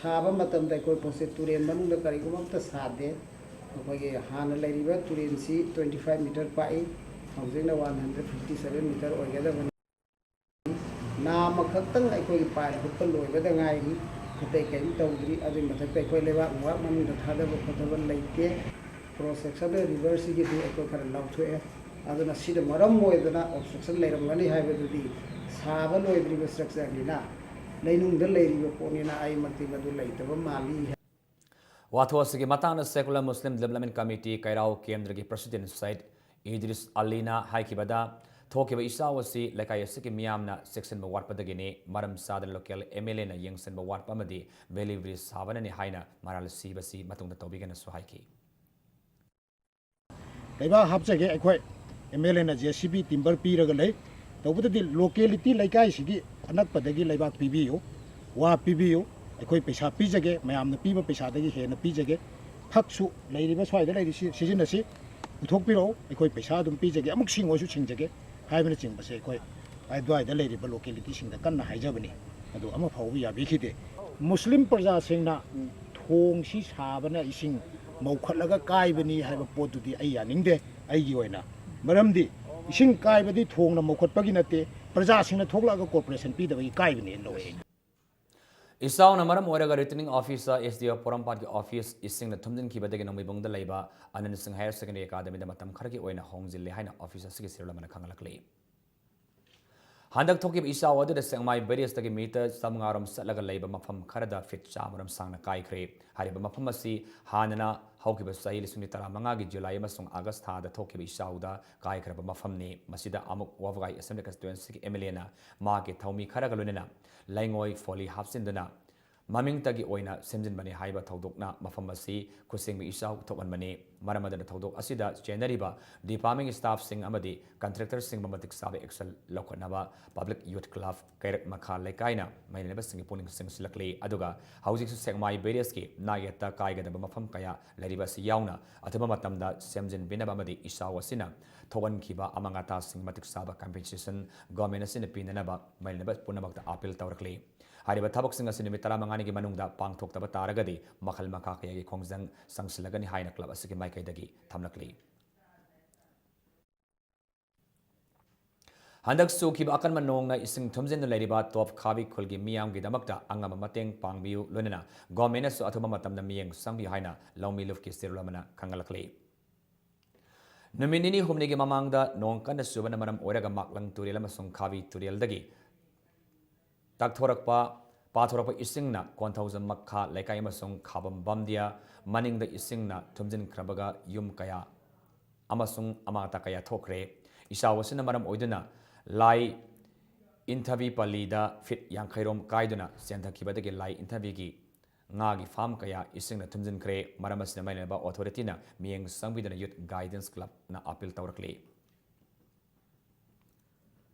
ꯁꯥꯕ ꯃꯇꯝꯗ ꯑꯩꯈꯣꯏ ꯄꯣꯠꯁꯦ ꯇꯨꯔꯦꯜ ꯃꯅꯨꯡꯗ ꯀꯔꯤꯒꯨꯝꯕ ꯑꯝꯇ ꯁꯥꯗꯦ꯫ ꯑꯩꯈꯣꯏꯒꯤ ꯍꯥꯟꯅ ꯂꯩꯔꯤꯕ ꯇꯨꯔꯦꯜꯁꯤ twenty five meter ꯄꯥꯛꯏ, ꯍꯧꯖꯤꯛꯅ one hundred fifty seven meter ꯑꯣꯏꯒꯗꯕꯅꯤ꯫ ꯅꯥꯝꯃ ꯈꯛꯇꯪ ꯑꯩꯈꯣꯏꯒꯤ pile ꯍꯨꯠꯄ ꯂꯣꯏꯕꯗ ꯉꯥꯏꯔꯤ, ꯑꯇꯩ ꯀꯔꯤꯝ ꯇꯧꯗ꯭ꯔꯤ꯫ ꯑꯗꯨꯒꯤ ꯃꯊꯛꯇ ꯑꯩꯈꯣꯏ ꯂꯩꯕꯥꯛ ꯅꯨꯡꯕꯥꯛ ꯃꯅꯨꯡꯗ ꯊꯥꯗꯕ ꯈꯣꯠꯊꯕ ꯂꯩꯇꯦ꯫ Cross section river ꯁꯤꯒꯤꯗꯤ ꯑꯩꯈꯣꯏ ꯈꯔ ꯂꯥꯎꯊꯣꯛꯑꯦ꯫ ꯑꯗꯨꯅ ꯁꯤꯗ ꯃꯔꯝ ꯑꯣꯏꯗꯅ obstruction ꯂꯩꯔꯝꯒꯅꯤ ꯍꯥꯏꯕꯗꯨꯗꯤ ꯁꯥꯕ ꯂꯣꯏꯗ꯭ꯔꯤꯕ structure ꯅꯤꯅ, ꯂꯩꯅꯨꯡꯗ ꯂꯩꯔꯤꯕ ꯄꯣꯠꯅꯤꯅ ꯑꯩꯃꯛꯇꯤ ꯃꯗꯨ ꯂꯩꯇꯕ ꯃꯥꯜꯂꯤ꯫ ꯋꯥꯊꯣꯛ ꯑꯁꯤꯒꯤ ꯃꯇꯥꯡꯗ Secular Muslim Development Committee ꯀꯩꯔꯥꯎ ꯀꯦꯟꯗ꯭ꯔꯒꯤ president ꯁꯌꯤꯗ ꯏꯗ꯭ꯔꯤꯁ ꯑꯂꯤꯅ ꯍꯥꯏꯈꯤꯕꯗ, ꯊꯣꯛꯈꯤꯕ ꯏꯆꯥꯎ ꯑꯁꯤ ꯂꯩꯀꯥꯏ ꯑꯁꯤꯒꯤ ꯃꯤꯌꯥꯝꯅ ꯆꯦꯛꯁꯤꯟꯕ ꯋꯥꯠꯄꯗꯒꯤꯅꯤ, ꯃꯔꯝ ꯆꯥꯗꯅ local M L A ꯅ ꯌꯦꯡꯁꯤꯟꯕ ꯋꯥꯠꯄ ꯑꯃꯗꯤ valley bridge ꯁꯥꯕꯅꯅꯤ ꯍꯥꯏꯅ ꯃꯔꯥꯜ ꯁꯤꯕꯁꯤ ꯃꯇꯨꯡꯗ ꯇꯧꯕꯤꯒꯅꯁꯨ ꯍꯥꯏꯈꯤ꯫ ꯂꯩꯕꯥꯛ ꯍꯥꯞꯆꯒꯦ ꯑꯩꯈꯣꯏ, M L A ꯅ J C B timber ꯄꯤꯔꯒ ꯂꯩ꯫ ꯇꯧꯕꯇꯗꯤ locality ꯂꯩꯀꯥꯏꯁꯤꯒꯤ ꯑꯅꯛꯄꯗꯒꯤ ꯂꯩꯕꯥꯛ ꯄꯤꯕꯤꯌꯨ, ꯋꯥ ꯄꯤꯕꯤꯌꯨ, ꯑꯩꯈꯣꯏ ꯄꯩꯁꯥ ꯄꯤꯖꯒꯦ, ꯃꯌꯥꯝꯅ ꯄꯤꯕ ꯄꯩꯁꯥꯗꯒꯤ ꯍꯦꯟꯅ ꯄꯤꯖꯒꯦ꯫ ꯐꯛꯁꯨ ꯂꯩꯔꯤꯕ ꯁ꯭ꯋꯥꯏꯗ ꯂꯩꯔꯤꯁꯤ ꯁꯤꯖꯤꯟꯅꯁꯤ, ꯄꯨꯊꯣꯛꯄꯤꯔꯛꯎ, ꯑꯩꯈꯣꯏ ꯄꯩꯁꯥ ꯑꯗꯨꯝ ꯄꯤꯖꯒꯦ, ꯑꯃꯨꯛ ꯁꯤꯡꯉꯁꯨ ꯁꯤꯡꯖꯒꯦ ꯍꯥꯏꯕꯅꯆꯤꯡꯕꯁꯦ ꯑꯩꯈꯣꯏ ꯑꯗꯨꯋꯥꯏꯗ ꯂꯩꯔꯤꯕ ꯂꯣꯀꯦꯂꯤꯇꯤꯁꯤꯡꯗ ꯀꯟꯅ ꯍꯥꯏꯖꯕꯅꯤ꯫ ꯑꯗꯨ ꯑꯃ ꯐꯥꯎꯕ ꯌꯥꯕꯤꯈꯤꯗꯦ꯫ ꯃꯨꯁꯂꯤꯝ ꯄ꯭ꯔꯖꯥꯁꯤꯡꯅ ꯊꯣꯡꯁꯤ ꯁꯥꯕꯅ ꯏꯁꯤꯡ ꯃꯧꯈꯠꯂꯒ ꯀꯥꯏꯕꯅꯤ ꯍꯥꯏꯕ ꯄꯣꯠꯇꯨꯗꯤ ꯑꯩ ꯌꯥꯅꯤꯡꯗꯦ꯫ ꯑꯩꯒꯤ ꯑꯣꯏꯅ, ꯃꯔꯝꯗꯤ ꯏꯁꯤꯡ ꯀꯥꯏꯕꯗꯤ ꯊꯣꯡꯅ ꯃꯧꯈꯠꯄꯒꯤ ꯅꯠꯇꯦ, ꯄ꯭ꯔꯖꯥꯁꯤꯡꯅ ꯊꯣꯛꯂꯛꯑꯒ ꯀꯣꯔꯄꯣꯔꯦꯁꯟ ꯄꯤꯗꯕꯒꯤ ꯀꯥꯏꯕꯅꯦꯅ ꯂꯧꯋꯦ ꯑꯩꯅ꯫ ꯏꯆꯥꯎꯅ ꯃꯔꯝ ꯑꯣꯏꯔꯒ ꯔꯤꯇꯔꯅꯤꯡ ꯑꯣꯐꯤꯁꯥꯔ, ꯑꯦꯁ ꯗꯤ ꯑꯣ ꯄꯣꯔꯣꯝꯄꯥꯠꯀꯤ ꯑꯣꯐꯤꯁ ꯏꯁꯤꯡꯅ ꯊꯨꯝꯖꯤꯟꯈꯤꯕꯗꯒꯤ ꯅꯣꯡꯃꯩꯕꯨꯡꯗ ꯂꯩꯕ ꯑꯅꯟ ꯁꯤꯡ ꯍꯥꯌꯔ ꯁꯦꯀꯦꯟꯗꯔꯤ ꯑꯦꯀꯥꯗꯃꯤꯗ ꯃꯇꯝ ꯈꯔꯒꯤ ꯑꯣꯏꯅ ꯍꯣꯡꯖꯤꯜꯂꯦ ꯍꯥꯏꯅ ꯑꯣꯐꯤꯁ ꯑꯁꯤꯒꯤ ꯁꯦꯔꯨꯜ ꯑꯃꯅ ꯈꯪꯍꯜꯂꯛꯂꯤ꯫ ꯍꯟꯗꯛ ꯊꯣꯛꯈꯤꯕ ꯏꯆꯥꯎ ꯑꯗꯨꯗ ꯁꯦꯛꯃꯥꯏ ꯕꯦꯔꯦꯖꯇꯒꯤ ꯃꯤꯇꯔ ꯆꯥꯃꯉꯥ ꯔꯣꯝ ꯆꯠꯂꯒ ꯂꯩꯕ ꯃꯐꯝ ꯈꯔꯗ ꯐꯤꯠ ꯆꯥꯝꯃ ꯔꯣꯝ ꯁꯥꯡꯅ ꯀꯥꯏꯈ꯭ꯔꯦ꯫ ꯍꯥꯏꯔꯤꯕ ꯃꯐꯝ ꯑꯁꯤ ꯍꯥꯟꯅꯅ ꯍꯧꯈꯤꯕ ꯆꯍꯤ ꯂꯤꯁꯤꯡ ꯑꯅꯤ ꯇꯔꯥꯃꯉꯥꯒꯤ ꯖꯨꯂꯥꯏ ꯑꯃꯁꯨꯡ ꯑꯥꯒꯁ ꯊꯥꯗ ꯊꯣꯛꯈꯤꯕ ꯏꯆꯥꯎꯗ ꯀꯥꯏꯈ꯭ꯔꯕ ꯃꯐꯝꯅꯤ꯫ ꯃꯁꯤꯗ ꯑꯃꯨꯛ ꯋꯥꯕꯒꯥꯏ ꯑꯦꯁꯦꯝꯕ꯭ꯂꯤ ꯀꯟꯁꯇꯤꯇ꯭ꯋꯦꯟꯁꯤꯒꯤ ꯑꯦꯝ ꯑꯦꯜ ꯑꯦꯅ ꯃꯍꯥꯛꯀꯤ ꯊꯧꯃꯤ ꯈꯔꯒ ꯂꯣꯏꯅꯅ ꯂꯩꯉꯣꯏ ꯐꯣꯂꯤ ꯍꯥꯞꯆꯤꯟꯗꯨꯅ ꯃꯃꯤꯡꯇꯒꯤ ꯑꯣꯏꯅ ꯁꯦꯝꯖꯤꯟꯕꯅꯤ ꯍꯥꯏꯕ ꯊꯧꯗꯣꯛꯅ ꯃꯐꯝ ꯑꯁꯤ ꯈꯨꯠꯁꯦꯝꯒꯤ ꯏꯆꯥꯎ ꯊꯣꯛꯍꯟꯕꯅꯤ꯫ ꯃꯔꯝ ꯑꯗꯨꯅ ꯊꯧꯗꯣꯛ ꯑꯁꯤꯗ ꯆꯦꯟꯅꯔꯤꯕ ꯗꯤꯄꯥꯔꯠꯃꯦꯟꯒꯤ ꯁ꯭ꯇꯥꯐꯁꯤꯡ ꯑꯃꯗꯤ ꯀꯟꯇ꯭ꯔꯦꯛꯇꯔꯁꯤꯡꯕꯨ ꯃꯇꯤꯛ ꯆꯥꯕ ꯑꯦꯛꯁꯟ ꯂꯧꯈꯠꯅꯕ ꯄꯕ꯭ꯂꯤꯛ ꯌꯨꯠ ꯀ꯭ꯂꯕ ꯀꯩꯔꯛ ꯃꯈꯥ ꯂꯩꯀꯥꯏꯅ ꯃꯩꯂꯩꯅꯕꯁꯤꯡꯒꯤ ꯄꯨꯛꯅꯤꯡ ꯆꯤꯡꯁꯤꯜꯂꯛꯂꯤ꯫ ꯑꯗꯨꯒ ꯍꯧꯖꯤꯛꯁꯨ ꯁꯦꯛꯃꯥꯏ ꯕꯦꯔꯦꯖꯀꯤ ꯅꯥꯛꯌꯦꯠꯇ ꯀꯥꯏꯒꯗꯕ ꯃꯐꯝ ꯀꯌꯥ ꯂꯩꯔꯤꯕ ꯑꯁꯤ ꯌꯥꯎꯅ ꯑꯊꯨꯕ ꯃꯇꯝꯗ ꯁꯦꯝꯖꯤꯟꯕꯤꯅꯕ ꯑꯃꯗꯤ ꯏꯆꯥꯎ ꯑꯁꯤꯅ ꯊꯣꯛꯍꯟꯈꯤꯕ ꯑꯃꯥꯡ ꯑꯇꯥꯁꯤꯡ ꯃꯇꯤꯛ ꯆꯥꯕ ꯀꯝꯄꯦꯟꯁꯦꯁꯟ ꯒꯣꯔꯃꯦꯟ ꯑꯁꯤꯅ ꯄꯤꯅꯅꯕ ꯃꯩꯂꯩꯅꯕ ꯄꯨꯝꯅꯃꯛꯇ ꯑꯥꯄꯤꯜ ꯇꯧꯔꯛꯂꯤ꯫ ꯍꯥꯏꯔꯤꯕ ꯊꯕꯛꯁꯤꯡ ꯑꯁꯤ ꯅꯨꯃꯤꯠ ꯇꯔꯥꯃꯉꯥꯅꯤꯒꯤ ꯃꯅꯨꯡꯗ ꯄꯥꯡꯊꯣꯛꯇꯕ ꯇꯥꯔꯒꯗꯤ ꯃꯈꯜ ꯃꯈꯥ ꯀꯌꯥꯒꯤ ꯈꯣꯡꯖꯪ ꯆꯪꯁꯤꯜꯂꯒꯅꯤ ꯍꯥꯏꯅ ꯀ꯭ꯂꯕ ꯑꯁꯤꯒꯤ ꯃꯥꯏꯀꯩꯗꯒꯤ ꯊꯝꯂꯛꯂꯤ꯫ ꯍꯟꯗꯛ ꯆꯨꯈꯤꯕ ꯑꯀꯟꯕ ꯅꯣꯡꯅ ꯏꯁꯤꯡ ꯊꯨꯝꯖꯤꯟꯗꯨꯅ ꯂꯩꯔꯤꯕ ꯇꯣꯞ ꯈꯥꯕꯤ ꯈꯨꯜꯒꯤ ꯃꯤꯌꯥꯝꯒꯤꯗꯃꯛꯇ ꯑꯉꯝꯕ ꯃꯇꯦꯡ ꯄꯥꯡꯕꯤꯌꯨ, ꯂꯣꯏꯅꯅ ꯒꯣꯔꯃꯦꯟꯅꯁꯨ ꯑꯊꯨꯕ ꯃꯇꯝꯗ ꯃꯤꯠꯌꯦꯡ ꯆꯪꯕꯤꯌꯨ ꯍꯥꯏꯅ ꯂꯧꯃꯤ ꯂꯨꯞꯀꯤ ꯆꯦꯔꯣꯜ ꯑꯃꯅ ꯈꯪꯍꯜꯂꯛꯂꯤ꯫ ꯅꯨꯃꯤꯠ ꯅꯤꯅꯤ ꯍꯨꯝꯅꯤꯒꯤ ꯃꯃꯥꯡꯗ ꯅꯣꯡ ꯀꯟꯅ ꯆꯨꯕꯅ ꯃꯔꯝ ꯑꯣꯏꯔꯒ ꯃꯥꯛꯂꯪ ꯇꯨꯔꯦꯜ ꯑꯃꯁꯨꯡ ꯈꯥꯕꯤ ꯇꯨꯔꯦꯜꯗꯒꯤ ꯇꯥꯛꯊꯣꯔꯛꯄ, ꯄꯥꯊꯣꯔꯛꯄ ꯏꯁꯤꯡꯅ ꯀꯣꯟꯊꯧꯖꯝ ꯃꯈꯥ ꯂꯩꯀꯥꯏ ꯑꯃꯁꯨꯡ ꯈꯥꯕꯝ ꯕꯝꯗꯤꯌꯥ ꯃꯅꯤꯡꯗ ꯏꯁꯤꯡꯅ ꯊꯨꯝꯖꯤꯟꯈ꯭ꯔꯕꯒ ꯌꯨꯝ ꯀꯌꯥ ꯑꯃꯁꯨꯡ ꯑꯃꯥꯡ ꯑꯇꯥ ꯀꯌꯥ ꯊꯣꯛꯈ꯭ꯔꯦ꯫ ꯏꯆꯥꯎ ꯑꯁꯤꯅ ꯃꯔꯝ ꯑꯣꯏꯗꯨꯅ ꯂꯥꯏ ꯏꯟꯊꯕꯤ ꯄꯜꯂꯤꯗ ꯐꯤꯠ ꯌꯥꯡꯈꯩꯔꯣꯝ ꯀꯥꯏꯗꯨꯅ ꯆꯦꯟꯊꯈꯤꯕꯗꯒꯤ ꯂꯥꯏ ꯏꯟꯊꯕꯤꯒꯤ ꯉꯥꯒꯤ ꯐꯥꯝ ꯀꯌꯥ ꯏꯁꯤꯡꯅ ꯊꯨꯝꯖꯤꯟꯈ꯭ꯔꯦ꯫ ꯃꯔꯝ ꯑꯁꯤꯅ ꯃꯩꯂꯩꯅꯕ ꯑꯣꯊꯣꯔꯤꯇꯤꯅ ꯃꯤꯠꯌꯦꯡ ꯆꯪꯕꯤꯗꯨꯅ ꯌꯨꯠ ꯒꯥꯏꯗꯦꯟꯁ ꯀ꯭ꯂꯕꯅ ꯑꯥꯄꯤꯜ ꯇꯧꯔꯛꯂꯤ꯫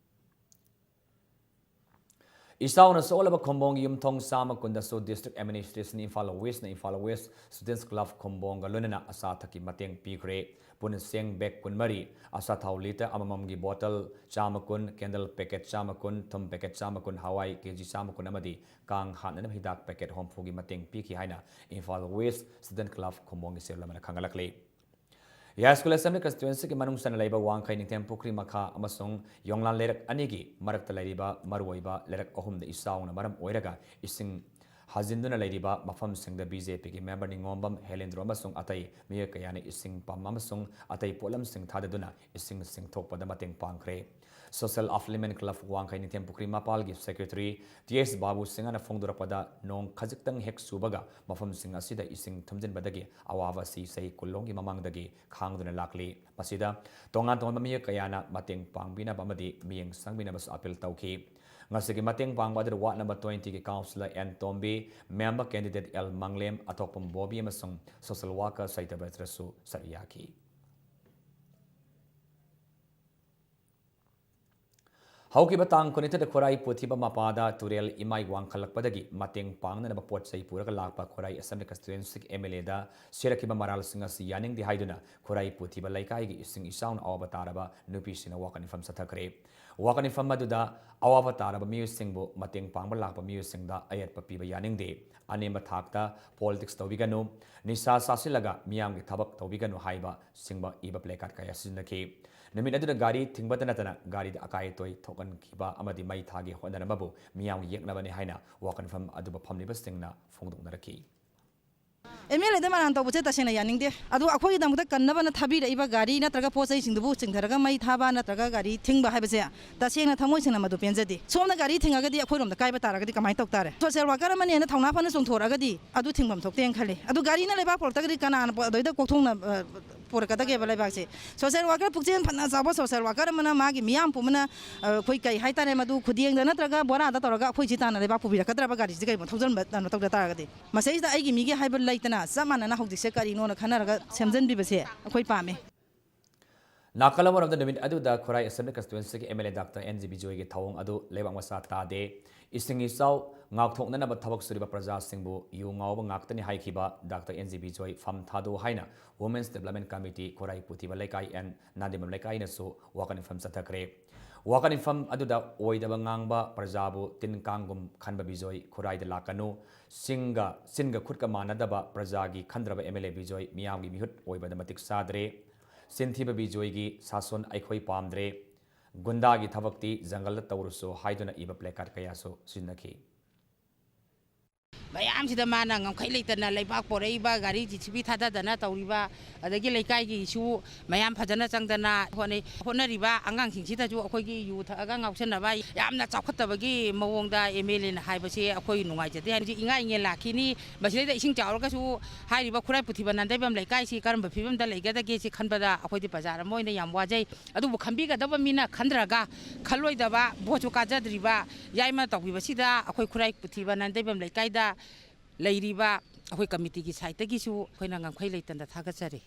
ꯏꯆꯥꯎꯅ ꯁꯣꯛꯍꯜꯂꯕ ꯈꯨꯝꯕꯣꯡꯒꯤ ꯌꯨꯝꯊꯣꯡ ꯆꯥꯝꯃ ꯀꯨꯟꯗꯁꯨ District Administration Imphal Westꯅ Imphal West Students Club ꯈꯨꯝꯕꯣꯡꯒ ꯂꯣꯏꯅꯅ ꯑꯆꯥ ꯑꯊꯛꯀꯤ ꯃꯇꯦꯡ ꯄꯤꯈ꯭ꯔꯦ꯫ ꯄꯨꯟꯅ ꯆꯦꯡ bag ꯀꯨꯟꯃꯔꯤ, ꯑꯆꯥꯊꯥꯎ litre ꯑꯃꯃꯝꯒꯤ bottle ꯆꯥꯝꯃ ꯀꯨꯟ, candle packet ꯆꯥꯝꯃ ꯀꯨꯟ, ꯊꯨꯝ packet ꯆꯥꯝꯃ ꯀꯨꯟ, ꯍꯋꯥꯏ KG ꯆꯥꯝꯃ ꯀꯨꯟ ꯑꯃꯗꯤ ꯀꯥꯡ ꯍꯥꯠꯅꯅꯕ ꯍꯤꯗꯥꯛ packet ꯍꯨꯝꯐꯨꯒꯤ ꯃꯇꯦꯡ ꯄꯤꯈꯤ ꯍꯥꯏꯅ ꯏꯝꯐꯥꯜ West Student Club ꯈꯨꯝꯕꯣꯡꯒꯤ ꯆꯦꯔꯣꯜ ꯑꯃꯅ ꯈꯪꯍꯜꯂꯛꯂꯤ꯫ ꯌꯥꯏꯁ꯭ꯀꯨꯜ Assembly Constituencyꯒꯤ ꯃꯅꯨꯡ ꯆꯟꯅ ꯂꯩꯕ ꯋꯥꯡꯈꯩ ꯅꯤꯡꯊꯦꯝ ꯄꯨꯈ꯭ꯔꯤ ꯃꯈꯥ ꯑꯃꯁꯨꯡ ꯌꯣꯡꯂꯥꯟ ꯂꯩꯔꯛ ꯑꯅꯤꯒꯤ ꯃꯔꯛꯇ ꯂꯩꯔꯤꯕ ꯃꯔꯨꯑꯣꯏꯕ ꯂꯩꯔꯛ ꯑꯍꯨꯝꯗ ꯏꯆꯥꯎꯅ ꯃꯔꯝ ꯑꯣꯏꯔꯒ ꯏꯁꯤꯡ ꯍꯥꯖꯤꯟꯗꯨꯅ ꯂꯩꯔꯤꯕ ꯃꯐꯝꯁꯤꯡꯗ BJPꯒꯤ member ꯅꯤꯉꯣꯝꯕꯝ ꯍꯦꯂꯦꯟꯗ꯭ꯔꯣ ꯑꯃꯁꯨꯡ ꯑꯇꯩ ꯃꯤꯑꯣꯏ ꯀꯌꯥꯅ ꯏꯁꯤꯡ pump ꯑꯃꯁꯨꯡ ꯑꯇꯩ ꯄꯣꯠꯂꯝꯁꯤꯡ ꯊꯥꯗꯗꯨꯅ ꯏꯁꯤꯡ ꯆꯤꯡꯊꯣꯛꯄꯗ ꯃꯇꯦꯡ ꯄꯥꯡꯈ꯭ꯔꯦ꯫ Social Affluent Club ꯋꯥꯡꯈꯩ ꯅꯤꯡꯊꯦꯝ ꯄꯨꯈ꯭ꯔꯤ ꯃꯄꯥꯜꯒꯤ Secretary T S ꯕꯥꯕꯨ ꯁꯤꯡꯍꯅ ꯐꯣꯡꯗꯣꯔꯛꯄꯗ, ꯅꯣꯡ ꯈꯖꯤꯛꯇꯪ ꯍꯦꯛ ꯆꯨꯕꯒ ꯃꯐꯝꯁꯤꯡ ꯑꯁꯤꯗ ꯏꯁꯤꯡ ꯊꯨꯝꯖꯤꯟꯕꯗꯒꯤ ꯑꯋꯥꯕ ꯑꯁꯤ ꯆꯍꯤ ꯀꯨꯟꯂꯣꯝꯒꯤ ꯃꯃꯥꯡꯗꯒꯤ ꯈꯥꯡꯗꯨꯅ ꯂꯥꯛꯂꯤ꯫ ꯃꯁꯤꯗ ꯇꯣꯉꯥꯟ ꯇꯣꯉꯥꯟꯕ ꯃꯤꯑꯣꯏ ꯀꯌꯥꯅ ꯃꯇꯦꯡ ꯄꯥꯡꯕꯤꯅꯕ ꯑꯃꯗꯤ ꯃꯤꯠꯌꯦꯡ ꯆꯪꯕꯤꯅꯕꯁꯨ appeal ꯇꯧꯈꯤ꯫ ꯉꯁꯤꯒꯤ ꯃꯇꯦꯡ ꯄꯥꯡꯕ ꯑꯗꯨꯗ ward number twentyꯒꯤ councillor N ꯇꯣꯝꯕꯤ, member candidate L ꯃꯪꯂꯦꯝ, ꯑꯊꯣꯛꯄꯝ ꯕꯣꯕꯤ ꯑꯃꯁꯨꯡ social worker ꯁꯩꯇꯕ꯭ꯔꯇꯁꯨ ꯁꯔꯨꯛ ꯌꯥꯈꯤ꯫ ꯍꯧꯈꯤꯕ ꯇꯥꯡ ꯀꯨꯟꯅꯤꯊꯣꯏꯗ ꯈꯨꯔꯥꯏ ꯄꯨꯊꯤꯕ ꯃꯄꯥꯗ ꯇꯨꯔꯦꯜ ꯏꯃꯥꯏ ꯋꯥꯡꯈꯠꯂꯛꯄꯗꯒꯤ ꯃꯇꯦꯡ ꯄꯥꯡꯅꯅꯕ ꯄꯣꯠ ꯆꯩ ꯄꯨꯔꯒ ꯂꯥꯛꯄ ꯈꯨꯔꯥꯏ Assembly Constituency MLAꯗ ꯁꯤꯔꯛꯈꯤꯕ ꯃꯔꯥꯜꯁꯤꯡ ꯑꯁꯤ ꯌꯥꯅꯤꯡꯗꯦ ꯍꯥꯏꯗꯨꯅ ꯈꯨꯔꯥꯏ ꯄꯨꯊꯤꯕ ꯂꯩꯀꯥꯏꯒꯤ ꯏꯁꯤꯡ ꯏꯆꯥꯎꯅ ꯑꯋꯥꯕ ꯇꯥꯔꯕ ꯅꯨꯄꯤꯁꯤꯡꯅ ꯋꯥꯀꯠ ꯃꯤꯐꯝ ꯆꯠꯊꯈ꯭ꯔꯦ꯫ ꯋꯥꯀꯠ ꯃꯤꯐꯝ ꯑꯗꯨꯗ ꯑꯋꯥꯕ ꯇꯥꯔꯕ ꯃꯤꯑꯣꯏꯁꯤꯡꯕꯨ ꯃꯇꯦꯡ ꯄꯥꯡꯕ ꯂꯥꯛꯄ ꯃꯤꯑꯣꯏꯁꯤꯡꯗ ꯑꯌꯦꯠꯄ ꯄꯤꯕ ꯌꯥꯅꯤꯡꯗꯦ, ꯑꯅꯦꯝꯕ ꯊꯥꯛꯇ politics ꯇꯧꯕꯤꯒꯅꯨ, ꯅꯤꯁꯥ ꯆꯥꯁꯤꯜꯂꯒ ꯃꯤꯌꯥꯝꯒꯤ ꯊꯕꯛ ꯇꯧꯕꯤꯒꯅꯨ ꯍꯥꯏꯕ ꯆꯤꯡꯕ ꯏꯕ placard ꯀꯌꯥ ꯁꯤꯖꯤꯟꯅꯈꯤ꯫ ꯅꯨꯃꯤꯠ ꯑꯗꯨꯗ ꯒꯥꯔꯤ ꯊꯤꯡꯕꯇ ꯅꯠꯇꯅ ꯒꯥꯔꯤꯗ ꯑꯀꯥꯏ ꯑꯇꯣꯏ ꯊꯣꯛꯍꯟꯈꯤꯕ ꯑꯃꯗꯤ ꯃꯩ ꯊꯥꯒꯦ ꯍꯣꯠꯅꯔꯝꯕꯕꯨ ꯃꯤꯌꯥꯝꯒꯤ ꯌꯦꯛꯅꯕꯅꯤ ꯍꯥꯏꯅ ꯋꯥꯀꯠ ꯃꯤꯐꯝ ꯑꯗꯨꯕꯨ ꯐꯝꯂꯤꯕꯁꯤꯡꯅ ꯐꯣꯡꯗꯣꯛꯅꯔꯛꯈꯤ꯫ MLAꯗ ꯃꯔꯥꯟ ꯇꯧꯕꯁꯦ ꯇꯁꯦꯡꯅ ꯌꯥꯅꯤꯡꯗꯦ꯫ ꯑꯗꯨ ꯑꯩꯈꯣꯏꯒꯤꯗꯃꯛꯇ ꯀꯟꯅꯕꯅ ꯊꯥꯕꯤꯔꯛꯏꯕ ꯒꯥꯔꯤ ꯅꯠꯇ꯭ꯔꯒ ꯄꯣꯠ ꯆꯩꯁꯤꯡꯗꯨꯕꯨ ꯆꯤꯡꯊꯔꯒ ꯃꯩ ꯊꯥꯕ ꯅꯠꯇ꯭ꯔꯒ ꯒꯥꯔꯤ ꯊꯤꯡꯕ ꯍꯥꯏꯕꯁꯦ ꯇꯁꯦꯡꯅ ꯊꯃꯣꯏ ꯁꯦꯡꯅ ꯃꯗꯨ ꯄꯦꯟꯖꯗꯦ꯫ ꯁꯣꯝꯅ ꯒꯥꯔꯤ ꯊꯤꯡꯉꯒꯗꯤ ꯑꯩꯈꯣꯏꯔꯣꯝꯗ ꯀꯥꯏꯕ ꯇꯥꯔꯒꯗꯤ ꯀꯃꯥꯏꯅ ꯇꯧ ꯇꯥꯔꯦ? Social worker ꯑꯃꯅꯦꯅ ꯊꯧꯅꯥ ꯐꯅ ꯆꯣꯡꯊꯣꯔꯛꯑꯒꯗꯤ ꯑꯗꯨ ꯊꯤꯡꯐꯝ ꯊꯣꯛꯇꯦꯅ ꯈꯜꯂꯤ꯫ ꯑꯗꯨ ꯒꯥꯔꯤꯅ ꯂꯩꯕꯥꯛ ꯄꯣꯔꯛꯇ꯭ꯔꯒꯗꯤ ꯀꯅꯥꯅ ꯄꯣ-, ꯑꯗꯩꯗ ꯀꯣꯛꯊꯣꯡꯅ, ꯑ, ꯄꯣꯔꯛꯀꯗꯒꯦꯕ ꯂꯩꯕꯥꯛꯁꯦ? Social worker ꯄꯨꯛꯆꯦꯜ ꯐꯅ ꯆꯥꯎꯕ social worker ꯑꯃꯅ ꯃꯥꯒꯤ ꯃꯤꯌꯥꯝ ꯄꯨꯝꯕꯅ, ꯑ, ꯑꯩꯈꯣꯏ ꯀꯩ ꯍꯥꯏꯇꯥꯔꯦ, ꯃꯗꯨ ꯈꯨꯗꯦꯡꯗ ꯅꯠꯇ꯭ꯔꯒ ꯕꯣꯔꯥꯗ ꯇꯧꯔꯒ ꯑꯩꯈꯣꯏꯁꯤ ꯇꯥꯟꯅ ꯂꯩꯕꯥꯛ ꯄꯨꯕꯤꯔꯛꯀꯗ꯭ꯔꯕ ꯒꯥꯔꯤꯁꯤ ꯀꯩꯒꯨꯝꯕ ꯊꯧꯖꯤꯟꯕ ꯀꯩꯅꯣ ꯇꯧꯗ ꯇꯥꯔꯒꯗꯤ? ꯃꯁꯤꯗꯩꯁꯤꯗ ꯑꯩꯒꯤ ꯃꯤꯒꯤ ꯍꯥꯏꯕ ꯂꯩꯇꯅ ꯆꯞ ꯃꯥꯟꯅꯅ ꯍꯧꯖꯤꯛꯁꯦ ꯀꯔꯤꯅꯣꯅ ꯈꯟꯅꯔꯒ ꯁꯦꯝꯖꯤꯟꯕꯤꯕꯁꯦ ꯑꯩꯈꯣꯏ ꯄꯥꯝꯃꯤ꯫ ꯅꯥꯀꯜ ꯑꯃꯔꯣꯝꯗ ꯅꯨꯃꯤꯠ ꯑꯗꯨꯗ ꯈꯨꯔꯥꯏ Assembly Constituencyꯒꯤ MLA Doctor N G ꯕꯤꯖꯣꯏꯒꯤ ꯊꯧꯑꯣꯡ ꯑꯗꯨ ꯂꯩꯕꯥꯛ ꯃꯆꯥ ꯇꯥꯗꯦ꯫ ꯏꯁꯤꯡ ꯏꯆꯥꯎ ꯉꯥꯛꯊꯣꯛꯅꯅꯕ ꯊꯕꯛ ꯁꯨꯔꯤꯕ ꯄ꯭ꯔꯖꯥꯁꯤꯡꯕꯨ ꯌꯨ ꯉꯥꯎꯕ ꯉꯥꯛꯇꯅꯤ ꯍꯥꯏꯈꯤꯕ ꯗꯥꯛꯇꯔ ꯑꯦꯟ ꯖꯤ ꯕꯤꯖꯣꯏ ꯐꯝ ꯊꯥꯗꯣꯛꯎ ꯍꯥꯏꯅ Women's Development Committee ꯈꯨꯔꯥꯏ ꯄꯨꯊꯤꯕ ꯂꯩꯀꯥꯏ and ꯅꯥꯗꯤꯃꯝ ꯂꯩꯀꯥꯏꯅꯁꯨ ꯋꯥꯀꯠ ꯃꯤꯐꯝ ꯆꯠꯊꯈ꯭ꯔꯦ꯫ ꯋꯥꯀꯠ ꯃꯤꯐꯝ ꯑꯗꯨꯗ ꯑꯣꯏꯗꯕ ꯉꯥꯡꯕ ꯄ꯭ꯔꯖꯥꯕꯨ ꯇꯤꯟ ꯀꯥꯡꯒꯨꯝ ꯈꯟꯕ ꯕꯤꯖꯣꯏ ꯈꯨꯔꯥꯏꯗ ꯂꯥꯛꯀꯅꯨ, ꯁꯤꯡꯒ ꯆꯤꯟꯒ ꯈꯨꯠꯀ ꯃꯥꯟꯅꯗꯕ ꯄ꯭ꯔꯖꯥꯒꯤ ꯈꯟꯗ꯭ꯔꯕ ꯑꯦꯝ ꯑꯦꯜ ꯑꯦ ꯕꯤꯖꯣꯏ ꯃꯤꯌꯥꯝꯒꯤ ꯃꯤꯍꯨꯠ ꯑꯣꯏꯕꯗ ꯃꯇꯤꯛ ꯆꯥꯗ꯭ꯔꯦ, ꯆꯤꯟꯊꯤꯕ ꯕꯤꯖꯣꯏꯒꯤ ꯁꯥꯁꯣꯟ ꯑꯩꯈꯣꯏ ꯄꯥꯝꯗ꯭ꯔꯦ, ꯒꯨꯟꯗꯥꯒꯤ ꯊꯕꯛꯇꯤ ꯖꯪꯒꯜꯗ ꯇꯧꯔꯨꯁꯨ ꯍꯥꯏꯗꯨꯅ ꯏꯕ placard ꯀꯌꯥꯁꯨ ꯁꯤꯖꯤꯟꯅꯈꯤ꯫ ꯃꯌꯥꯝꯁꯤꯗ ꯃꯥꯅ ꯉꯝꯈꯩ ꯂꯩꯇꯅ ꯂꯩꯕꯥꯛ ꯄꯣꯔꯛꯏꯕ, ꯒꯥꯔꯤ ꯖꯤ ꯁꯤ ꯕꯤ ꯊꯥꯗꯗꯅ ꯇꯧꯔꯤꯕ, ꯑꯗꯒꯤ ꯂꯩꯀꯥꯏꯒꯤ ꯏꯁꯨ ꯃꯌꯥꯝ ꯐꯖꯅ ꯆꯪꯗꯅ ꯍꯣꯠꯅꯩ꯫ ꯍꯣꯠꯅꯔꯤꯕ ꯑꯉꯥꯡꯁꯤꯡꯁꯤꯗꯁꯨ ꯑꯩꯈꯣꯏꯒꯤ ꯌꯨ ꯊꯛꯑꯒ ꯉꯥꯎꯁꯟꯅꯕ ꯌꯥꯝꯅ ꯆꯥꯎꯈꯠꯇꯕꯒꯤ ꯃꯑꯣꯡꯗ ꯑꯦꯝ ꯑꯦꯜ ꯑꯦꯅ ꯍꯥꯏꯕꯁꯦ ꯑꯩꯈꯣꯏ ꯅꯨꯡꯉꯥꯏꯖꯗꯦ꯫ ꯍꯧꯖꯤꯛ ꯏꯉꯥ ꯏꯉꯦꯟ ꯂꯥꯛꯈꯤꯅꯤ, ꯃꯁꯤꯗꯩꯗ ꯏꯁꯤꯡ ꯆꯥꯎꯔꯒꯁꯨ ꯍꯥꯏꯔꯤꯕ ꯈꯨꯔꯥꯏ ꯄꯨꯊꯤꯕ ꯅꯥꯟꯗꯩꯕꯝ ꯂꯩꯀꯥꯏꯁꯤ ꯀꯔꯝꯕ ꯐꯤꯕꯝꯗ ꯂꯩꯒꯗꯒꯦ ꯁꯤ ꯈꯟꯕꯗ ꯑꯩꯈꯣꯏꯗꯤ ꯄ꯭ꯔꯖꯥ ꯑꯃ ꯑꯣꯏꯅ ꯌꯥꯝ ꯋꯥꯖꯩ꯫ ꯑꯗꯨꯕꯨ ꯈꯟꯕꯤꯒꯗꯕ ꯃꯤꯅ ꯈꯟꯗ꯭ꯔꯒ, ꯈꯜꯂꯣꯏꯗꯕ, ꯚꯣꯠꯁꯨ ꯀꯥꯖꯗ꯭ꯔꯤꯕ ꯌꯥꯏꯃ ꯇꯧꯕꯤꯕꯁꯤꯗ ꯑꯩꯈꯣꯏ ꯈꯨꯔꯥꯏ ꯄꯨꯊꯤꯕ ꯅꯥꯟꯗꯩꯕꯝ ꯂꯩꯀꯥꯏꯗ ꯂꯩꯔꯤꯕ ꯑꯩꯈꯣꯏ ꯀꯃꯤꯇꯤꯒꯤ ꯁꯥꯏꯠꯇꯒꯤꯁꯨ ꯑꯩꯈꯣꯏꯅ ꯉꯝꯈꯩ ꯂꯩꯇꯅ ꯊꯥꯒꯠꯆꯔꯤ꯫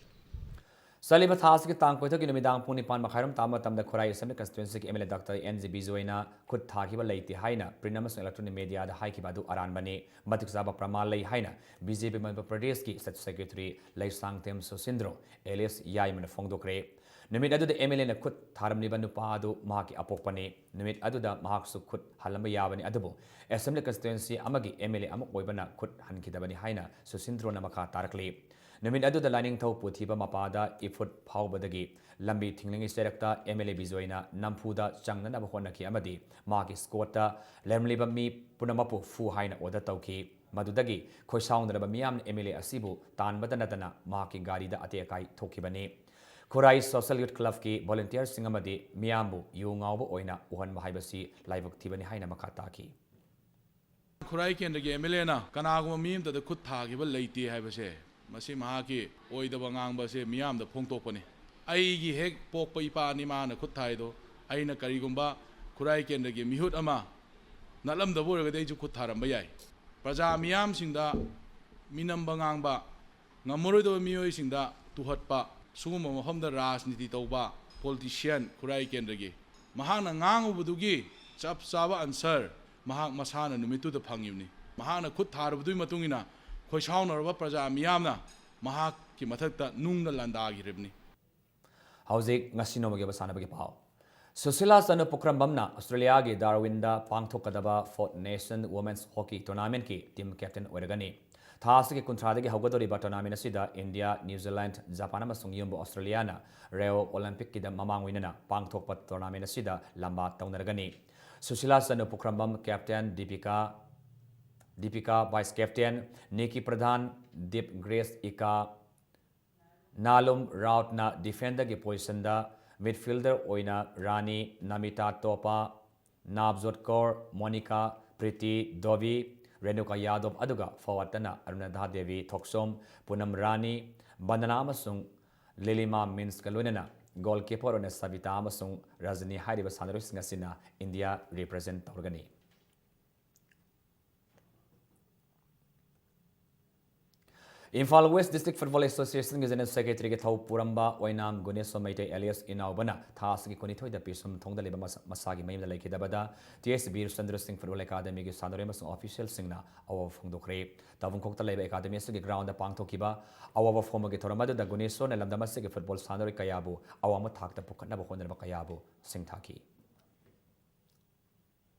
ꯆꯠꯂꯤꯕ ꯊꯥ ꯑꯁꯤꯒꯤ ꯇꯥꯡ ꯀꯨꯟꯊ꯭ꯔꯥꯒꯤ ꯅꯨꯃꯤꯗꯥꯡ ꯄꯨꯡ ꯅꯤꯄꯥꯟ ꯃꯈꯥꯏꯔꯣꯝ ꯇꯥꯕ ꯃꯇꯝꯗ ꯈꯨꯔꯥꯏ ꯑꯦꯁꯦꯝꯕ꯭ꯂꯤ ꯀꯟꯁꯇꯤꯇ꯭ꯋꯦꯟꯁꯤꯒꯤ M L A doctor N G ꯕꯤꯖꯣꯏꯅ ꯈꯨꯠ ꯊꯥꯈꯤꯕ ꯂꯩꯇꯦ ꯍꯥꯏꯅ ꯄ꯭ꯔꯤꯟꯠ ꯑꯃꯁꯨꯡ ꯏꯂꯦꯛꯇ꯭ꯔꯣꯅꯤꯛ ꯃꯦꯗꯤꯌꯥꯗ ꯍꯥꯏꯈꯤꯕ ꯑꯗꯨ ꯑꯔꯥꯟꯕꯅꯤ꯫ ꯃꯇꯤꯛ ꯆꯥꯕ ꯄ꯭ꯔꯃꯥꯟ ꯂꯩ ꯍꯥꯏꯅ ꯕꯤ ꯖꯦ ꯄꯤ ꯃꯅꯤꯄꯨꯔ ꯄ꯭ꯔꯗꯦꯁꯀꯤ ꯁ꯭ꯇꯦꯠ ꯁꯦꯀ꯭ꯔꯦꯇꯔꯤ ꯂꯩꯁꯥꯡꯊꯦꯝ ꯁꯨꯁꯤꯟꯗ꯭ꯔꯣ ꯑꯦꯂꯤꯌꯥꯁ ꯌꯥꯏꯃꯅ ꯐꯣꯡꯗꯣꯛꯈ꯭ꯔꯦ꯫ ꯅꯨꯃꯤꯠ ꯑꯗꯨꯗ ꯑꯦꯝ ꯑꯦꯜ ꯑꯦꯅ ꯈꯨꯠ ꯊꯥꯔꯝꯂꯤꯕ ꯅꯨꯄꯥ ꯑꯗꯨ ꯃꯍꯥꯛꯀꯤ ꯑꯄꯣꯛꯄꯅꯤ꯫ ꯅꯨꯃꯤꯠ ꯑꯗꯨꯗ ꯃꯍꯥꯛꯁꯨ ꯈꯨꯠ ꯍꯜꯂꯝꯕ ꯌꯥꯕꯅꯤ, ꯑꯗꯨꯕꯨ ꯑꯦꯁꯦꯝꯕ꯭ꯂꯤ ꯀꯟꯁꯇꯤꯇ꯭ꯋꯦꯟꯁꯤ ꯑꯃꯒꯤ ꯑꯦꯝ ꯑꯦꯜ ꯑꯦ ꯑꯃ ꯑꯣꯏꯕꯅ ꯈꯨꯠ ꯍꯟꯈꯤꯗꯕꯅꯤ ꯍꯥꯏꯅ ꯁꯨꯁꯤꯟꯗ꯭ꯔꯣꯅ ꯃꯈꯥ ꯇꯥꯔꯛꯂꯤ꯫ ꯅꯨꯃꯤꯠ ꯑꯗꯨꯗ ꯂꯥꯏꯅꯤꯡꯊꯧ ꯄꯨꯊꯤꯕ ꯃꯄꯥꯗ ꯏꯐꯨꯠ ꯐꯥꯎꯕꯗꯒꯤ ꯂꯝꯕꯤ ꯊꯤꯡꯂꯤꯉꯩ ꯆꯩꯔꯛꯇ ꯑꯦꯝ ꯑꯦꯜ ꯑꯦ ꯕꯤꯖꯣꯏꯅ ꯅꯝꯐꯨꯗ ꯆꯪꯅꯅꯕ ꯍꯣꯠꯅꯈꯤ ꯑꯃꯗꯤ ꯃꯍꯥꯛꯀꯤ ꯁ꯭ꯀꯣꯠꯇ ꯂꯩꯔꯝꯂꯤꯕ ꯃꯤ ꯄꯨꯝꯅꯃꯛꯄꯨ ꯐꯨ ꯍꯥꯏꯅ ꯑꯣꯔꯗꯔ ꯇꯧꯈꯤ꯫ ꯃꯗꯨꯗꯒꯤ ꯈꯣꯏꯁꯥꯎꯅꯔꯕ ꯃꯤꯌꯥꯝꯅ ꯑꯦꯝ ꯑꯦꯜ ꯑꯦ ꯑꯁꯤꯕꯨ ꯇꯥꯟꯕꯗ ꯅꯠꯇꯅ ꯃꯍꯥꯛꯀꯤ ꯒꯥꯔꯤꯗ ꯑꯇꯦꯛ ꯑꯀꯥꯏ ꯊꯣꯛꯈꯤꯕꯅꯤ꯫ ꯈꯨꯔꯥꯏ ꯁꯣꯁꯦꯜ ꯌꯨꯠ ꯀ꯭ꯂꯕꯀꯤ ꯚꯣꯂꯨꯟꯇꯤꯌꯔꯁꯤꯡ ꯑꯃꯗꯤ ꯃꯤꯌꯥꯝꯕꯨ ꯌꯨ ꯉꯥꯎꯕ ꯑꯣꯏꯅ ꯎꯍꯟꯕ ꯍꯥꯏꯕꯁꯤ ꯂꯥꯏꯕꯛ ꯊꯤꯕꯅꯤ ꯍꯥꯏꯅ ꯃꯈꯥ ꯇꯥꯈꯤ꯫ ꯈꯨꯔꯥꯏ ꯀꯦꯟꯗ꯭ꯔꯒꯤ ꯑꯦꯝ ꯑꯦꯜ ꯑꯦꯅ ꯀꯅꯥꯒꯨꯝꯕ ꯃꯤ ꯑꯃꯠꯇꯗ ꯈꯨꯠ ꯊꯥꯈꯤꯕ ꯂꯩꯇꯦ ꯍꯥꯏꯕꯁꯦ, ꯃꯁꯤ ꯃꯍꯥꯛꯀꯤ ꯑꯣꯏꯗꯕ ꯉꯥꯡꯕꯁꯦ ꯃꯤꯌꯥꯝꯗ ꯐꯣꯡꯗꯣꯛꯄꯅꯤ꯫ ꯑꯩꯒꯤ ꯍꯦꯛ ꯄꯣꯛꯄ ꯏꯄꯥꯅꯤ ꯃꯥꯅ ꯈꯨꯠ ꯊꯥꯏꯗꯣ꯫ ꯑꯩꯅ ꯀꯔꯤꯒꯨꯝꯕ ꯈꯨꯔꯥꯏ ꯀꯦꯟꯗ꯭ꯔꯒꯤ ꯃꯤꯍꯨꯠ ꯑꯃ ꯅꯠꯂꯝꯗꯕ ꯑꯣꯏꯔꯒꯗꯤ ꯑꯩꯁꯨ ꯈꯨꯠ ꯊꯥꯔꯝꯕ ꯌꯥꯏ꯫ ꯄ꯭ꯔꯖꯥ ꯃꯤꯌꯥꯝꯁꯤꯡꯗ ꯃꯤꯅꯝꯕ ꯉꯥꯡꯕ, ꯉꯝꯃꯔꯣꯏꯗꯕ ꯃꯤꯑꯣꯏꯁꯤꯡꯗ ꯇꯨꯍꯠꯄ, ꯁꯤꯒꯨꯝꯕ ꯃꯐꯝꯗ ꯔꯥꯖꯅꯤꯇꯤ ꯇꯧꯕ ꯄꯣꯂꯤꯇꯤꯁꯤꯌꯥꯟ ꯈꯨꯔꯥꯏ ꯀꯦꯟꯗ꯭ꯔꯒꯤ ꯃꯍꯥꯛꯅ ꯉꯥꯡꯉꯨꯕꯗꯨꯒꯤ ꯆꯞ ꯆꯥꯕ ꯑꯟꯁꯔ ꯃꯍꯥꯛ ꯃꯁꯥꯅ ꯅꯨꯃꯤꯠꯇꯨꯗ ꯐꯪꯉꯤꯕꯅꯤ꯫ ꯃꯍꯥꯛꯅ ꯈꯨꯠ ꯊꯥꯔꯕꯗꯨꯒꯤ ꯃꯇꯨꯡ ꯏꯟꯅ ꯈꯣꯏꯁꯥꯎꯅꯔꯕ ꯄ꯭ꯔꯖꯥ ꯃꯤꯌꯥꯝꯅ ꯃꯍꯥꯛꯀꯤ ꯃꯊꯛꯇ ꯅꯨꯡꯅ ꯂꯥꯟꯗꯥꯈꯤꯔꯤꯕꯅꯤ꯫ ꯍꯧꯖꯤꯛ ꯉꯁꯤ ꯅꯣꯡꯃꯒꯤ ꯑꯣꯏꯕ ꯁꯥꯟꯅꯕꯒꯤ ꯄꯥꯎ꯫ ꯁꯨꯁꯤꯂꯥ ꯆꯅꯨ ꯄꯨꯈ꯭ꯔꯝꯕꯝꯅ ꯑꯣꯁꯇ꯭ꯔꯦꯂꯤꯌꯥꯒꯤ ꯗꯥꯔꯋꯤꯟꯗ ꯄꯥꯡꯊꯣꯛꯀꯗꯕ ꯐꯣꯔꯠ ꯅꯦꯁꯟ ꯋꯨꯃꯦꯟꯁ ꯍꯣꯀꯤ ꯇꯣꯔꯅꯥꯃꯦꯟꯠꯀꯤ ꯇꯤꯝ ꯀꯦꯞꯇꯦꯟ ꯑꯣꯏꯔꯒꯅꯤ꯫ ꯊꯥ ꯑꯁꯤꯒꯤ ꯀꯨꯟꯊ꯭ꯔꯥꯗꯒꯤ ꯍꯧꯒꯗꯧꯔꯤꯕ ꯇꯣꯔꯅꯥꯃꯦꯟ ꯑꯁꯤꯗ ꯏꯟꯗꯤꯌꯥ, ꯅ꯭ꯌꯨ ꯖꯤꯂꯦꯟꯗ, ꯖꯄꯥꯟ ꯑꯃꯁꯨꯡ ꯌꯨꯝꯕ ꯑꯣꯁꯇ꯭ꯔꯦꯂꯤꯌꯥꯅ ꯔꯤꯑꯣ ꯑꯣꯂꯤꯝꯄꯤꯛꯀꯤꯗ ꯃꯃꯥꯡ ꯑꯣꯏꯅꯅ ꯄꯥꯡꯊꯣꯛꯄ ꯇꯣꯔꯅꯥꯃꯦꯟ ꯑꯁꯤꯗ ꯂꯝꯕꯥ ꯇꯧꯅꯔꯒꯅꯤ꯫ ꯁꯨꯁꯤꯂꯥ ꯆꯅꯨ ꯄꯨꯈ꯭ꯔꯝꯕꯝ captain, Deepika, Deepika vice captain, Nikki Pradhan, deep grace Ekka, ꯅꯥꯂꯨꯝ ꯔꯥꯎꯠꯅ ꯗꯤꯐꯦꯟꯗꯔꯒꯤ ꯄꯣꯖꯤꯁꯟꯗ, ꯃꯤꯗꯐꯤꯜꯗꯔ ꯑꯣꯏꯅ ꯔꯥꯅꯤ, ꯅꯃꯤꯇꯥ ꯇꯣꯄꯥ, ꯅꯥꯕꯖꯣꯠ ꯀꯧꯔ, ꯃꯣꯅꯤꯀꯥ, ꯄ꯭ꯔꯤꯇꯤ, ꯗꯣꯕꯤ, ꯔꯦꯅꯨꯀꯥ ꯌꯥꯗꯕ, ꯑꯗꯨꯒ ꯐꯣꯔꯋꯥꯔꯗꯇꯅ ꯑꯔꯨꯅꯥꯙꯥ ꯗꯦꯕꯤ ꯊꯣꯛꯆꯣꯝ, ꯄꯨꯅꯝ ꯔꯥꯅꯤ, ꯕꯟꯗꯅꯥ ꯑꯃꯁꯨꯡ ꯂꯤꯂꯤꯃꯥ ꯃꯤꯟꯁꯀ ꯂꯣꯏꯅꯅ ꯒꯣꯜ ꯀꯤꯄꯔ ꯑꯣꯏꯅ ꯁꯕꯤꯇꯥ ꯑꯃꯁꯨꯡ ꯔꯖꯅꯤ ꯍꯥꯏꯔꯤꯕ ꯁꯥꯟꯅꯔꯣꯏꯁꯤꯡ ꯑꯁꯤꯅ ꯏꯟꯗꯤꯌꯥ ꯔꯤꯄ꯭ꯔꯖꯦꯟꯠ ꯇꯧꯔꯒꯅꯤ꯫ ꯏꯝꯐꯥꯜ ꯋꯦꯁ ꯗꯤꯁꯇ꯭ꯔꯤꯛ ꯐꯨꯠꯕꯣꯜ ꯑꯦꯁꯣꯁꯤꯌꯦꯁꯟꯒꯤ ꯖꯦꯅꯔꯦꯜ ꯁꯦꯀ꯭ꯔꯦꯇꯔꯤꯒꯤ ꯊꯧ ꯄꯨꯔꯝꯕ ꯑꯣꯏꯅꯥꯝ ꯒꯨꯅꯦꯁꯣ ꯃꯩꯇꯩ ꯑꯦꯂꯤꯌꯥꯁ ꯏꯅꯥꯎꯕꯅ ꯊꯥ ꯑꯁꯤꯒꯤ ꯀꯨꯟꯅꯤꯊꯣꯏꯗ ꯄꯤꯁꯨꯝ ꯊꯣꯡꯗ ꯂꯩꯕ ꯃꯁꯥ-, ꯃꯁꯥꯒꯤ ꯃꯌꯨꯝꯗ ꯂꯩꯈꯤꯗꯕꯗ ꯇꯤ ꯑꯦꯁ ꯕꯤꯔ ꯆꯟꯗ꯭ꯔ ꯁꯤꯡ ꯐꯨꯠꯕꯣꯜ ꯑꯦꯀꯥꯗꯃꯤꯒꯤ ꯁꯥꯟꯅꯔꯣꯏ ꯑꯃꯁꯨꯡ ꯑꯣꯐꯤꯁꯤꯌꯦꯜꯁꯤꯡꯅ ꯑꯋꯥꯕ ꯐꯣꯡꯗꯣꯛꯈ꯭ꯔꯦ꯫ ꯇꯥꯕꯨꯡꯈꯣꯛꯇ ꯂꯩꯕ ꯑꯦꯀꯥꯗꯃꯤ ꯑꯁꯤꯒꯤ ꯒ꯭ꯔꯥꯎꯟꯗ ꯄꯥꯡꯊꯣꯛꯈꯤꯕ ꯑꯋꯥꯕ ꯐꯣꯡꯕꯒꯤ ꯊꯧꯔꯝ ꯑꯗꯨꯗ ꯒꯨꯅꯦꯁꯣꯔꯅ ꯂꯝꯗꯝ ꯑꯁꯤꯒꯤ ꯐꯨꯠꯕꯣꯜ ꯁꯥꯟꯅꯔꯣꯏ ꯀꯌꯥꯕꯨ ꯑꯋꯥꯡꯕ ꯊꯥꯛꯇ ꯄꯨꯈꯠꯅꯕ ꯍꯣꯠꯅꯔꯕ ꯀꯌꯥꯕꯨ ꯁꯤꯡꯊꯥꯈꯤ꯫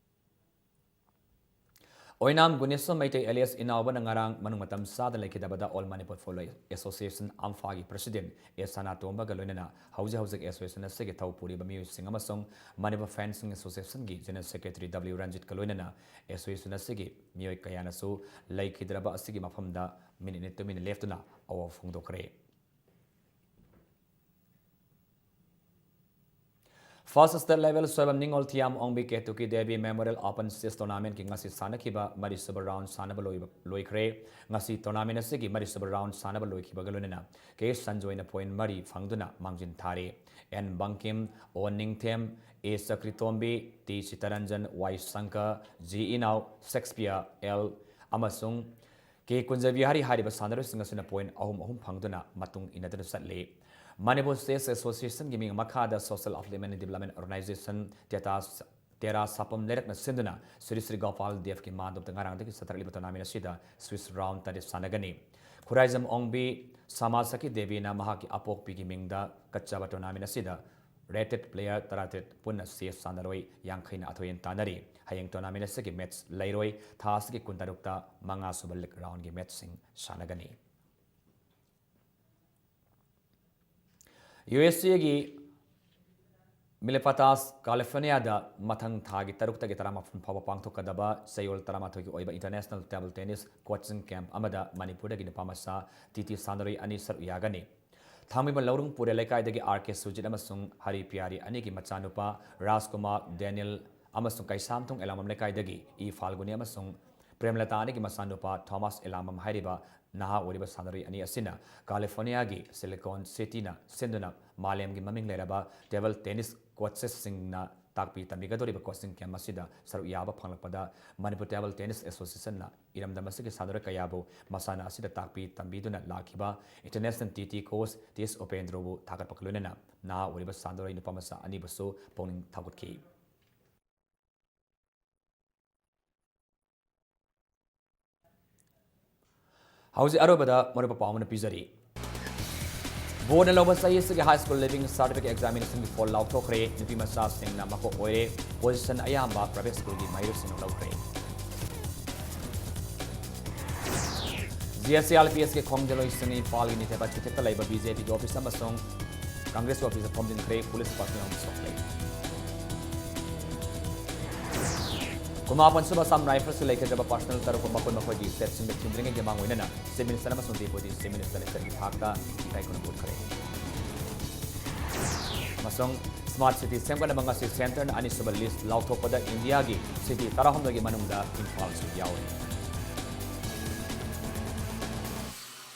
ꯑꯣꯏꯅꯥꯝ ꯒꯨꯅꯦꯁꯣꯔ ꯃꯩꯇꯩ ꯑꯦꯂꯤꯌꯥꯁ ꯏꯅꯥꯎꯕꯅ ꯉꯔꯥꯡ ꯃꯅꯨꯡ ꯃꯇꯝ ꯆꯥꯗꯅ ꯂꯩꯈꯤꯗꯕꯗ ꯑꯣꯜ ꯃꯅꯤꯄꯨꯔ ꯐꯨꯠꯕꯣꯜ ꯑꯦꯁꯣꯁꯤꯌꯦꯁꯟ, ꯑꯝꯐꯥꯒꯤ ꯄ꯭ꯔꯁꯤꯗꯦꯟꯠ ꯑꯦ ꯁꯅꯥꯇꯣꯝꯕꯒ ꯂꯣꯏꯅꯅ ꯍꯧꯖꯤꯛ ꯍꯧꯖꯤꯛ ꯑꯦꯁꯣꯁꯤꯌꯦꯁꯟ ꯑꯁꯤꯒꯤ ꯊꯧ ꯄꯨꯔꯤꯕ ꯃꯤꯑꯣꯏꯁꯤꯡ ꯑꯃꯁꯨꯡ ꯃꯅꯤꯄꯨꯔ ꯐꯦꯟꯁꯤꯡ ꯑꯦꯁꯣꯁꯤꯌꯦꯁꯟꯒꯤ ꯖꯦꯅꯔꯦꯜ ꯁꯦꯀ꯭ꯔꯦꯇꯔꯤ ꯗꯕ꯭ꯂꯤꯎ ꯔꯟꯖꯤꯠꯀ ꯂꯣꯏꯅꯅ ꯑꯦꯁꯣꯁꯤꯌꯦꯁꯟ ꯑꯁꯤꯒꯤ ꯃꯤꯑꯣꯏ ꯀꯌꯥꯅꯁꯨ ꯂꯩꯈꯤꯗ꯭ꯔꯕ ꯑꯁꯤꯒꯤ ꯃꯐꯝꯗ ꯃꯤꯅꯤꯠ ꯅꯤꯅꯤ ꯇꯨꯃꯤꯟꯅ ꯂꯦꯞꯇꯨꯅ ꯑꯋꯥꯕ ꯐꯣꯡꯗꯣꯛꯈ꯭ꯔꯦ꯫ First State Level ꯁꯣꯏꯕꯝ ꯅꯤꯉꯣꯜ ꯊꯤꯌꯥꯝ ꯑꯣꯡꯕꯤ ꯀꯦꯇꯨꯀꯤ ꯗꯦꯕꯤ Memorial Open Chess Tournamentꯀꯤ ꯉꯁꯤ ꯁꯥꯟꯅꯈꯤꯕ ꯃꯔꯤꯁꯨꯕ round ꯁꯥꯟꯅꯕ ꯂꯣꯏꯕ, ꯂꯣꯏꯈ꯭ꯔꯦ꯫ ꯉꯁꯤ tournament ꯑꯁꯤꯒꯤ ꯃꯔꯤꯁꯨꯕ round ꯁꯥꯟꯅꯕ ꯂꯣꯏꯈꯤꯕꯒ ꯂꯣꯏꯅꯅ ꯀꯦ ꯁꯟꯖꯣꯏꯅ point ꯃꯔꯤ ꯐꯪꯗꯨꯅ ꯃꯥꯡꯖꯤꯟ ꯊꯥꯔꯦ꯫ ꯑꯦꯟ ꯕꯪꯀꯤꯝ, ꯑꯣ ꯅꯤꯡꯊꯦꯝ, ꯑꯦ ꯆꯀ꯭ꯔꯤꯇꯣꯝꯕꯤ, ꯇꯤ ꯁꯤꯇꯔꯟꯖꯟ, ꯋꯥꯏ ꯁꯪꯀꯔ, ꯖꯤ ꯏꯅꯥꯎ, ꯁꯦꯛꯁꯄꯤꯌꯔ ꯑꯦꯜ ꯑꯃꯁꯨꯡ ꯀꯦ ꯀꯨꯟꯖꯕꯤꯍꯥꯔꯤ ꯍꯥꯏꯔꯤꯕ ꯁꯥꯟꯅꯔꯣꯏꯁꯤꯡ ꯑꯁꯤꯅ point ꯑꯍꯨꯝ ꯑꯍꯨꯝ ꯐꯪꯗꯨꯅ ꯃꯇꯨꯡ ꯏꯟꯅꯗꯨꯅ ꯆꯠꯂꯤ꯫ ꯃꯅꯤꯄꯨꯔ Chess Associationꯒꯤ ꯃꯤꯡ ꯃꯈꯥꯗ Social Upliftment and Development Organization, ꯇꯦꯇꯥ ꯇꯦꯔꯥ ꯁꯥꯄꯝ ꯂꯩꯔꯛꯅ ꯁꯤꯟꯗꯨꯅ ꯁ꯭ꯔꯤ ꯁ꯭ꯔꯤ ꯒꯣꯄꯥꯜ ꯗꯦꯕꯀꯤ ꯃꯥꯟꯗꯣꯞꯇ ꯉꯔꯥꯡꯗꯒꯤ ꯆꯠꯊꯔꯛꯂꯤꯕ tournament ꯑꯁꯤꯗ Swiss round ꯇꯔꯦꯠ ꯁꯥꯟꯅꯒꯅꯤ꯫ ꯈꯨꯔꯥꯏꯖꯝ ꯑꯣꯡꯕꯤ ꯁꯃꯥꯖ ꯁꯈꯤ ꯗꯦꯕꯤꯅ ꯃꯍꯥꯛꯀꯤ ꯑꯄꯣꯛꯄꯤꯒꯤ ꯃꯤꯡꯗ ꯀꯠꯆꯕ tournament ꯑꯁꯤꯗ rated player ꯇꯔꯥꯇꯔꯦꯠ ꯄꯨꯟꯅ chess ꯁꯥꯟꯅꯔꯣꯏ ꯌꯥꯡꯈꯩꯅ ꯑꯊꯣꯏ ꯑꯍꯟ ꯇꯥꯟꯅꯔꯤ꯫ ꯍꯌꯦꯡ tournament ꯑꯁꯤꯒꯤ match ꯂꯩꯔꯣꯏ꯫ ꯊꯥ ꯑꯁꯤꯒꯤ ꯀꯨꯟꯇꯔꯨꯛꯇ ꯃꯉꯥꯁꯨꯕ league roundꯒꯤ matchꯁꯤꯡ ꯁꯥꯟꯅꯒꯅꯤ꯫ USAꯒꯤ Milpitas, Californiaꯗ ꯃꯊꯪ ꯊꯥꯒꯤ ꯇꯔꯨꯛꯇꯒꯤ ꯇꯔꯥꯃꯥꯄꯟ ꯐꯥꯎꯕ ꯄꯥꯡꯊꯣꯛꯀꯗꯕ ꯆꯌꯣꯜ ꯇꯔꯥꯃꯥꯊꯣꯏꯒꯤ ꯑꯣꯏꯕ international table tennis coaching camp ꯑꯃꯗ ꯃꯅꯤꯄꯨꯔꯗꯒꯤ ꯅꯨꯄꯥ ꯃꯆꯥ ꯇꯤ ꯇꯤ ꯁꯥꯟꯅꯔꯣꯏ ꯑꯅꯤ ꯁꯔꯨꯛ ꯌꯥꯒꯅꯤ꯫ ꯊꯥꯡꯃꯩꯕꯟ ꯂꯧꯔꯨꯡ ꯄꯨꯔꯦ ꯂꯩꯀꯥꯏꯗꯒꯤ ꯑꯥꯔ ꯀꯦ ꯁꯨꯖꯤꯠ ꯑꯃꯁꯨꯡ ꯍꯔꯤ ꯄꯤꯌꯥꯔꯤ ꯑꯅꯤꯒꯤ ꯃꯆꯥꯅꯨꯄꯥ ꯔꯥꯖꯀꯨꯃꯥꯔ ꯗꯦꯅꯤꯜ ꯑꯃꯁꯨꯡ ꯀꯩꯁꯥꯝꯊꯣꯡ ꯑꯦꯂꯥꯡꯕꯝ ꯂꯩꯀꯥꯏꯗꯒꯤ ꯏ ꯐꯥꯜꯒꯨꯅꯤ ꯑꯃꯁꯨꯡ ꯄ꯭ꯔꯦꯝꯂꯇꯥ ꯑꯅꯤꯒꯤ ꯃꯆꯥꯅꯨꯄꯥ ꯊꯣꯃꯥꯁ ꯑꯦꯂꯥꯡꯕꯝ ꯍꯥꯏꯔꯤꯕ ꯅꯍꯥ ꯑꯣꯏꯔꯤꯕ ꯁꯥꯟꯅꯔꯣꯏ ꯑꯅꯤ ꯑꯁꯤꯅ ꯀꯥꯂꯤꯐꯣꯔꯅꯤꯌꯥꯒꯤ Silicon Cityꯅ ꯁꯤꯟꯗꯨꯅ ꯃꯥꯂꯦꯝꯒꯤ ꯃꯃꯤꯡ ꯂꯩꯔꯕ table tennis coachesꯁꯤꯡꯅ ꯇꯥꯛꯄꯤ ꯇꯝꯕꯤꯒꯗꯧꯔꯤꯕ coaching camp ꯑꯁꯤꯗ ꯁꯔꯨꯛ ꯌꯥꯕ ꯐꯪꯂꯛꯄꯗ ꯃꯅꯤꯄꯨꯔ Table Tennis Associationꯅ ꯏꯔꯝꯗꯝ ꯑꯁꯤꯒꯤ ꯁꯥꯟꯅꯔꯣꯏ ꯀꯌꯥꯕꯨ ꯃꯁꯥꯟꯅ ꯑꯁꯤꯗ ꯇꯥꯛꯄꯤ ꯇꯝꯕꯤꯗꯨꯅ ꯂꯥꯛꯈꯤꯕ international T T coach T S ꯎꯄꯦꯟꯗ꯭ꯔꯕꯨ ꯊꯥꯒꯠꯄꯒ ꯂꯣꯏꯅꯅ ꯅꯍꯥ ꯑꯣꯏꯔꯤꯕ ꯁꯥꯟꯅꯔꯣꯏ ꯅꯨꯄꯥ ꯃꯆꯥ ꯑꯅꯤꯕꯨꯁꯨ ꯄꯨꯛꯅꯤꯡ ꯊꯧꯒꯠꯈꯤ꯫ ꯍꯧꯖꯤꯛ ꯑꯔꯣꯏꯕꯗ ꯃꯔꯨꯑꯣꯏꯕ ꯄꯥꯎ ꯑꯃꯅ ꯄꯤꯖꯔꯤ꯫ Boardꯅ ꯂꯧꯕ ꯆꯍꯤ ꯑꯁꯤꯒꯤ high school leaving certificate examinationꯒꯤ ꯐꯣꯜ ꯂꯥꯎꯊꯣꯛꯈ꯭ꯔꯦ꯫ ꯅꯨꯄꯤ ꯃꯆꯥꯁꯤꯡꯅ ꯃꯀꯣꯛ ꯑꯣꯏꯔꯦ꯫ Position ꯑꯌꯥꯝꯕ private schoolꯒꯤ ꯃꯍꯩꯔꯣꯏꯁꯤꯡꯅ ꯂꯧꯈ꯭ꯔꯦ꯫ ꯖꯤ ꯑꯦꯁ ꯁꯤ ꯑꯥꯔ ꯄꯤ ꯑꯦꯁꯀꯤ ꯈꯣꯡꯖꯦꯜꯂꯣꯏꯁꯤꯡꯅ ꯏꯝꯐꯥꯜꯒꯤ ꯅꯤꯡꯊꯧꯕ ꯆꯤꯊꯛꯇ ꯂꯩꯕ ꯕꯤ ꯖꯦ ꯄꯤꯒꯤ office ꯑꯃꯁꯨꯡ Congress officeꯇ ꯊꯣꯝꯖꯤꯟꯈ꯭ꯔꯦ꯫ Police department ꯑꯃꯁꯨ ꯁꯣꯛꯂꯦ꯫ ꯀꯨꯟꯃꯥꯄꯟ ꯁꯨꯕ Assam Riflesꯀꯤ ꯂꯩꯈꯤꯗ꯭ꯔꯕ personnel ꯇꯔꯨꯛ ꯃꯈꯣꯏ ꯃꯈꯣꯏꯒꯤ stateꯁꯤꯡꯗ ꯊꯤꯟꯗ꯭ꯔꯤꯉꯩꯒꯤ ꯃꯥꯡꯑꯣꯏꯅꯅ Chief Minister ꯑꯃꯁꯨꯡ Deputy Chief Ministerꯅ ꯏꯁꯩꯒꯤ ꯊꯥꯛꯇ ꯏꯀꯥꯏ ꯈꯨꯝꯅꯕ ꯎꯠꯈ꯭ꯔꯦ꯫ ꯑꯃꯁꯨꯡ Smart City ꯁꯦꯝꯒꯠꯅꯕ ꯉꯁꯤ centreꯅ ꯑꯅꯤꯁꯨꯕ list ꯂꯥꯎꯊꯣꯛꯄꯗ ꯏꯟꯗꯤꯌꯥꯒꯤ city ꯇꯔꯥꯍꯨꯝꯗꯣꯏꯒꯤ ꯃꯅꯨꯡꯗ ꯏꯝꯐꯥꯜꯁꯨ ꯌꯥꯎꯔꯤ꯫